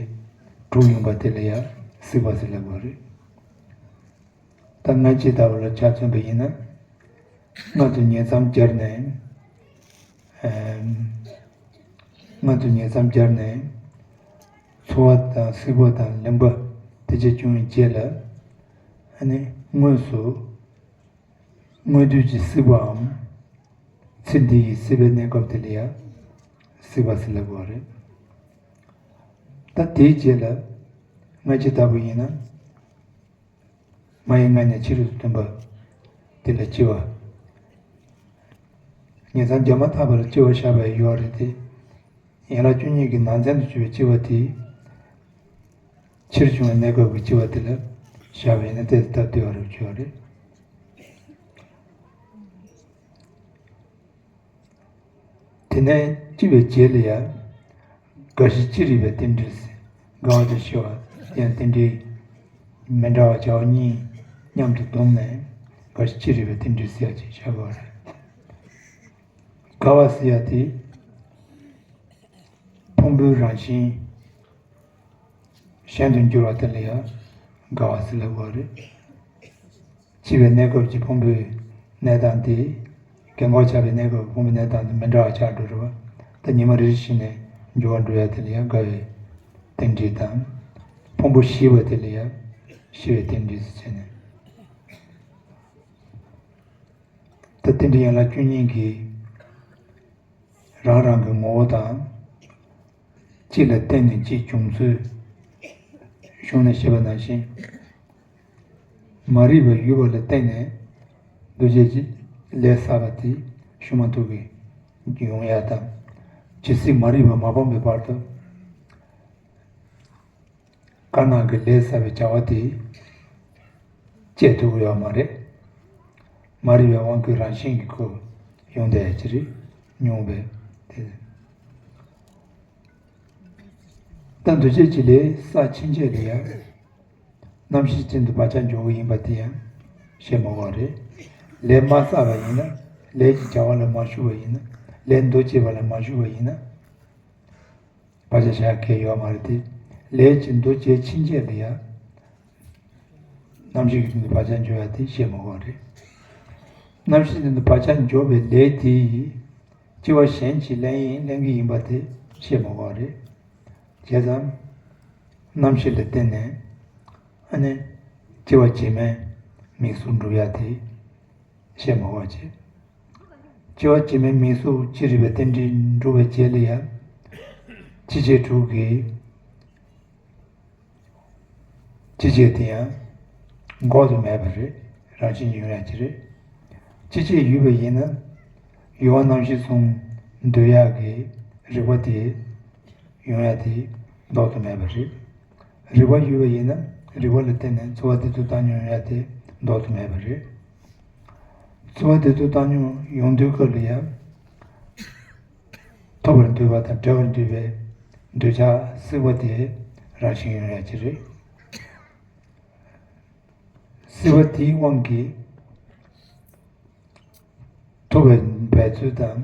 གྲུབ་ཡོང་པ་དེ་ལ་ཡང་སྲིད་པ་ཟེར་ལབ་པ་རེད། ད་སྔ་ཕྱི་ལྟ་བུ་ལ་ཆ་མཚོན་པ་ཡིན་ན། སྔ་དུ་ཉེ་མཚམས་སྦྱར་ནས། ཨེམ། སྔ་དུ་ཉེ་མཚམས་སྦྱར་ནས། ཚོར་བ་དང་སྲིད་པ་དང་ལེན་པ་དེ་བྱས་བྱུང་བའི་རྗེས་ལ། ཨ་ནི་དངོས་སུ། དངོས་དུས་ཀྱི་སྲིད་པའམ། ཚེ་འདི་ཡི་སྲིད་པའི་གནས་སྐབས་དེ་ལ་ཡང་སྲིད་པ་ཟེར་ལབ་པ་རེད། ད་དེའི་རྗེས་ལ་སྔ་ཕྱི་ལྟ་བུ་ཡིན་ན། མ་ཡི་མངལ་ནས་ཕྱི་རོལ་དུ་ཐོན་པ་དེ་ལ་སྐྱེ་བ། ཉེ་མཚམས་སྦྱར་མ་ཐག་པ་ལ་སྐྱེ་བ་བཞག་པའི་ཡོད་རེད་དེ། ཡན་ལག་བཅུ་གཉིས་ཀྱི་ནང་ཚན་དུ་གྱུར་པའི་སྐྱེ་བ་དེ། ཕྱིར་བྱུང་བའི་གནས་སྐབས་ཀྱི་སྐྱེ་བ་དེ་ལ་བཞག་པ་ཡིན་ན་དེ་སྟབས་བདེ་བ་རེད་བརྗོད་པ་རེད། དེ་ནས་སྐྱེ་བའི་རྗེས་ལ་ཡང་། རྒ་ཤི་ཅི་རིགས་པའི་རྟེན་འབྲེལ་ཟེར། རྒ་བ་དང་ཤི་བ་ཡང་རྟེན་འབྲེལ་མི་འདྲ་བ་བྱ་བ་གཉིས་མཉམ་དུ་བསྡོམས་ནས་རྒ་ཤི་ཅི་རིགས་པའི་རྟེན་འབྲེལ་ཟེར་ཡ་ཅིག་བཞག་པ་རེད། རྒ་བ་ཟེར་ཡ་དེ་ཕུང་པོའི་རང་བཞིན་གཞན་དུ་འགྱུར་བ་དེ་ལ་ཡང་རྒ་བ་ཟེར་ལབ་པ་རེད། འཆི་བའི་གནས་སྐབས་ཀྱི་ཕུང་པོའི་གནས་སྟངས་དེ། གན་གོག་ཆགས་པའི་གནས་སྐབས་ཀྱི་ཕུང་པོའི་གནས་སྟངས་དེ་མི་འདྲ་བ་ཆགས་འགྲོ་རེད་བ། ད་ཉི་མ་རེ་རེ་བཞིན་ནས་འགྱུར་བ་འགྲོ་ཡ་དེ་ལ་ཡང་རྒ་བའི་རྟེན་འབྲེལ་དང་། ཕུང་པོ་ཤི་བ་དེ་ལ་ཡང་ཤི་བའི་རྟེན་འབྲེལ་ཟེར་བྱས་ནས། ད་རྟེན་འབྲེལ་ཡན་ལག་བཅུ་གཉིས་ཀྱི་རང་རང་གི་ངོ་བོ་དང་། གཅིག་ལ་བརྟེན་ནས་གཅིག་བྱུང་ཚུལ། གཞུང་ནས་བཤད་པ་ནང་བཞིན། མ་རིག་པའི་ཡུལ་བ་ལ་བརྟེན་ནས་འདུ་བྱེད་ཀྱི་ལས་བསགས་པ་དེ་ ཞུ་མ་ཐུབ་ཀྱི་ཡོང་ཡ་དང་། ཇི་སྲིད་མ་རིག་པ་མ་སྤངས་པའི་བར་དུ་དཀར་ནག་གི་ལས་བསགས་པའི་བྱ་བ་དེ་བཅད་ཐུབ་ཡོད་མ་རེད། མ་རིག་པའི་དབང་གིས་རང་བཞིན་གྱིས་ཁོ་ཡོང་བསྡད་ཡ་ཅིག་རེད། མྱོང་བས་དེ། ད་འདུ་བྱེད་ཀྱི་ལས་བསགས་ཕྱིན་ཆད་ལ་ཡང་རྣམ་ཤེས་ཅན་དུ་བག་ཆགས་འཇོག་གི་ཡིན་པ་དེ་ཡང་བཤད་མ་དགོས་རེད། ལས་མ་བསགས་པ་ཡིན་ན། ལས་ཀྱི་བྱ་བ་ལ་མ་ཞུགས་པ་ཡིན་ན། ལས་འདུ་བྱེད་པ་ལ་མ་ཞུགས་པ་ཡིན་ན། བག་ཆགས་བཞག་གི་ཡོད་མ་རེད་དེ། ལས་ཀྱི་འདུ་བྱེད་ཕྱིན་ཆད་ལ་ཡང་རྣམ་ཤེས་ཀྱི་སྟེང་དུ་བག་ཆགས་འཇོག་ཡ་དེ་བཤད་མ་དགོས་རེད། རྣམ་ཤེས་སྟེང་དུ་བག་ཆགས་འཇོག་པའི་ལས་དེ་སྐྱེ་བ་གཞན་ཞིག་ལེན་ཡིན་ལེན་གྱི་ཡིན་པ་དེ་བཤད་མ་དགོས་རེད། བྱས་ཙང་རྣམ་ཤེས་ལ་བརྟེན་ནས་ཨ་ནི་སྐྱེ་བ་རྗེས་མའི་མིང་གཟུགས་འགྲུབ་ཡ་དེ་བཤད་མ་དགོས་བྱས། སྐྱེ་བ་རྗེས་མའི་མིང་གཟུགས་ཅི་རིགས་པའི་རྟེན་འབྲེལ་འགྲུབ་པའི་རྗེས་ལ་ཡང་ཕྱི་ཕྱིར་དྲུག་གི་ཕྱི་ཕྱིར་དེ་ཡང་འགོག་ཏུ་མེད་པ་རེད། རང་བཞིན་གྱིས་ཡོང་ཡ་ཅིག་རེད། ཕྱི་ཕྱིར་ཡོད་པ་ཡིན་ན་ཡུལ་བ་རྣམ་ཤེས་གསུམ་འདོད་ཡག་གི་རིག་པ་དེ་ཡོང་ཡ་དེ་ལྡོག་ཏུ་མེད་པ་རེད། རིག་པ་ཡོད་པ་ཡིན་ན་རིག་པ་ལ་བརྟེན་ནས་ཚོར་བ་བདེ་སྡུག་བཏང་སྙོམས་ཡོང་ཡ་དེ་ལྡོག་ཏུ་མེད་པ་རེད། ཚོར་བ་བདེ་སྡུག་བཏང་སྙོམས་ཡོང་དུས་སྐབས་ལ་ཡང་ཐོབ་པར་འདོད་པ་དང་བྲལ་བར་འདོད་པའི་འདོད་ཆགས་སྲེད་པ་དེ་རང་བཞིན་ཡོང་ཡ་ཅིག་རེད། སྲེད་པ་དེའི་དབང་གིས་ཐོབ་པའི་འབད་རྩོལ་དང་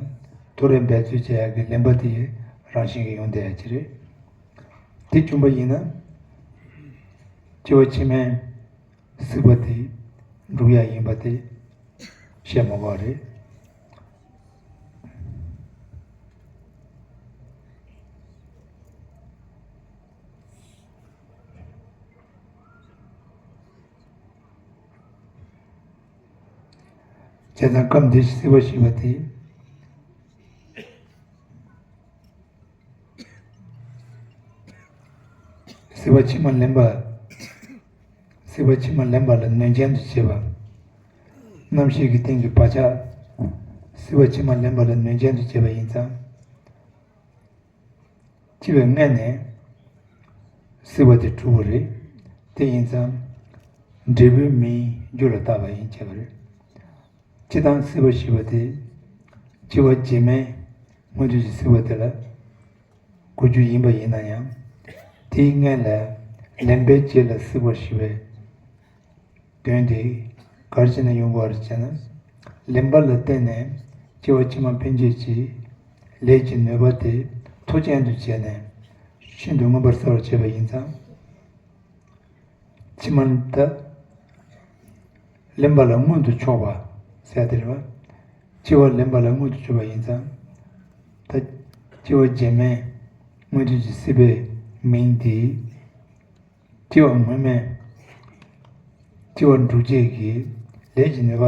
དོར་བའི་འབད་རྩོལ་བྱེད་ཡག་གི་ལེན་པ་དེ་རང་བཞིན་གྱིས་ཡོང་བསྡད་ཡ་ཅིག་རེད། དེ་བྱུང་བ་ཡིན་ན་སྐྱེ་བ་ཕྱི་མའི་སྲེད་པ་དེ་འགྲུབ་ཡ་ཡིན་པ་དེ་བཤད་མ་དགོས་རེད། བྱས་ཙང་སྐབས་འདིར་སྲེད་པ་ཞེས་པ་དེ། སྲེད་པ་ཕྱི་མ་ལེན་པ། སྲེད་པ་ཕྱི་མ་ལེན་པ་ལ་ནུས་ཅན་དུ་བྱེད་པ། རྣམ་ཤེས་ཀྱི་སྟེང་གི་བག་ཆགས། སྲེད་པ་ཕྱི་མ་ལེན་པ་ལ་ནུས་ཅན་དུ་བྱེད་པ་ཡིན་ཙང་། སྐྱེ་བའི་སྔ་ནས་སྲེད་པ་དེ་གྲུབ་པ་རེད། དེ་ཡིན་ཙང་འབྲས་བུའི་མིང་རྒྱུ་ལ་བཏགས་པ་ཡིན་བྱས་པ་རེད། སྤྱིར་བཏང་སྲེད་པ་ཞེས་པ་དེ་སྐྱེ་བ་རྗེས་མའི་སྔོན་དུས་ཀྱི་སྲེད་པ་དེ་ལ་གོ་རྒྱུ་ཡིན་པ་ཡིན་ན་ཡང་། དེའི་སྔོན་ལ་ལེན་པའི་རྗེས་ལ་སྲེད་པ་ཞེས་པའི་དོན་དེ་ག་རེ་བྱས་ནས་ཡོང་དགོས་རེད་ཅེ་ན། ལེན་པ་ལ་བརྟེན་ནས་སྐྱེ་བ་ཕྱི་མ་ཕན་ཆད་ཀྱི་ལས་ཀྱི་ནུས་པ་དེ་མཐོ་ཅན་དུ་བྱས་ནས་ཤིན་ཏུ་མངོན་པར་གསལ་བར་བྱས་པ་ཡིན་ཙང་། ཕྱི་མ་ད་ལེན་པ་ལ་མངོན་དུ་ཕྱོགས་པ་ཟེར་དེ་རེད་བ། སྐྱེ་བ་ལེན་པ་ལ་མངོན་དུ་ཕྱོགས་པ་ཡིན་ཙང་། ད་སྐྱེ་བ་རྗེས་མའི་སྔོན་དུས་ཀྱི་སྲེད་པའི་མིང་དེ། སྐྱེ་བ་སྔོན་མའི་སྐྱེ་བ་འགྲུབ་བྱེད་ཀྱི་ལས་ཀྱི་ནུས་པ་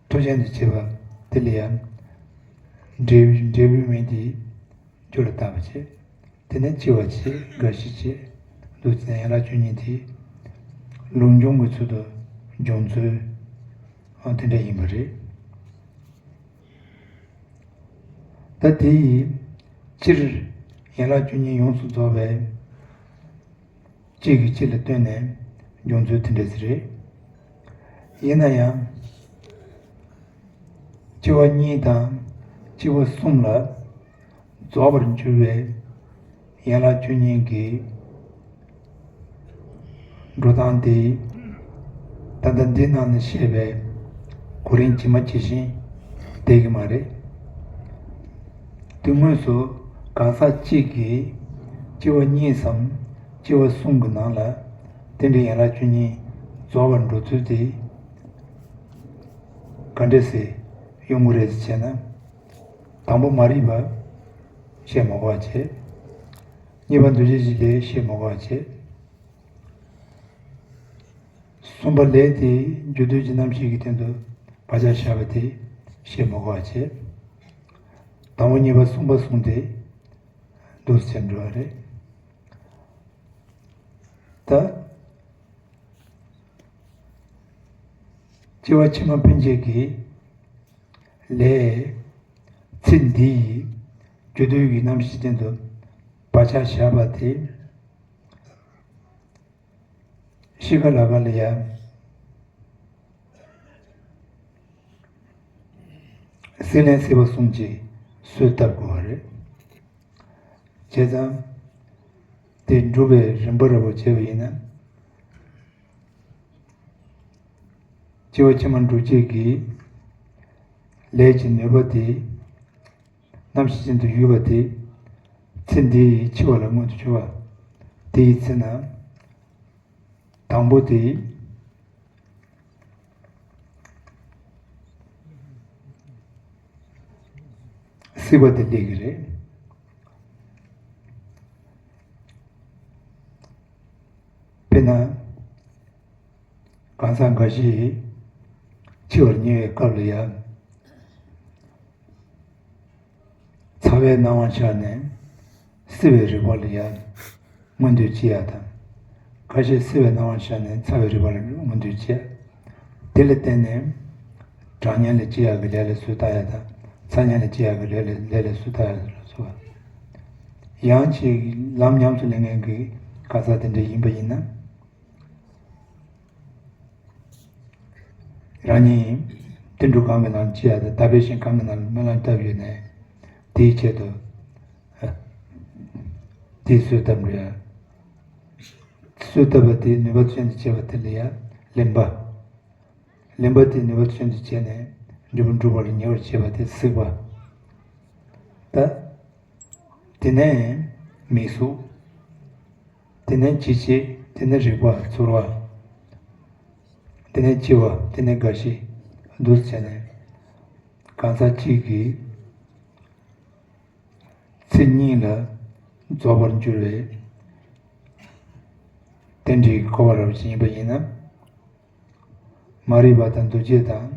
མཐོ་ཅན་དུ་བྱེད་པ་དེ་ལ་ཡང་འབྲས་བུ་འབྲས་བུའི་མིང་དེ་རྒྱུ་ལ་བཏགས་པ་བྱས། དེ་ནས་སྐྱེ་བ་བྱས་རྒ་ཤི་བྱས་འདུག་ཟེར་ཡན་ལག་བཅུ་གཉིས་དེ་ལུགས་འབྱུང་གི་ཚུལ་དུ་འབྱུང་ཚུལ་དེ་འདྲ་ཡིན་པ་རེད། ད་དེ་ཡི་སྤྱིར་ཡན་ལག་བཅུ་གཉིས་ཡོངས་སུ་རྫོགས་པའི་གཅིག་གིས་གཅིག་ལ་ལྟོས་ནས་འབྱུང་ཚུལ་དེ་འདྲ་ཞིག་རེད། ཡིན་ན་ཡང་སྐྱེ་བ་གཉིས་དང་སྐྱེ་བ་གསུམ་ལ་རྫོགས་པར་འགྱུར་བའི་ཡན་ལག་བཅུ་གཉིས་ཀྱི་འགྲོ་སྟངས་དེ་ད་ལྟ་འདི་ནང་ནས་བཤད་པའི་གོ་རིམ་ཇི་མ་ཇི་བཞིན་བསྡད་ཀྱི་མ་རེད། དེ་དངོས་སུ་གང་ཟག་གཅིག་གིས་སྐྱེ་བ་གཉིས་སམ་སྐྱེ་བ་གསུམ་གྱི་ནང་ལ་རྟེན་འབྲེལ་ཡན་ལག་བཅུ་གཉིས་རྫོགས་པར་འགྲོ་ཚུལ་དེ་ག་འདྲ་སེ་ཡོང་གི་རེད་ཟེར་ན། དང་པོ་མ་རིག་པ་བཤད་མ་དགོས་པ་བྱས། གཉིས་པ་འདུ་བྱེད་ཀྱི་ལས་བཤད་མ་དགོས་པ་བྱས། གསུམ་པ་ལས་དེ་རྒྱུ་འདོད་ཀྱི་རྣམ་ཤེས་ཀྱི་སྟེང་དུ་བག་ཆགས་བཞག་པ་དེ་བཤད་མ་དགོས་པ་བྱས། དང་པོ་གཉིས་པ་གསུམ་པ་གསུངས་ཏེ་འདུག་ཟེར་འགྲོ་བ་རེད། ད་སྐྱེ་བ་ཕྱི་མ་ཕན་ཆད་ཀྱི་ ལས། ཚེ་འདིའི་རྒྱུ་དུས་ཀྱི་རྣམ་ཤེས་ཅན་དུ་བག་ཆགས་བཞག་པ་དེ། ཤི་ཁ་ལ་ཁ་ལ་ཡ། སྲེད་ལེན་སྲིད་པ་གསུམ་གྱིས་གསོས་བཏབ་དགོས་པ་རེད། བྱས་ཙང་། དེ་སྒྲུབ་པའི་རིམ་པ་ར་བོ་བྱས་པ་ཡིན་ན། སྐྱེ་བ་ཕྱི་མ་འགྲོ་བྱེད་ཀྱི་ལས་ཀྱི་ནུས་པ་དེ། རྣམ་ཤེས་ཅན་དུ་ཡོད་པ་དེ། ཚེ་འདིའི་འཆི་བ་ལ་མངོན་དུ་གྱུར་པ། དེའི་ཚེ་ན། དང་པོ་དེ། སྲིད་པ་དེ་སླེབས་ཀྱི་རེད། དཔེར་ན། གང་ཟག་འགའ་ཞིག་འཆི་བར་ཉེ་བའི་སྐབས་ལ་ཡང་། ཚ་བའི་སྣང་བ་ཤར་ནས་སྲིད་པའི་རིག་པ་ལ་ཡང་མངོན་འདོད་སྐྱེ་ཡ་དང་། ཁ་ཤས་སྲིད་པའི་སྣང་བ་ཤར་ནས་ཚ་བའི་རིག་པ་ལ་མངོན་འདོད་སྐྱེ་ཡ། དེ་ལ་བརྟེན་ནས་གྲང་དམྱལ་ལ་སྐྱེ་ཡ་གི་ལས་ལ་གསོས་བཏབ་ཡ་དང་། ཚ་དམྱལ་ལ་སྐྱེ་ཡ་གི་ལས་ལ་ལས་ལ་གསོས་བཏབ་ཡ་ལ་སོགས་པ། ཡང་ཅིག་ལམ་ཉམས་སུ་ལེན་མཁན་གྱི་གང་ཟག་དེ་འདྲ་ཡིན་པ་ཡིན་ན། རང་ཉིད་དུད་འགྲོ་གང་གི་ནང་སྐྱེ་ཡ་དང་། ད་འབད་ཞིང་གང་གི་ནང་ལ་སྨོན་ལམ་བཏབ་ཡོད་ནའི། དེའི་ཆེད་དུ། ཨ། དེའི་གསོས་བཏབ་འགྲོ་ཡ། གསོས་བཏབ་པ་དེའི་ནུས་པ་མཚོན་དུ་བྱས་པ་དེ་ལ་ཡ་ལེན་པ། ལེན་པ་དེའི་ནུས་པ་མཚོན་དུ་བྱས་ནས་འབྲས་བུ་འགྲུབ་པར་ཉེ་བར་བྱེད་པ་དེ་སྲེད་པ། ད། དེ་ནས་མིག་གཟུགས། དེ་ནས་ལྕེ་བྱད། དེ་ནས་རེག་པ་ཚོར་བ། དེ་ནས་འཆི་བ། དེ་ནས་རྒ་ཤི། འདུག་བྱས་ནས་གང་ཟག་གཅིག་གིས་ཚེ་གཉིས་ལ་རྫོགས་པར་འགྱུར་བའི་རྟེན་འབྲེལ་གྱི་འཁོར་བ་རབ་ཅིག་ཡིན་པ་ཡིན་ན། མ་རིག་པ་དང་འདུ་བྱེད་དང་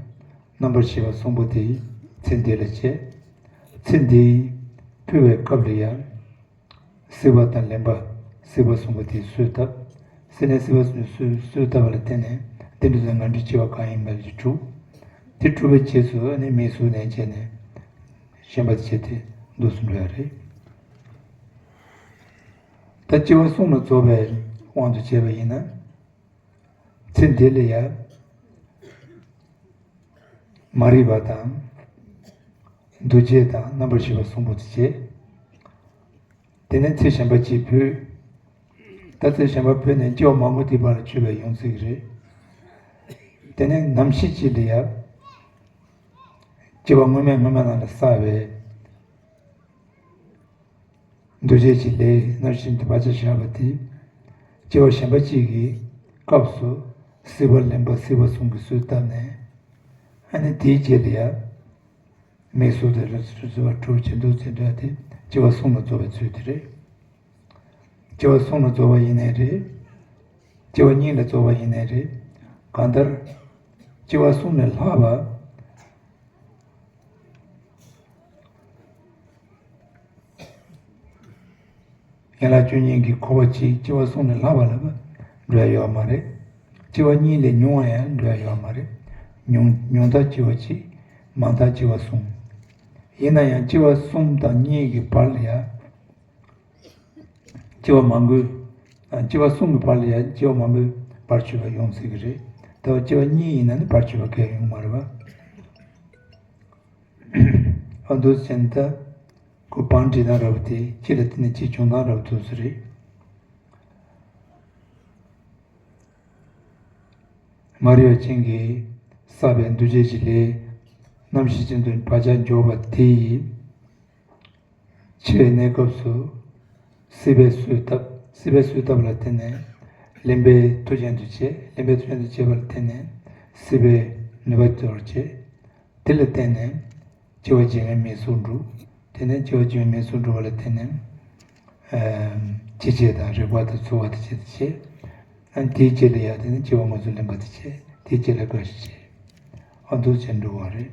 རྣམ་པར་ཤེས་པ་གསུམ་པོ་དེ་ཚེ་འདི་ལ་སྐྱེ། ཚེ་འདི་འཕོས་པའི་སྐབས་ལ་ཡང་སྲིད་པ་དང་ལེན་པ། སྲིད་པ་གསུམ་པོ་དེ་གསོས་བཏབ། སྲེད་ལེན་སྲིད་པ་གསུམ་གསོས་བཏབ་པ་ལ་བརྟེན་ནས་དེ་འདྲ་ཚོ་ངན་འགྲོའི་སྐྱེ་བ་གང་ཡིན་པ་ལ་གྲུབ། དེ་གྲུབ་པའི་རྗེས་སུ་ནི་མིག་གཟུགས་ནས་བྱས་ནས་ཞེན་པ་བྱས་ཏེ་འདུག་སེ་འགྲོ་ཡ་རེད། ད་སྐྱེ་བ་གསུམ་ལ་རྫོགས་པའི་དབང་དུ་བྱས་པ་ཡིན་ན། ཚེ་འདི་ལ་ཡང་མ་རིག་པ་དང་འདུ་བྱེད་དང་རྣམ་པར་ཤེས་པ་གསུམ་པོ་དེ་བྱས། དེ་ནས་ཚེ་གཞན་པ་གཅིག་འཕོས། ད་ཚེ་གཞན་པ་འཕོས་ནས་སྐྱེ་བ་མང་པོ་དེའི་བར་ལ་ཆོད་པའི་ཡོང་སྲིད་ཀྱི་རེད། དེ་ནས་ནམ་ཞིག་ཅིག་ལ་ཡང་སྐྱེ་བ་སྔོན་མའི་སྔོན་མ་ནང་ལ་བསགས་པའི་འདུ་བྱེད་ཀྱི་ལས་རྣམ་ཤེས་དེ་བག་ཆགས་བཞག་པ་དེ། སྐྱེ་བ་གཞན་པ་གཅིག་གི་སྐབས་སུ་སྲིད་པ་ལེན་པ་སྲིད་པ་གསུམ་གྱིས་གསོས་བཏབ་ནས། ཨ་ནི་དེའི་རྗེས་ལ་ཡང་མིག་གཟུགས་དང་རེག་པ་ཚོར་བ་འཁྲུལ་བྱེད་འདུ་བྱེད་འདྲ་དེ་སྐྱེ་བ་གསུམ་ལ་རྫོགས་པའི་ཚུལ་དེ་རེད། སྐྱེ་བ་གསུམ་ལ་རྫོགས་པ་ཡིན་ནའི་རེད། སྐྱེ་བ་གཉིས་ལ་རྫོགས་པ་ཡིན་ནའི་རེད། གང་ལྟར་སྐྱེ་བ་གསུམ་ལས་ལྷག་པ། ཡན་ལག་བཅུ་གཉིས་ཀྱི་འཁོར་བ་གཅིག་སྐྱེ་བ་གསུམ་ལས་ལྷག་པ་ལ་འགྲོ་ཡ་ཡོད་མ་རེད། སྐྱེ་བ་གཉིས་ལས་ཉུང་བ་ཡང་འགྲོ་ཡ་ཡོད་མ་རེད། ཉུང་ཉུང་མཐའ་སྐྱེ་བ་གཅིག་མང་མཐའ་སྐྱེ་བ་གསུམ། ཡིན་ན་ཡང་སྐྱེ་བ་གསུམ་དང་གཉིས་ཀྱི་བར་ལ་ཡང་། སྐྱེ་བ་མང་པོའི། ཨ། སྐྱེ་བ་གསུམ་གྱི་བར་ལ་ཡང་སྐྱེ་བ་མང་པོའི་བར་ཆོད་པ་ཡོང་སྲིད་ཀྱི་རེད། ད་སྐྱེ་བ་གཉིས་ཡིན་ན་ནི་བར་ཆོད་པ་གང་ཡང་ཡོང་མ་རེད་པ། ཨ། འདུག་སེ་བྱས་ན་ད་ཁོ་བང་སྒྲིག་སྟངས་འདྲ་པོ་དེ་གཅིག་ལ་བརྟེན་ནས་གཅིག་བྱུང་སྟངས་འདྲ་པོ་འདུག་སེ་རེད། མ་རིག་པ་ཅན་གྱིས་བསགས་པའི་འདུ་བྱེད་ཀྱི་ལས་རྣམ་ཤེས་ཅན་དུ་བག་ཆགས་འཇོག་པ་དེ་ཡིས། འཆི་བའི་གནས་སྐབས་སུ་སྲིད་པས་གསོས་བཏབ། སྲིད་པས་གསོས་བཏབ་པ་ལ་བརྟེན་ནས་ལེན་པའི་མཐུ་ཅན་དུ་བྱས། ལེན་པའི་མཐུ་ཅན་དུ་བྱས་པ་ལ་བརྟེན་ནས་སྲིད་པའི་ནུས་པ་སྟོར་བྱས། དེ་ལ་བརྟེན་ནས་སྐྱེ་བ་འབྱུང་བའི་མིག་གཟུགས་འགྲུབ། དེ་ནས་སྐྱེ་བ་འབྱུང་བའི་མིག་གཟུགས་འགྲུབ་པ་ལ་བརྟེན་ནས། ཨ། ལྕེ་བྱད་དང་རེག་པ་དང་ཚོར་བ་དང་བཅས་ཏེ་བྱས། ཨ། དེའི་རྗེས་ལ་ཡང་དེ་ནས་སྐྱེ་བ་སྔོན་སུ་ལེན་པ་དེ་བྱས། དེའི་རྗེས་ལ་རྒ་ཤི་བྱས། ཨ། འདུག་སེ་འགྲོ་བ་རེད།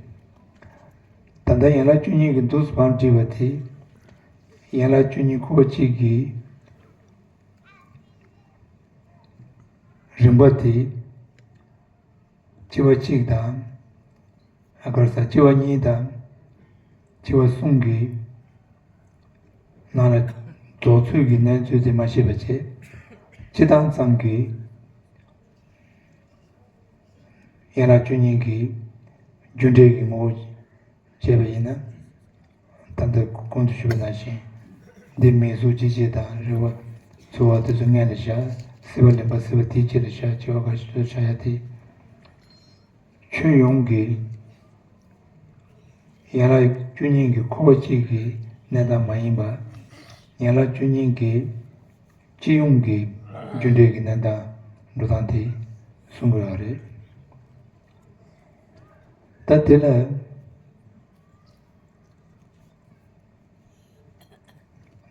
ད་ལྟ་ཡན་ལག་བཅུ་གཉིས་ཀྱི་འདུག་སེ་བང་སྒྲིག་པ་དེ། ཡན་ལག་བཅུ་གཉིས་ཁོ་གཅིག་གི་རིམ་པ་དེ། སྐྱེ་བ་གཅིག་དང་ ཨ་གར་ས་སྤྱི་བ་གཉིས་དང་སྤྱི་བ་གསུམ་གྱི་ནང་ལ་རྫོགས་ཚུལ་གྱི་གནས་ཚུལ་དེ་མ་ཤེས་པ་བྱས། སྤྱི་བཏང་ཙམ་གྱི་ཡན་ལག་བཅུ་གཉིས་ཀྱི་རྒྱུ་འབྲས་ཀྱི་ངོ་བོ་བྱས་པ་ཡིན་ན། ད་ལྟ་གོང་དུ་ཞུས་པ་ནང་བཞིན། འདི་མིང་གཟུགས་སྐྱེ་མཆེད་དང་རེག་པ་ཚོར་བ་དེ་ཚོ་སྔོན་ལ་བཞག། སྲིད་པ་ལེན་པ་སྲིད་པ་དེའི་རྗེས་ལ་བཞག། སྐྱེ་བ་འགའ་ཞིག་ཏུ་བྱ་ཡ་དེ། ཁྱོན་ཡོངས་ཀྱི་ཡན་ལག་བཅུ་གཉིས་ཀྱི་ཁོ་བོ་གཅིག་གི་གནས་སྟངས་མ་ཡིན་པ། ཡན་ལག་བཅུ་གཉིས་ཀྱི་སྤྱི་ཡོངས་ཀྱི་རྒྱུ་འབྲས་ཀྱི་གནས་སྟངས་འགྲོ་སྟངས་དེ་གསུང་གི་ཡོད་རེད། ད་དེ་ལ་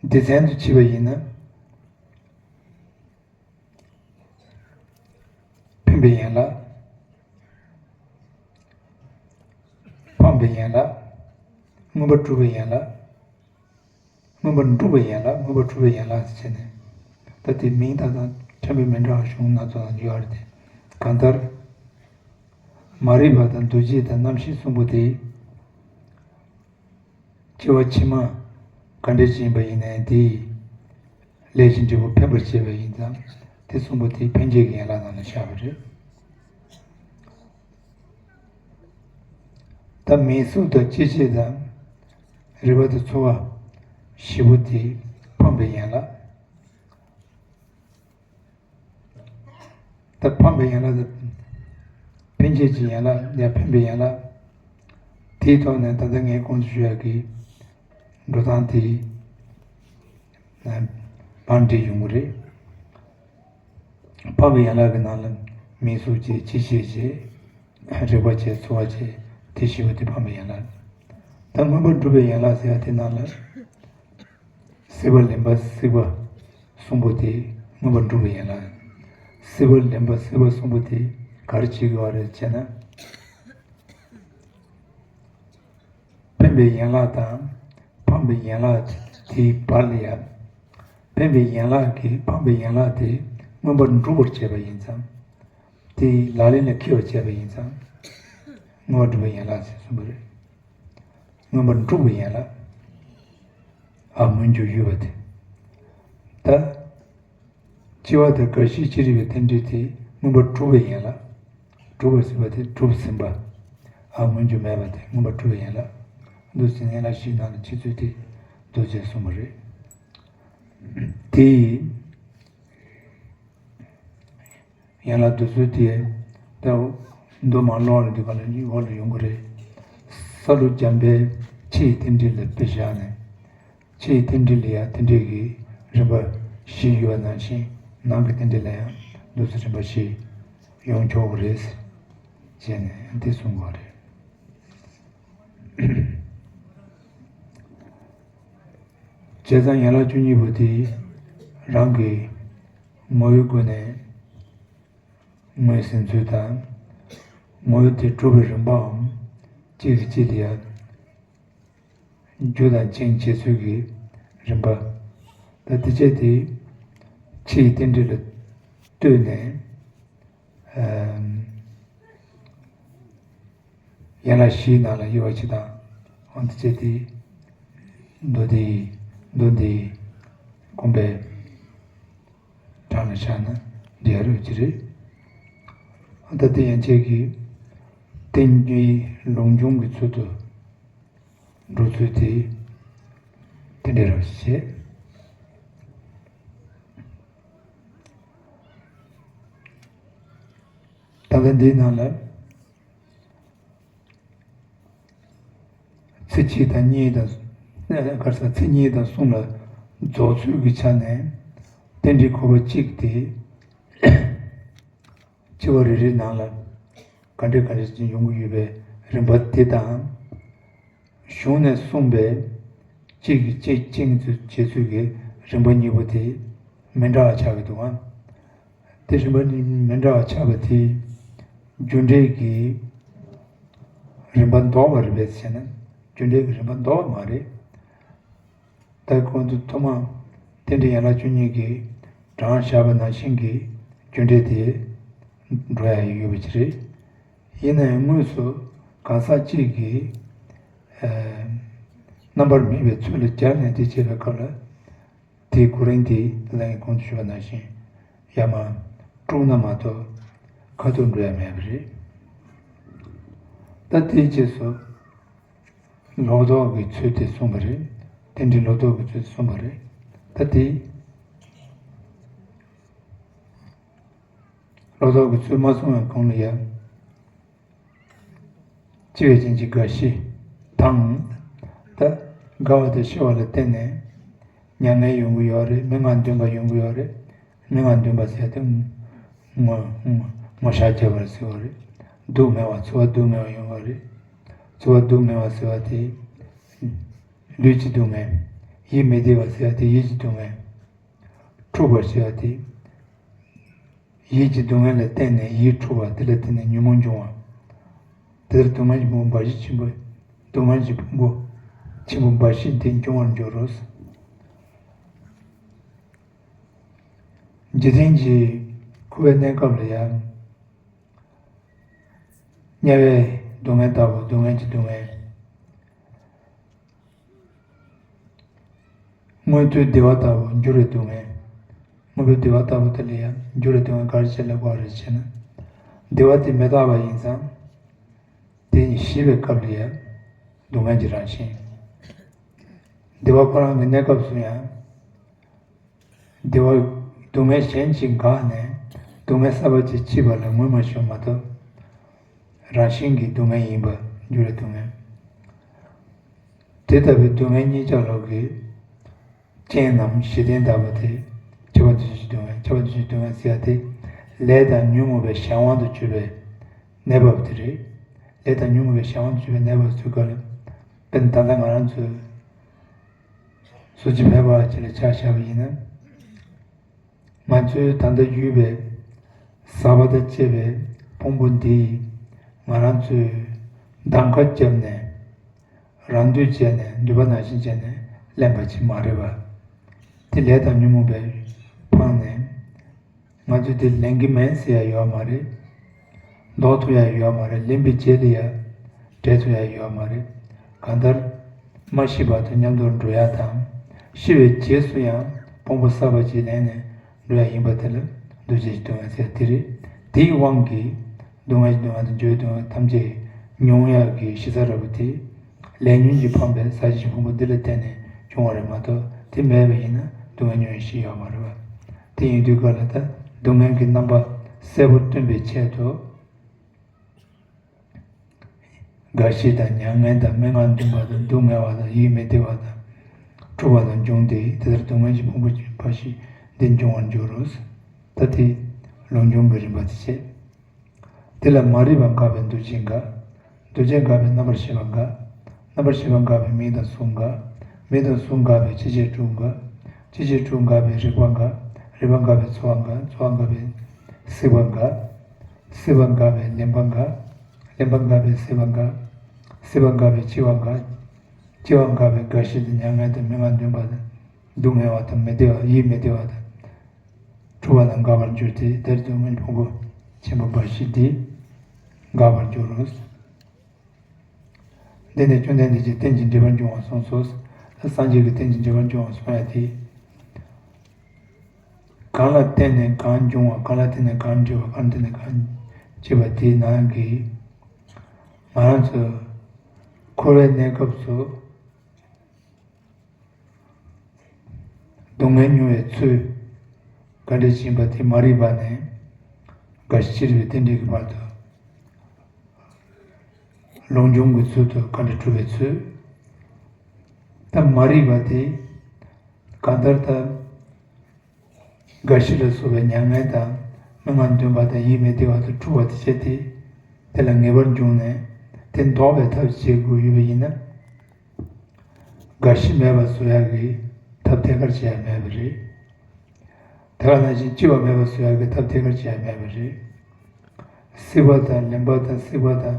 སྡེ་ཚན་དུ་ཕྱེ་བ་ཡིན་ན། འཕེན་པའི་ཡན་ལག། འཕངས་པའི་ཡན་ལག། མངོན་པར་སྒྲུབ་པའི་ཡན་ལག། མངོན་པར་འགྲུབ་པའི་ཡན་ལག། མངོན་པར་སྒྲུབ་པའི་ཡན་ལག་ཟེར་ནས། ད་དེ་མིང་དག་དང་ཕྲད་པའི་མི་འདྲ་བ་གཞུང་སྣ་ཚོགས་ནང་ཡོད་རེད་དེ། གང་ལྟར། མ་རིག་པ་དང་འདུ་བྱེད་དང་རྣམ་ཤེས་གསུམ་པོ་དེ། སྐྱེ་བ་ཕྱི་མ་ག་འདྲ་ཞིག་ཡིན་པ་ཡིན་ནའི་དེའི་ལས་ཀྱི་འབྲས་བུ་འཕེན་པར་བྱེད་པ་ཡིན་ཙང་། དེ་གསུམ་པོ་དེ་འཕེན་བྱེད་ཀྱི་ཡན་ལག་ནང་ལ་བཞག་པ་རེད། ད་མིང་གཟུགས་དང་སྐྱེ་མཆེད་དང་རེག་པ་དང་ཚོར་བ་བཞི་པོ་དེ་འཕངས་པའི་ཡན་ལག། ད་འཕངས་པའི་ཡན་ལག་དང་། འཕེན་བྱེད་ཀྱི་ཡན་ལག་ཡང་འཕེན་པའི་ཡན་ལག། དེའི་ཐོག་ནས་ད་ལྟ་ངས་གོང་དུ་ཞུ་ཡག་གི་འགྲོ་སྟངས་དེ་བང་སྒྲིག་ཡོང་གི་རེད། འཕངས་པའི་ཡན་ལག་གི་ནང་ལ་མིང་གཟུགས་བྱས། སྐྱེ་མཆེད་བྱས། རེག་པ་བྱས། ཚོར་བ་བྱས། དེ་བཞི་པོ་དེ་འཕངས་པའི་ཡན་ལག། ད་མངོན་པར་སྒྲུབ་པའི་ཡན་ལག་ཟེར་ཡ་དེ་ནང་ལ། སྲིད་པ་ལེན་པ་སྲིད་པ་གསུམ་པོ་དེ་མངོན་པར་སྒྲུབ་པའི་ཡན་ལག། སྲིད་པ་ལེན་པ་སྲིད་པ་གསུམ་པོ་དེ་ག་རེ་བྱེད་དགོས་པ་རེད་ཅེ་ན། འཕེན་པའི་ཡན་ལག་དང་འཕངས་པའི་ཡན་ལག་དེའི་བར་ལ་ཡང་། འཕེན་པའི་ཡན་ལག་གིས་འཕངས་པའི་ཡན་ལག་དེ་མངོན་པར་འགྲུབ་པར་བྱེད་པ་ཡིན་ཙང་། དེ་ལག་ལེན་ལ་འཁེལ་བར་བྱེད་པ་ཡིན་ཙང་། མངོན་པར་འགྲུབ་པའི་ཡན་ལག་ཟེར་གསུངས་པ་རེད། མངོན་པར་འགྲུབ་པའི་ཡན་ལག། འ་མོན་གྱི་ཡུ་བ་དེ། ད། སྐྱེ་བ་དང་རྒ་ཤི་ཤི་རི་བའི་རྟེན་འབྲེལ་དེ་མངོན་པར་གྲུབ་པའི་ཡན་ལག། གྲུབ་པ་ཟེར་བ་དེ་གྲུབ་ཟིན་པ། འ་མོན་གྱི་མེད་པ་དེ་མངོན་པར་གྲུབ་པའི་ཡན་ལག། འདུག་ཟེར་ཡན་ལག་བཞིའི་ནང་ལ་ཕྱེ་ཚུལ་དེ་འདུག་ཅེས་གསུངས་པ་རེད། དེ་ཡི་ཡན་ལག་འདུག་ཚུལ་དེ་ད་འདུག་མ་ལོག་ལ་འདུག་ག་ལ་འོག་ལ་ཡོང་གི་རེད། ས་ལུ་འཇམ་པའི་ཕྱི་ཡི་རྟེན་འབྲེལ་ལ་དཔེ་བཞག་ནས། ཕྱི་ཡི་རྟེན་འབྲེལ་ལ་ཡང་རྟེན་འབྲེལ་གྱི་རིམ་པ་བཞི་ཡོད་པ་ནང་བཞིན། ནང་གི་རྟེན་འབྲེལ་ལ་ཡང་འདུག་སེ་རིམ་པ་བཞི་ཡོང་ཆོག་གི་རེད་ཅེས་ནས་འདི་གསུངས་པ་རེད། བྱས་ཙང་ཡན་ལག་བཅུ་གཉིས་པོ་དེ་རང་གི་ངོ་བོའི་སྒོ་ནས་ངོས་ཟིན་ཚུལ་དང་། ངོས་དེ་གྲུབ་པའི་རིམ་པའམ་གཅིག་གིས་གཅིག་ལ་ཡང་རྒྱུ་དང་རྐྱེན་བྱེད་ཚུལ་གྱི་རིམ་པ། ད་དེ་བྱས་ཏེ་ཕྱི་ཡི་རྟེན་འབྲེལ་ལ་ལྟོས་ནས། ཨམ། ཡན་ལག་བཞིའི་ནང་ལ་དབྱེ་བ་ཕྱེ་སྟངས། འོ་དེ་བྱས་ཏེ་མདོ་སྡེ་ཡི་མདོ་སྡེ་ཡི་དགོངས་པའི་གྲངས་ལ་བཞག་ན་འདི་ཡ་རུ་ཅི་རེད། ད་དེ་ཡན་ཆད་ཀྱི་རྟེན་གྱི་ལུང་འབྱུང་གི་ཚུལ་དུ་འགྲོ་ཚུལ་དེ་དེ་འདྲ་རང་བཤད། ད་ལྟ་འདིའི་ནང་ལ། ཚིག་གཅིག་དང་གཉིས་དང་། ག་རེ་ཟེར། ཚིག་གཉིས་དང་གསུམ་ལ་རྫོགས་ཚུལ་གྱི་ཆ་ནས་རྟེན་འབྲེལ་ཁོ་པ་གཅིག་དེ་སྤྱི་བ་རེ་རེའི་ནང་ལ་ག་འདྲ་ག་འདྲ་ཅིག་ཡོང་གི་ཡོད་པའི་རིམ་པ་དེ་དང་། གཞུང་ནས་གསུངས་པའི་གཅིག་གིས་གཅིག་རྐྱེན་བྱེད་ཚུལ་གྱི་རིམ་པ་གཉིས་པོ་དེ་མི་འདྲ་བ་ཆགས་ཀྱི་འདུག་ག། དེ་རིམ་པ་མི་འདྲ་བ་ཆགས་པ་དེ་རྒྱུ་འབྲས་ཀྱི་རིམ་པ་ལྡོག་པ་རེད་པས་ཟེར་ན། རྒྱུ་འབྲས་ཀྱི་རིམ་པ་ལྡོག་པ་མ་རེད། ད་གོང་དུ་ཐོག་མ་རྟེན་འབྲེལ་ཡན་ལག་བཅུ་གཉིས་ཀྱི་གྲངས་བཞག་པ་ནང་བཞིན་གྱི་རྒྱུ་འབྲས་དེ་འགྲོ་ཡ་ཡོད་པ་ཅིག་རེད། ཡིན་ན་ཡང་དངོས་སུ་ གང་ཟག་གཅིག་གི་ཨ་རྣམ་པར་སྨིན་པའི་ཚུལ་ལ་སྦྱར་ནས་དེ་བྱེད་པའི་སྐབས་ལ། དེའི་གོ་རིམ་དེ་ལས་གོང་དུ་ཞུས་པ་ནང་བཞིན་ཡ་མ་དཀྲུགས་ན་མ་གཏོགས་ཁ་ཐུག་འགྲོ་ཡ་མེད་པ་རེད། ད་དེའི་རྗེས་སུ་ལོག་རྟོག་གི་ཚུལ་དེ་གསུངས་པ་རེད། རྟེན་འབྲེལ་ལོག་རྟོག་གི་ཚུལ་གསུངས་པ་རེད། ད་དེ་ལོག་རྟོག་གི་ཚུལ་མ་གསུངས་པའི་གོང་ལ་ཡ། ལྕི་བའི་རྐྱེན་གྱིས་རྒ་ཤི་དང་། ད་རྒ་བ་དང་ཤི་བ་ལ་བརྟེན་ནས་མྱ་ངན་ཡོང་གི་ཡོད་རེད། མི་ངན་འདུན་པ་ཡོང་གི་ཡོད་རེད། མི་ངན་འདུན་པ་ཟེར་དེ་ངོ་ངོ་ངོ་ཤ་རྒྱབ་པ་ཟེར་བ་རེད། སྡུག་བསྔལ་བ་ཚོར་བ་སྡུག་བསྔལ་བ་ཡོང་བ་རེད། ཚོར་བ་སྡུག་བསྔལ་བ་ཟེར་བ་དེ་ལུས་ཀྱི་སྡུག་བསྔལ། ཡིད་མི་བདེ་བ་ཟེར་བ་དེ་ཡིད་ཀྱི་སྡུག་བསྔལ། འཁྲུགས་པ་ཟེར་བ་དེ། ཡིད་ཀྱི་སྡུག་བསྔལ་ལ་བརྟེན་ནས་ཡིད་འཁྲུགས་པ་དེ་ལ་བརྟེན་ནས་ཉོན་མོངས་འབྱུང་བ། དེ་ལྟར་སྡུག་བསྔལ་གྱི་ཕུང་པོ་འབའ་ཞིག་ཆེན་པོ། སྡུག་བསྔལ་གྱི་ཕུང་པོ་ཆེན་པོ་འབའ་ཞིག་འདི་འབྱུང་བར་འགྱུར་རོ། འཇིག་རྟེན་གྱི་འཁོར་བའི་གནས་སྐབས་ལ་ཡང་། དམྱལ་བའི་སྡུག་བསྔལ་ལྟ་བུ་སྡུག་བསྔལ་གྱི་སྡུག་བསྔལ། མངོན་མཐོའི་བདེ་བ་ལྟ་བུ་འགྱུར་བའི་སྡུག་བསྔལ། མངོན་མཐོའི་བདེ་བ་ལྟ་བུ་དེ་ལ་ཡང་འགྱུར་བའི་སྡུག་བསྔལ་ག་རེ་བྱས་ལ་གོ་བ་རེ་བྱས་ན། བདེ་བ་དེ་མི་རྟག་པ་ཡིན་ཙང་། དེ་ཉིད་ཤི་བའི་སྐབས་ལ་ཡང་སྡུག་བསྔལ་གྱི་རང་བཞིན། བདེ་བ་ཁོ་རང་གི་གནས་སྐབས་སུ་ཡང་། བདེ་བ་སྡུག་བསྔལ་གཞན་གྱིས་འགགས་ནས་སྡུག་བསྔལ་གསར་པ་ཅིག་སྐྱེས་པ་ལ་ངོ་མ་ཤེས་མ་གཏོགས། རང་བཞིན་གྱིས་སྡུག་བསྔལ་ཡིན་པ་འགྱུར་བའི་སྡུག་བསྔལ། དེ་ལྟ་བུའི་སྡུག་བསྔལ་གཉིས་ཆ་ལོག་གི་རྐྱེན་རྣམས་ཞི་ལྡན་ལྟ་བུ་སྟེ། ཁྱབ་པ་འདུ་བྱེད་ཀྱི་སྡུག་བསྔལ། ཁྱབ་པ་འདུ་བྱེད་ཀྱི་སྡུག་བསྔལ་ཟེར་ཡ་དེ་ལས་དང་ཉོན་མོངས་པའི་གཞན་དབང་དུ་གྱུར་པའི་གནས་བབ་དེ་རེད། ལས་དང་ཉོན་མོངས་པའི་གཞན་དབང་དུ་གྱུར་པའི་གནས་བབ་ཚུལ་ག་ལ། དཔེར་ན་ད་ལྟ་ང་རང་ཚོའི་གཟུགས་ཅན་ཕལ་པ་ཅིག་ལ་ཆ་བཞག་པ་ཡིན་ན། ང་ཚོའི་ད་ལྟ་ཡོད་པའི་ཟག་པ་དང་བཅས་པའི་ཕུང་པོ་འདི་ང་རང་ཚོས་གདམ་ཁ་བརྒྱབ་ནས་རང་འདོད་བྱས་ནས་འདོད་པ་ནང་བཞིན་བྱས་ནས་ལེན་པ་ཅིག་མ་རེད་པ། དེ་ལས་དང་ཉོན་མོངས་པས་འཕངས་ནས་ང་ཚོས་དེ་ལེན་གྱི་མེད་ཟེར་ཡ་ཡོད་མ་རེད། ལྡོག་ཐུབ་ཡ་ཡོད་མ་རེད། ལེན་པའི་རྗེས་ལ་ཡ་འབྲལ་ཐུབ་ཡ་ཡོད་མ་རེད། གང་ལྟར་མ་ཤི་བར་དུ་མཉམ་དུ་འགྲོ་ཡ་དང་། ཤི་བའི་རྗེས་སུ་ཡང་ཕུང་པོ་གསར་པ་ཅིག་ལེན་ནས་འགྲོ་ཡ་ཡིན་པ་དེ་ལ་འདུ་བྱེད་ཀྱི་སྡུག་བསྔལ་ཟེར་དེ་རེད། དེའི་དབང་གིས་སྡུག་བསྔལ་གྱི་སྡུག་བསྔལ་དང་འགྱུར་བའི་སྡུག་བསྔལ་ཐམས་ཅད་མྱོང་ཡ་གི་གཞི་རྩ་ར་བ་དེ་ལས་ཉོན་གྱིས་འཕངས་པའི་ཟག་བཅས་ཀྱི་ཕུང་པོ་འདི་ལ་བརྟེན་ནས་བྱུང་བ་རེད་མ་གཏོགས། དེ་མེད་པ་ཡིན་ན་སྡུག་བསྔལ་མྱོང་ཡ་ཞིག་ཡོད་མ་རེད་པ། དེ་ཡིན་དུས་ག་ལ་ད་སྡུག་བསྔལ་གྱི་རྣམ་པ་གསལ་པོར་སྟོན་པའི་ཆེད་དུ། རྒ་ཤི་དང་མྱ་ངན་དང་མི་ངན་འདུན་པ་དང་སྡུག་བསྔལ་བ་དང་ཡིད་མི་བདེ་བ་དང་འཁྲུགས་པ་དང་འབྱུང་སྟེ། དེ་ལྟར་སྡུག་བསྔལ་གྱི་ཕུང་པོ་འབའ་ཞིག་འདི་འབྱུང་བར་འགྱུར་རོ། ད་དེ་ལུགས་འབྱུང་གི་རིམ་པ་དེ་བྱས། དེ་ལ་མ་རིག་པ་འགགས་པས་འདུ་བྱེད་འགག། འདུ་བྱེད་འགགས་པས་རྣམ་པར་ཤེས་པ་འགག། རྣམ་པར་ཤེས་པ་འགགས་པས་མིང་དང་གཟུགས་འགག། མིང་དང་གཟུགས་འགགས་པས་ཕྱི་བྱེད་དྲུག་འགག། ཕྱི་བྱེད་དྲུག་འགགས་པས་རེག་པ་འགག། རེག་པ་འགགས་པས་ཚོར་བ་འགག། ཚོར་བ་འགགས་པས་སྲེད་པ་འགག། སྲེད་པ་འགགས་པས་གླེན་པ་འགག། གླེན་པ་འགགས་པས་སྲེད་པ་འགག། སྲེད་པ་འགགས་པས་འཆི་བ་འགག། འཆི་བ་འགགས་པས་རྒ་ཤི་དང་མྱ་ངན་དང་མི་ངན་འདུན་པ་དང་སྡུག་བསྔལ་བ་དང་མི་བདེ་བ་ཡིད་མི་བདེ་བ་དང་འཁྲུགས་པ་དང་འགག་པར་འགྱུར་ཏེ། དེར་སྡུག་བསྔལ་ཕུང་པོ་ཆེན་པོ་འབའ་ཞིག་འདི་འགག་པར་འགྱུར་རོ། འདི་ནི་བཅོམ་ལྡན་འདས་ཀྱིས་རྟེན་ཅིང་འབྲེལ་པར་འབྱུང་བ་གསུངས་སོ། སངས་རྒྱས་ཀྱིས་རྟེན་ཅིང་འབྲེལ་པར་འབྱུང་བ་གསུངས་ཡ་དེ། གང་ལ་བརྟེན་ནས་གང་འབྱུང་བ། གང་ལ་བརྟེན་ནས་གང་འབྲེལ་བ། གང་ལ་བརྟེན་ནས་གང་སྐྱེ་བ་དེའི་ནང་གི་ང་རང་ཚོ་འཁོར་བའི་གནས་སྐབས་སུ་སྡུག་བསྔལ་མྱོང་བའི་ཚུལ་ག་འདྲ་ཞིག་ཡིན་པ་དེ་མ་རིག་པ་ནས་རྒ་ཤི་རིག་པའི་རྟེན་འབྲེལ་གྱི་བར་དུ། ལུགས་འབྱུང་གི་ཚུལ་དུ་ག་འདྲ་གྲུབ་པའི་ཚུལ། ད་མ་རིག་པ་དེ་གང་ལྟར་ད་རྒ་ཤི་ལ་སོགས་པའི་མྱ་ངན་དང་མི་ངན་འདུན་པ་དང་ཡིད་མི་བདེ་བ་དང་འཁྲུགས་པ་དེ་བྱས་ཏེ། དེ་ལ་ངེས་པར་འབྱུང་ནས་དེ་ལྡོག་པའི་ཐབས་བྱེད་དགོས་ཡོད་པ་ཡིན་ན། རྒ་ཤི་མེད་པ་བཟོ་ཡག་གི་ཐབས་ཐད་ཀར་བྱེད་ཡག་མེད་པ་རེད། དེ་ག་ནང་བཞིན་འཆི་བ་མེད་པ་བཟོ་ཡག་གི་ཐབས་ཐད་ཀར་བྱེད་ཡག་མེད་པ་རེད། སྲེད་པ་དང་གླེན་པ་དང་སྲེད་པ་དང་།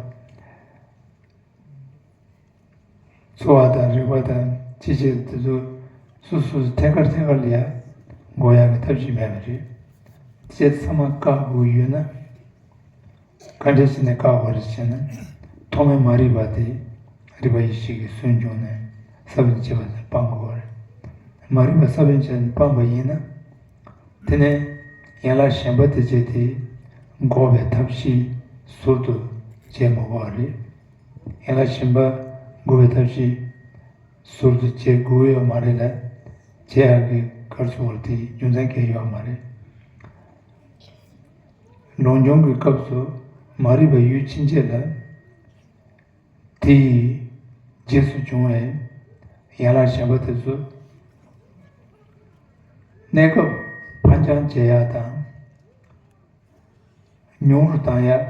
ཚོར་བ་དང་རེག་པ་དང་ཅི་བྱེད་དེ་ཚོ་སོ་སོ་སོ་ཐད་ཀར་ཐད་ཀར་ལ་ཡ་འགོག་ཡག་གི་ཐབས་ཤིག་མེད་པ་རེད། དེ་ཚང་མ་བཀག་དགོས་ཡོད་ན། ག་འདྲ་བྱས་ནས་བཀག་དགོས་རེད་ཟེར་ན། ཐོག་མའི་མ་རིག་པ་དེ་རིག་པ་ཡེ་ཤེས་ཀྱིས་སུན་བྱུང་ནས་ས་བོན་ཆད་པ་དེ་སྤང་དགོས་པ་རེད། མ་རིག་པ་ས་བོན་ཆད་ནས་སྤངས་པ་ཡིན་ན། དེ་ནས་ཡན་ལག་གཞན་པ་དེ་བྱས་ཏེ་འགོག་པའི་ཐབས་ཤེས་ཟུར་དུ་བྱེད་མི་དགོས་པ་རེད། ཡན་ལག་གཞན་པ་འགོག་པའི་ཐབས་ཤེས་ཟུར་དུ་བྱེད་དགོས་ཡོད་མ་རེད་ལ། བྱེད་ཡག་གི་གར་སོང་བར་དེ་རྒྱུ་མཚན་གང་ཡང་ཡོད་མ་རེད། ལོངས་སྤྱོད་ཀྱི་སྐབས་སུ་མ་རིག་པ་ཡུལ་ཕྱིན་ཆད་ལ། དེའི་རྗེས་སུ་བྱུང་བའི་ཡན་ལག་གཞན་པ་དེ་ཚོ་གནས་སྐབས་ཕན་ཆད་བྱེད་ཡག་དང་། ཉུང་རུ་བཏང་ཡག་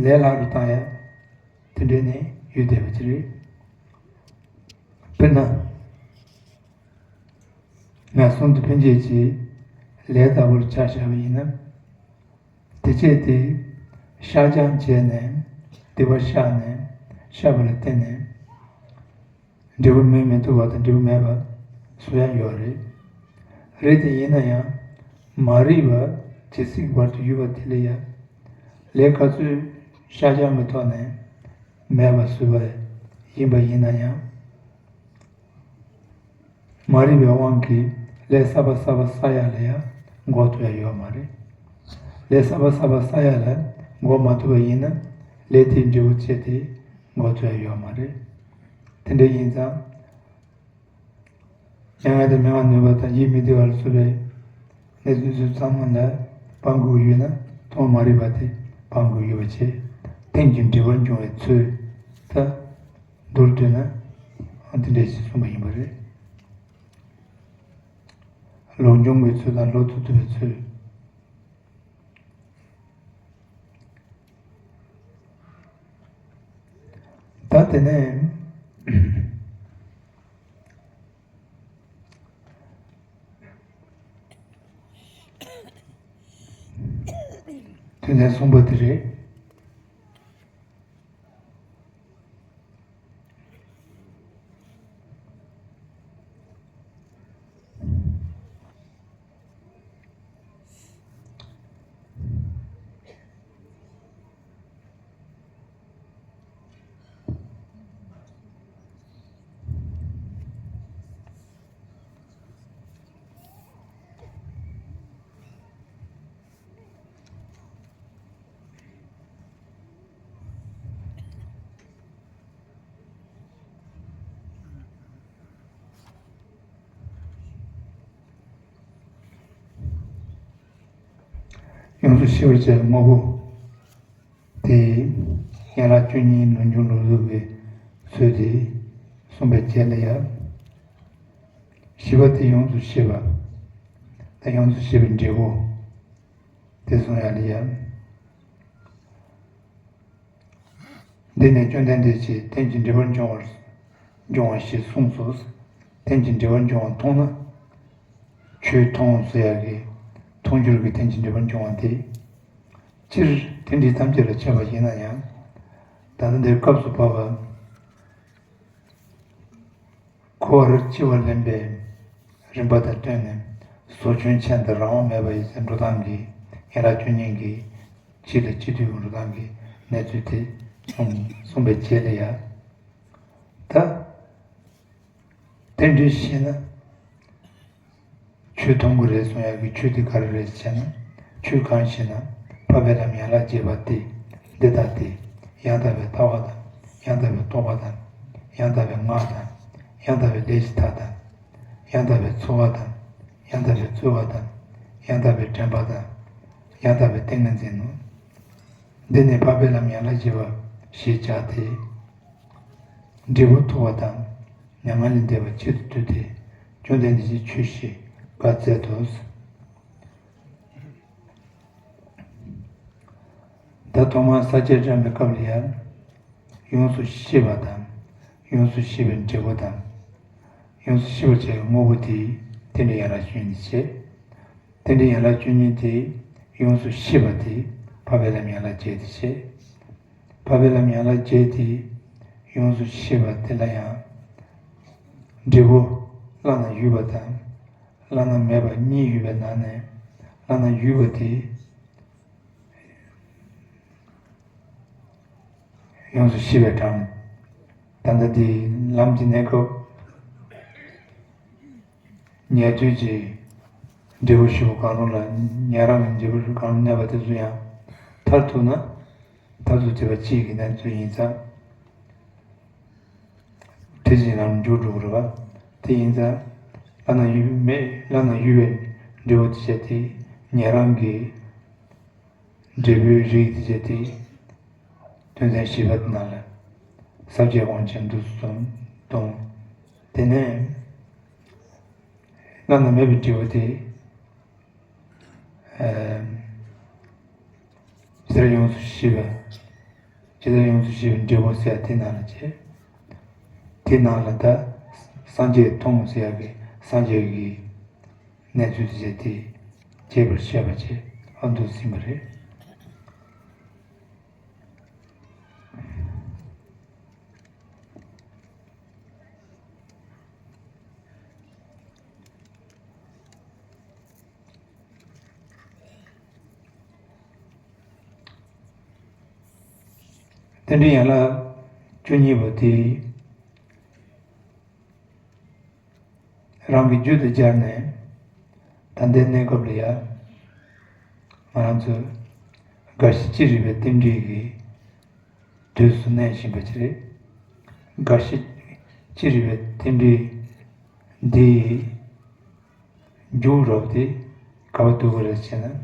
ལས་སླ་རུ་བཏང་ཡག་དེ་འདྲའི་ནས་ཡོད་བསྡད་པ་ཅིག་རེད། དཔེར་ན། ངན་སོང་དུ་འཕེན་བྱེད་ཀྱི་ལས་ལྟ་བུར་ཆ་བཞག་པ་ཡིན་ན། དེ་བྱས་ཏེ་བཤགས་སྦྱང་བྱས་ནས་སྡིག་པ་བཤགས་ནས་བཤགས་པ་ལ་བརྟེན་ནས་འབྲས་བུ་སྨིན་མི་ཐུབ་པ་དང་འབྲས་བུ་མེད་པ་སུ་ཡང་ཡོད་རེད། རེད་དེ་ཡིན་ན་ཡང་མ་རིག་པ་ཇི་སྲིད་བར་དུ་ཡོད་པ་དེ་ལ་ཡང་ལས་ག་ཚོད་བཤགས་སྦྱང་གི་ཐོག་ནས་མེད་པ་བཟོས་པ་ཡིན་པ་ཡིན་ན་ཡང་། མ་རིག་པའི་དབང་གིས་ལས་གསར་པ་གསར་པ་བསགས་ཡག་ལ་ཡང་འགོག་ཐུབ་ཡག་ཡོད་མ་རེད། ལས་གསར་པ་གསར་པ་བསགས་ཡག་ལ་འགོག་མ་ཐུབ་པ་ཡིན་ན་ལས་དེའི་འབྲས་བུ་བྱས་ཏེ་འགོག་ཐུབ་ཡག་ཡོད་མ་རེད། དེ་འདྲ་ཡིན་ཙང་། མྱ་ངན་དང་མྱ་ངན་ནུས་པ་དང་ཡིད་མི་བདེ་བ་ལ་སོགས་པའི་གནས་ཚུལ་ཚོ་ཚང་མ་ལ་སྤང་དགོས་ཡོད་ན་ཐོག་མ་རིག་པ་དེ་སྤང་དགོས་ཡོད་པ་བྱས། རྟེན་ཅིང་འབྲེལ་བར་འབྱུང་བའི་ཚུལ་ད། མདོར་བསྡུས་ན་ཨ་དེ་འདྲ་ཞིག་གསུངས་པ་ཡིན་པ་རེད། བློ་སྦྱོང་བའི་ཚུལ་དང་བློ་ཐུབ་ཐུབ་པའི་ཚུལ། ད་དེ་ནས་དོན་ཚན་གསུམ་པ་དེ་རེད། ཡོངས་སུ་ཤེས་པར་བྱ་བའི་དངོས་པོ་དེ་ཡན་ལག་བཅུ་གཉིས་ལུགས་འབྱུང་ལུགས་ལྡོག་གི་ཚུལ་དེ་གསུངས་པའི་རྗེས་ལ་ཡང་། བཞི་པ་དེ་ཡོངས་སུ་ཤེས་པ་དང་ཡོངས་སུ་ཤེས་པའི་འབྲས་བུ་དེ་གསུང་ཡག་ལ་ཡང་། འདི་ནི་བཅོམ་ལྡན་འདས་ཀྱིས་རྟེན་ཅིང་འབྲེལ་བར་འབྱུང་བར་འབྱུང་བ་ཞེས་གསུངས་སོ། རྟེན་ཅིང་འབྲེལ་བར་འབྱུང་བ་མཐོང་ན། ཆོས་མཐོང་ཟེར་ཡག་གི་མཐོང་འགྱུར་གྱི་རྟེན་ཅིང་འབྲེལ་བར་འབྱུང་བ་དེ། སྤྱིར་རྟེན་འབྲེལ་ཐམས་ཅད་ལ་ཁྱབ་པ་ཡིན་ན་ཡང་། ད་ལྟ་འདིར་སྐབས་སུ་བབ་པ། འཁོར་བར་འཆི་བ་ལེན་པའི་རིམ་པ་དང་བསྟུན་ནས་ཟོ་ཆུན་ཅན་དང་རང་དབང་མེད་པ་ཡི་འགྲོ་སྟངས་ཀྱི་ཡན་ལག་བཅུ་གཉིས་ཀྱི་གཅིག་ལ་གཅིག་བསྡུས་ཀྱི་འགྲོ་སྟངས་ཀྱི་གནས་ཚུལ་དེ་གསུངས་གསུངས་པའི་རྗེས་ལ་ཡང་། ད་རྟེན་འབྲེལ་ཤེས་ན། ཆོས་མཐོང་གི་རེད་གསུང་ཡག་གི་ཆོས་དེ་ག་རེ་རེད་ཟེར་ན། ཆོས་གང་ཞེ་ན། འཕགས་པའི་ལམ་ཡན་ལག་བརྒྱད་པ་སྟེ། འདི་ལྟ་སྟེ། ཡང་དག་པའི་ལྟ་བ་དང་། ཡང་དག་པའི་རྟོག་པ་དང་། ཡང་དག་པའི་སྔགས་དང་། ཡང་དག་པའི་ལས་ཀྱི་མཐའ་དང་། ཡང་དག་པའི་འཚོ་བ་དང་། ཡང་དག་པའི་རྩོལ་བ་དང་། ཡང་དག་པའི་དྲན་པ་དང་། ཡང་དག་པའི་ཏིང་ངེ་འཛིན་ནོ། འདི་ནི་འཕགས་པའི་ལམ་ཡན་ལག་བརྒྱད་པ་ཞེས་བྱ་སྟེ། འབྲས་བུ་ཐོབ་པ་དང་། མྱ་ངན་ལས་འདས་པ་ཆེད་དུ་བཏུད་དེ། བཅོམ་ལྡན་འདས་ཀྱིས་ཆོས་བཤད་བཀའ་སྩལ་ཏོ། ད་ཐོག་མར་ས་བཅད་བཀྲམ་པའི་སྐབས་ལ་ཡང་། ཡོངས་སུ་ཤེས་པ་དང་། ཡོངས་སུ་ཤེས་པའི་འབྲས་བུ་དང་། ཡོངས་སུ་ཤེས་པར་བྱ་བའི་དངོས་པོ་དེ་རྟེན་འབྲེལ་ཡན་ལག་བཅུ་གཉིས་བྱེད། རྟེན་འབྲེལ་ཡན་ལག་བཅུ་གཉིས་དེ་ཡོངས་སུ་ཤེས་པ་དེ་འཕགས་པའི་ལམ་ཡན་ལག་བརྒྱད་དེ་བྱེད། འཕགས་པའི་ལམ་ཡན་ལག་བརྒྱད་དེ་ཡོངས་སུ་ཤེས་པ་དེ་ལ་ཡང་འབྲས་བུ་བླ་ན་ཡོད་པ་དང་བླ་ན་མེད་པ་གཉིས་ཡོད་པའི་ནང་ནས་བླ་ན་ཡོད་པ་དེ། ཡོངས་སུ་ཤེས་པའི་གྲངས། ད་ལྟ་འདི་ལམ་གྱི་གནས་སྐབས། ཉལ་དུས་ཀྱི་འབྲས་བུ་ཞིག་གང་རུང་ལ་ཉན་རང་གི་འབྲས་བུ་གང་རུང་གནས་པ་དེ་ཚོ་ཡང་མཐར་ཐུག་ན་མཐར་ཐུག་ཐེག་པ་གཅིག་གི་གནས་ཚུལ་ཡིན་ཙང་། དེ་བཞིན་ལམ་འཇུག་འགྲོ་དགོས་རེད་པ། དེ་ཡིན་ཙང་བླ་ན་ཡོད་མེད་བླ་ན་ཡོད་པའི་འབྲས་བུ་དེ་བྱས་ཏེ་ཉན་རང་གི་འབྲས་བུའི་རིགས་དེ་བྱས་ཏེ་དོན་ཚན་བཞི་པ་དེ་ནང་ལ་ས་བཅད་དབང་ཆེན་དུ་གསུམ་སྟོང་། དེ་ནས་བླ་ན་མེད་པའི་འབྲས་བུ་དེ། ཨ་ཟེར་ཡོངས་སུ་ཤེས་པ། ཇི་ལྟར་ཡོངས་སུ་ཤེས་པའི་འབྲས་བུ་ཟེར་དེ་ནང་ལ་བྱས། དེ་ནང་ལ་ད་སངས་རྒྱས་མཐོང་ཟེར་ཡག་གི་སངས་རྒྱས་ཀྱི་གནས་ཚུལ་དེ་བྱས་ཏེ་རྒྱས་པར་བཤད་པ་བྱས་ཨ་འདུག་ཟིན་པ་རེད། རྟེན་འབྲེལ་ཡན་ལག་བཅུ་གཉིས་པོ་དེ། རང་གི་རྒྱུད་དུ་སྦྱར་ནས་ད་ལྟའི་གནས་སྐབས་ལ་ཡ་ང་རང་ཚོ་རྒ་ཤི་ཅི་རིགས་པའི་རྟེན་འབྲེལ་གྱི་དུས་སུ་གནས་བཞིན་པ་ཅིག་རེད། རྒ་ཤི་ཅི་རིགས་པའི་རྟེན་འབྲེལ་འདིའི་མཇུག་རོབ་དེ་ག་པར་འདུག་གི་རེད་ཅེ་ན།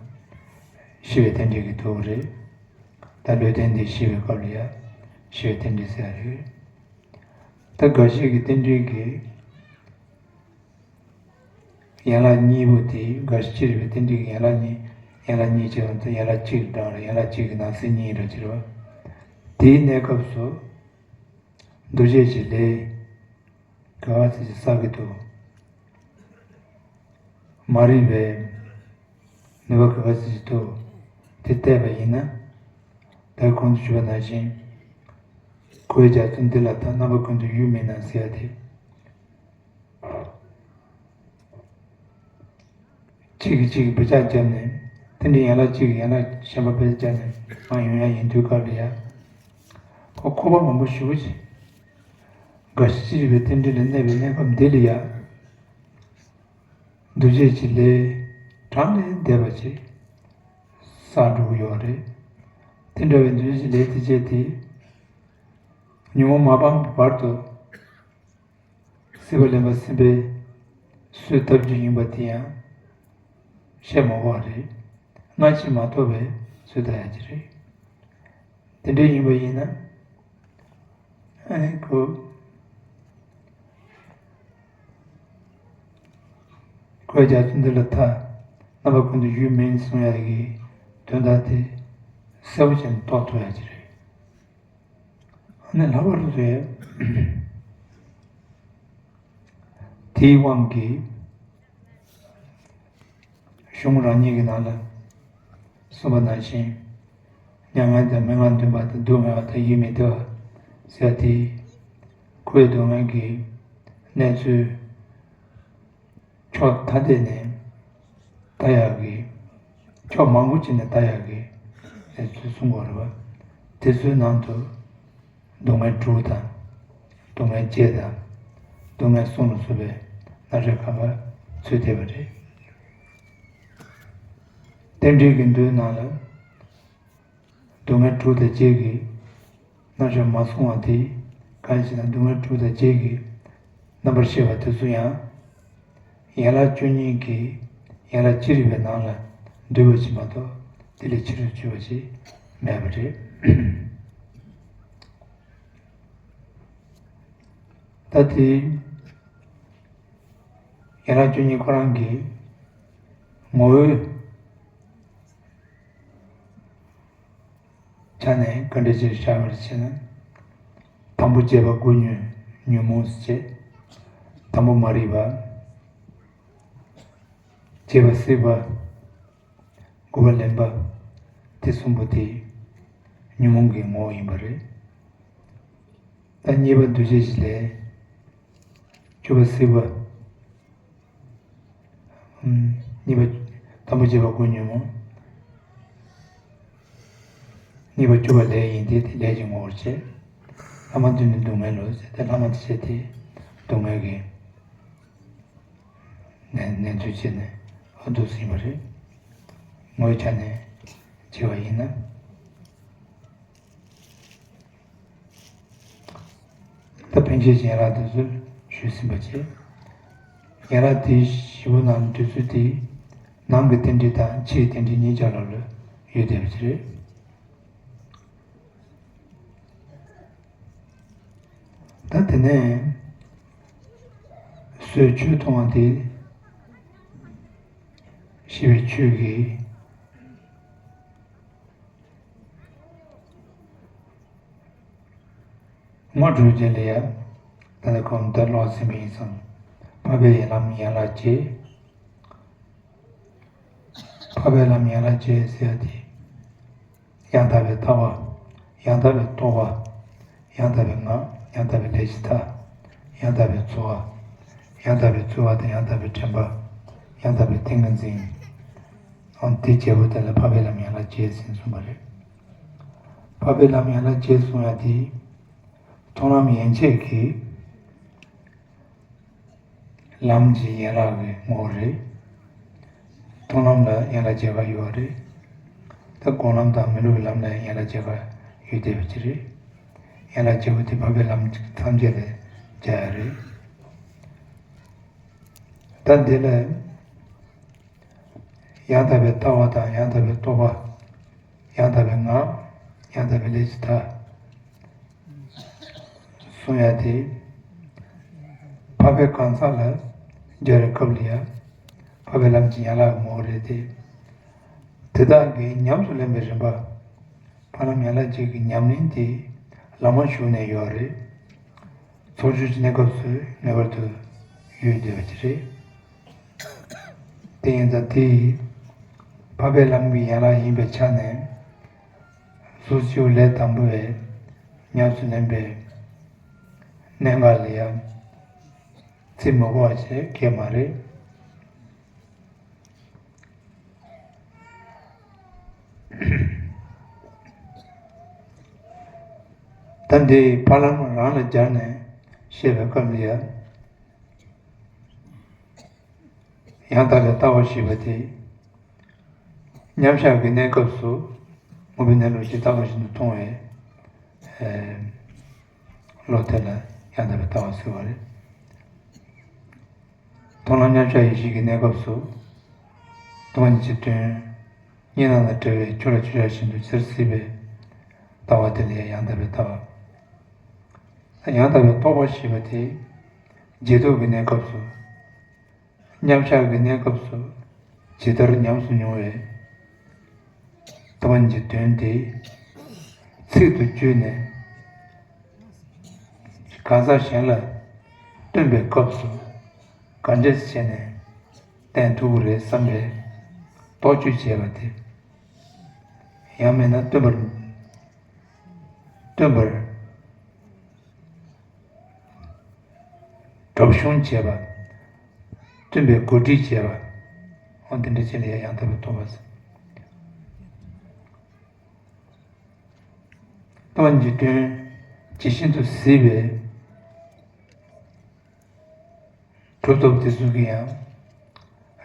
ཤི་བའི་རྟེན་འབྲེལ་གྱི་འདུག་གི་རེད། ད་ལུས་རྟེན་འདི་ཤི་བའི་སྐབས་ལ་ཡ་ཤི་བའི་རྟེན་འབྲེལ་ཟེར་ཡ་རེད། ད་རྒ་ཤི་གི་རྟེན་འབྲེལ་གྱི་ཡན་ལག་གཉིས་པོ་དེ་རྒ་ཤི་ཅི་རིགས་པའི་རྟེན་འབྲེལ་གྱི་ཡན་ལག་གཉིས། ཡན་ལག་གཉིས་ཅེས་པ་ཡན་ལག་གཅིག་གྲངས་རེད། ཡན་ལག་གཅིག་གི་ནང་གསེས་གཉིས་རེད་ཅེས་རེད་པ། དེའི་གནས་སྐབས་སུ་འདུ་བྱེད་ཀྱི་ལས་ག་བ་ཚིག་ཅིག་བསགས་ཀྱི་འདུག་མ་རིག་པའི་ནུས་པ་ག་བ་ཚིག་ཅིག་འདུག་དེ་བལྟས་པ་ཡིན་ན། ད་གོང་དུ་ཞུས་པ་ནང་བཞིན། ཁོའི་རྒྱ་མཚོ་འདི་ལ་ཐ། རྣམ་པ་ཀུན་ཏུ་ཡུལ་མིན་ན་ཟེར་ཡ་དེ། གཅིག་གིས་གཅིག་གི་བུ་ཆགས་བརྒྱབ་ནས་རྟེན་འབྲེལ་ཡན་ལག་གཅིག་གིས་ཡན་ལག་གཞན་པ་བེད་སྤྱད་ནས་མ་ཡོང་ཡ་ཡིན་དུས་སྐབས་ལ་ཡ། ཁོ་ཁོ་པ་མང་པོ་ཞེ་པོ་ཅིག་རྒ་ཤི་ཅི་རིགས་པའི་རྟེན་འབྲེལ་ལ་གནས་པའི་གནས་སྐབས་འདི་ལ་ཡ། འདུ་བྱེད་ཀྱི་ལས་གྲངས་ལས་འདས་པ་ཅིག་བསགས་འགྲོ་གི་ཡོད་རེད། དེ་འདྲ་བའི་འདུ་བྱེད་ཀྱི་ལས་དེ་བྱས་ཏེ་ཉོན་མོངས་མ་སྤངས་པའི་བར་དུ། སྲིད་པ་ལེན་པ་སྲིད་པའི་སོས་ཐབས་ཀྱི་ཡིན་པ་དེ་ཡང་བཤད་མ་དགོས་པ་རེད། སྔ་ཕྱི་མ་གཏོགས་པའི་སོས་ཐབས་ཡ་ཅིག་རེད། དེ་འདྲ་ཡིན་པ་ཡིན་ན། ཨ་ནི་ཁོ་ཁོའི་རྒྱ་མཚོ་འདི་ལ་ཐ། རྣམ་པ་ཀུན་ཏུ་ཡུལ་མིན་གསུང་ཡ་གི་དོན་དག་དེ་གསལ་པོ་བྱས་ནས་རྟོགས་ཐུབ་ཡ་ཅིག་རེད། ཨ་ནི་ལྷག་པར་དུ་དེའི་དབང་གིས་གཞུང་རང་ཉིད་ཀྱི་ནང་ལ་གསུངས་པ་ནང་བཞིན། མྱ་ངན་དང་མི་མངོན་འདུན་པ་དང་སྡུག་བསྔལ་བ་དང་ཡིད་མི་བདེ་བ་ཟེར་དེ། ཁོའི་སྡུག་བསྔལ་གྱི་གནས་ཚུལ། ཕྱོགས་ཐ་དད་ནས་ལྟ་ཡག་གི། ཕྱོགས་མང་པོ་ཅིག་ནས་ལྟ་ཡག་གི་ཨེ་ཚུལ་གསུང་གི་ཡོད་རེད་པ། དེ་ཚོའི་ནང་དུ་སྡུག་བསྔལ་དྲུག་དང་། སྡུག་བསྔལ་བརྒྱད་དང་། སྡུག་བསྔལ་གསུམ་ལ་སོགས་པའི་རྣམ་གཞག་གང་ག་ཚུད་བསྡད་པ་རེད། རྟེན་འབྲེལ་གྱི་མདོའི་ནང་ལ། སྡུག་བསྔལ་དྲུག་དང་བརྒྱད་ཀྱི་རྣམ་གཞག་མ་གསུངས་པ་དེ་གང་ཞེ་ན། སྡུག་བསྔལ་དྲུག་དང་བརྒྱད་ཀྱི་རྣམ་པར་ཤེས་པ་དེ་ཚོ་ཡང་ཡན་ལག་བཅུ་གཉིས་ཀྱི་ཡན་ལག་ཅི་རིགས་པའི་ནང་ལ་འདུས་པ་ཞིག་མ་གཏོགས་དེ་ལས་ཕྱི་རུ་གྱུར་པ་ཞིག་མེད་པ་རེད། ད་དེ་ཡན་ལག་བཅུ་གཉིས་ཁོ་རང་གི་ངོ་བོའི་ཆ་ནས་ག་འདྲ་ཅིག་བཞག་པར་བྱས་ན། དང་པོ་བྱས་པ་དགུ་ཉོན་ཉོན་མོངས་བྱས། དང་པོ་མ་རིག་པ། བྱས་པ་སྲིད་པ། དགུ་པ་ལེན་པ། དེ་གསུམ་པོ་དེ་ཉོན་མོངས་ཀྱི་ངོ་བོ་ཡིན་པ་རེད། ད་གཉིས་པ་འདུ་བྱེད་ཀྱི་ལས། བཅུ་པ་སྲིད་པ། ཨམ། གཉིས་པ། དང་པོ་བྱས་པ་དགུ་ཉོན་མོངས། གཉིས་པ་བཅུ་པ་ལས་ཡིན་ཏེ། དེ་ལས་ཀྱི་ངོ་བོར་བྱེད། ལྷག་མ་དེ་ནི་སྡུག་བསྔལ་ལོ་ཟེར་ཏེ། ལྷག་མ་དེ་ཟེར་ཏེ་སྡུག་བསྔལ་གྱི་ནན་ནན་ཚུལ་བྱས་ནས་འོ་འདུག་ཟིན་པ་རེད། ངོའི་ཆ་ནས་བྱས་པ་ཡིན་ན། ད་ཕན་ཆད་ཡན་ལག་དེ་ཚོ་ཞུས་ཟིན་པ་བྱས། ཡན་ལག་དེ་བཞི་པོ་ནང་འདུས་ཚུལ་དེ་ནང་གི་རྟེན་འབྲེལ་དང་ཕྱིའི་རྟེན་འབྲེལ་གཉིས་ཆར་ལ་ཡོད་བསྡད་པ་ཅིག་རེད། ད་དེ་ནས་སོའི་ཆོས་མཐོང་བ་དེ་ཤེས་པའི་ཆོས་ཀྱི་ངོ་སྤྲོད་བྱེད་ལ་ཡ། ད་ནི་ཁོང་ད་ལོག་ཟིན་པ་ཡིན་ཙང་འཕགས་པའི་ལམ་ཡན་ལག་བརྒྱད། འཕགས་པའི་ལམ་ཡན་ལག་བརྒྱད་ཟེར་ཡ་དེ། ཡང་དག་པའི་ལྟ་བ། ཡང་དག་པའི་རྟོག་པ། ཡང་དག་པའི་ངག། ཡང་དག་པའི་ལས་ཀྱི་མཐའ། ཡང་དག་པའི་འཚོ་བ། ཡང་དག་པའི་རྩོལ་བ་དང་ཡང་དག་པའི་དྲན་པ། ཡང་དག་པའི་ཏིང་ངེ་འཛིན། འོ་དེ་བརྒྱད་པོ་དེ་ལ་འཕགས་པའི་ལམ་ཡན་ལག་བརྒྱད་ཟེར་གསུངས་པ་རེད། འཕགས་པའི་ལམ་ཡན་ལག་བརྒྱད་གསུངས་ཡ་དེ། མཐོང་ལམ་ཡན་ཆད་ཀྱི་ལམ་གྱི་ཡན་ལག་གི་ངོ་བོ་རེད། མཐོང་ལམ་ལ་ཡན་ལག་བརྒྱད་ཀ་ཡོད་རེད། ད་སྒོམ་ལམ་དང་མི་སློབ་ཀྱི་ལམ་ལ་ཡན་ལག་བརྒྱད་ཀ་ཡོད་བསྡད་པ་ཅིག་རེད། ཡན་ལག་བརྒྱད་པོ་དེ་འཕགས་པའི་ལམ་ཐམས་ཅད་ལ་སྦྱར་ཡ་རེད། ད་འདི་ལ་ཡང་དག་པའི་ལྟ་བ་དང་ཡང་དག་པའི་རྟོག་པ། ཡང་དག་པའི་ངག། ཡང་དག་པའི་ལས་ཀྱི་མཐའ། གསུང་ཡ་དེ། འཕགས་པའི་གང་ཟག་ལ་སྦྱར་བའི་སྐབས་ལ་ཡ། འཕགས་པའི་ལམ་གྱི་ཡན་ལག་ངོ་བོ་རེད་དེ། དེ་དག་གི་ཉམས་སུ་ལེན་པའི་རིམ་པ། འཕགས་ལམ་ཡན་ལག་བརྒྱད་ཀྱི་ཉམས་ལེན་དེ་ལམ་མ་ཞུགས་ནས་ཡོད་རེད། ཚོགས་སྦྱོར་གྱི་གནས་སྐབས་སུ་ངེས་པར་དུ་ཡོད་བསྡད་པ་ཅིག་རེད། དེ་ཡིན་ཙང་དེ་འཕགས་པའི་ལམ་གྱི་ཡན་ལག་ཡིན་པའི་ཆ་ནས། སོ་སོའི་ལས་དང་པོའི་ཉམས་སུ་ལེན་པའི་གནད་འགག་ལ་ཡང་ཚིག་མི་གོ་བ་ཞིག་གང་ཡང་མ་རེད། ད་འདི་འཕགས་ལམ་རང་ལ་སྦྱར་ནས་བཤད་པའི་སྐབས་ལ་ཡང་། ཡང་དག་པའི་ལྟ་བ་ཞེས་པ་དེ། མཉམ་བཞག་གི་གནས་སྐབས་སུ་དངོས་པོའི་གནས་ལུགས་ཇི་ལྟ་བ་བཞིན་དུ་མཐོང་བའི་བློ་དེ་ལ་ཡང་དག་པའི་ལྟ་བ་ཟེར་བ་རེད། མཐོང་ལམ་མཉམ་བཞག་ཡེ་ཤེས་ཀྱི་གནས་སྐབས་སུ་སྟོང་ཉིད་ཀྱི་དོན་གཉིས་སྣང་དང་བྲལ་བའི་ཆོས་ལ་ཆོས་ཅན་བཞིན་དུ་ཇི་ལྟར་གཟིགས་པའི་ལྟ་བ་དེ་ལ་ཡང་དག་པའི་ལྟ་བ། ཡང་དག་པའི་རྟོག་པ་ཞེས་པ་དེ་རྗེས་ཐོབ་ཀྱི་གནས་སྐབས་སུ། མཉམ་བཞག་གི་གནས་སྐབས་སུ་ཇི་ལྟར་ཉམས་སུ་མྱོང་བའི་ལྟ་བ་གཉིས་ཀྱི་དོན་དེ་ཚིག་ཏུ་བརྗོད་ནས་གང་ཟག་གཞན་ལ་སྟོན་པའི་སྐབས་སུ་ག་འདྲས་བྱས་ནས་བསྟན་ཐུབ་ཀྱི་རེད་བསམ་པའི་རྟོག་དཔྱོད་བྱས་པ་དེ། ཡང་མིན་ན་སྟོན་པར་སྟོན་པར། སྒྲུབ་སྦྱོང་བྱེད་པ། སྟོན་པའི་གོ་སྒྲིག་བྱེད་པ། འོ་དེ་འདྲ་བྱས་ནས་ཡང་དག་པའི་རྟོག་པ་ཟེར། ལྟ་བ་གཉིས་ཀྱི་དོན་ཇི་བཞིན་དུ་གཟིགས་པའི་གྲུབ་ཐོབ་དེ་ཚོ་གིས་ཡང་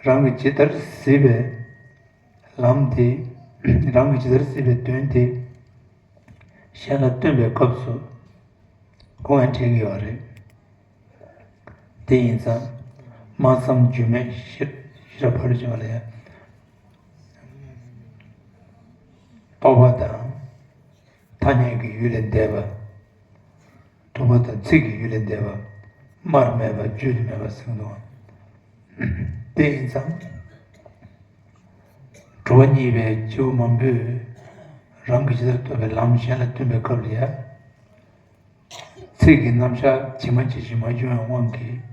རང་གིས་ཇི་ལྟར་གཟིགས་པའི་ལམ་དེ། རང་གིས་ཇི་ལྟར་གཟིགས་པའི་དོན་དེ་གཞན་ལ་སྟོན་པའི་སྐབས་སུ་དགོངས་ཡ་འགྲིག་གི་ཡོད་རེད། དེ་ཡིན་ཙང་སྨྲ་བསམ་བརྗོད་མེད་ཤེས་རབ་ཕ་རོལ་ཕྱིན་པ་ལ་ཡང་རྟོག་པ་དང་ཐ་སྙད་ཀྱི་ཡུལ་ལས་འདས་པ། རྟོག་པ་དང་ཚིག་གི་ཡུལ་ལས་འདས་པ། སྨྲར་མེད་པ་བརྗོད་དུ་མེད་པ་ཟེར་འདུག་དེ་ཡིན་ཙང་། གྲུབ་པ་བརྙེས་པའི་སྐྱེ་བོ་མང་པོས་རང་གིས་ཇི་ལྟར་རྟོགས་པའི་ལམ་གཞན་ལ་སྟོན་པའི་སྐབས་ལ་ཡང་། ཚིག་གི་རྣམ་གཞག་ཇི་མ་ཇི་བཞིན་མ་བྱུང་བའི་དབང་གིས།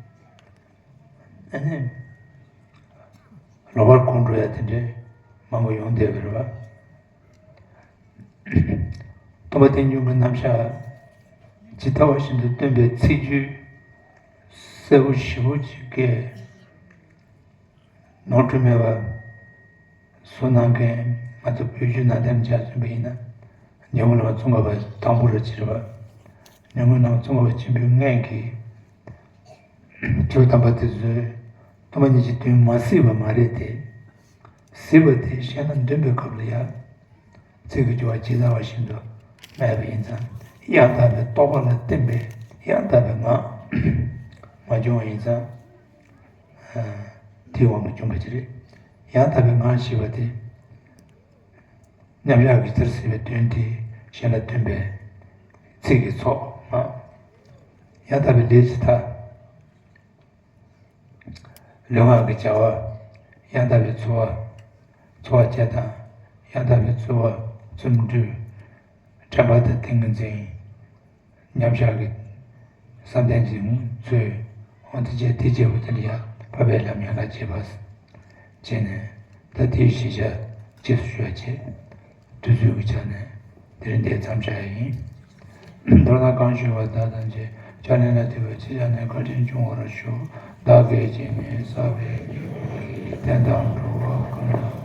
ཨ་ནི། ལོག་པར་གོ་འགྲོ་ཡ་དེ་འདྲའི་མང་པོ་ཡོང་བསྡད་པ་རེད་པ། སྟོན་པ་རྟེན་འབྱུང་གི་རྣམ་གཞག་ཇི་ལྟ་བ་བཞིན་དུ་སྟོན་པའི་ཚིག་བརྗོད་གསལ་པོ་ཞིབ་པོ་ཅིག་གིས། ནོར་འཁྲུལ་མེད་པ་བཟོ་གནང་མཁན་ང་ཚོ་བོད་བརྒྱུད་ནང་བསྟན་ཆ་མཚོན་པ་ཡིན་ན་ཇོ་མོ་གླིང་པ་ཙོང་ཁ་པ་དང་པོ་རེད་ཟེར་བ། ཉམས་མྱོང་ནང་གསུངས་པ་ཆེན་པོའི་སྔན་གྱི་ཆོས་དམ་པ་དེ་ཚོས་སྟོང་པ་ཉིད་ཀྱི་དོན་མ་གཟིགས་པ་མ་རེད་དེ། གཟིགས་པ་དེ་གཞན་ལ་འདོན་པའི་སྐབས་ལ་ཡང་ཚིག་གི་སྦྱོར་བ་ཇི་ལྟ་བ་བཞིན་དུ་མེད་པ་ཡིན་ཙང་། ཡང་དག་པའི་རྟོག་པ་ལ་བརྟེན་པའི་ཡང་དག་པའི་ངག་མ་བྱུང་བ་ཡིན་ཙང་། དེའི་དབང་གིས་བྱུང་བ་ཅིག་རེད། ཡང་དག་པའི་ངག་ཞེས་པ་དེ། མཉམ་གཞག་གི་ཚིར་སྲིད་པའི་དོན་དེ་གཞན་ལ་སྟོན་པའི་ཚིག་གི་ཚོགས་ལྔ། ཡང་དག་པའི་ལས་ཀྱི་མཐའ། ལུས་ངག་གི་བྱ་བ། ཡང་དག་པའི་འཚོ་བ། འཚོ་བ་བཅས་དང་། ཡང་དག་པའི་རྩོལ་བ། རྩོམ་འབྲི། དྲན་པ་དང་ཏིང་ངེ་འཛིན། མཉམ་གཞག་གི་བསམ་གཏན་གྱི་ཚུལ། འོ་དེ་བྱས་དེ་བྱས་པོ་དེ་ལ་ཡང་འཕགས་པའི་ལམ་ཡན་ལག་བརྒྱད་པ་བྱས་ནས། ད་དེའི་གཞི་ཆ་རྗེས་སུ་ཞུ་བ་བྱས། དུས་ཚོད་ཀྱི་ཆ་ནས་དེ་རིང་འདིར་མཚམས་བཞག་ཡིན། མདོར་ན་གང་ཞུས་པ་དག་ཐམས་ཅད་ཕྱག་ལེན་ལ་འདུས་པའི་ཕྱིར་ཕྱག་ནི་བཀའ་དྲིན་འབྱུང་བར་ཤོག། བདག་གིས་བྱས་ནས་བསགས་པའི་རྒྱུ་ཡིས་བསྟན་དང་འགྲོ་བ་ཀུན་ལ།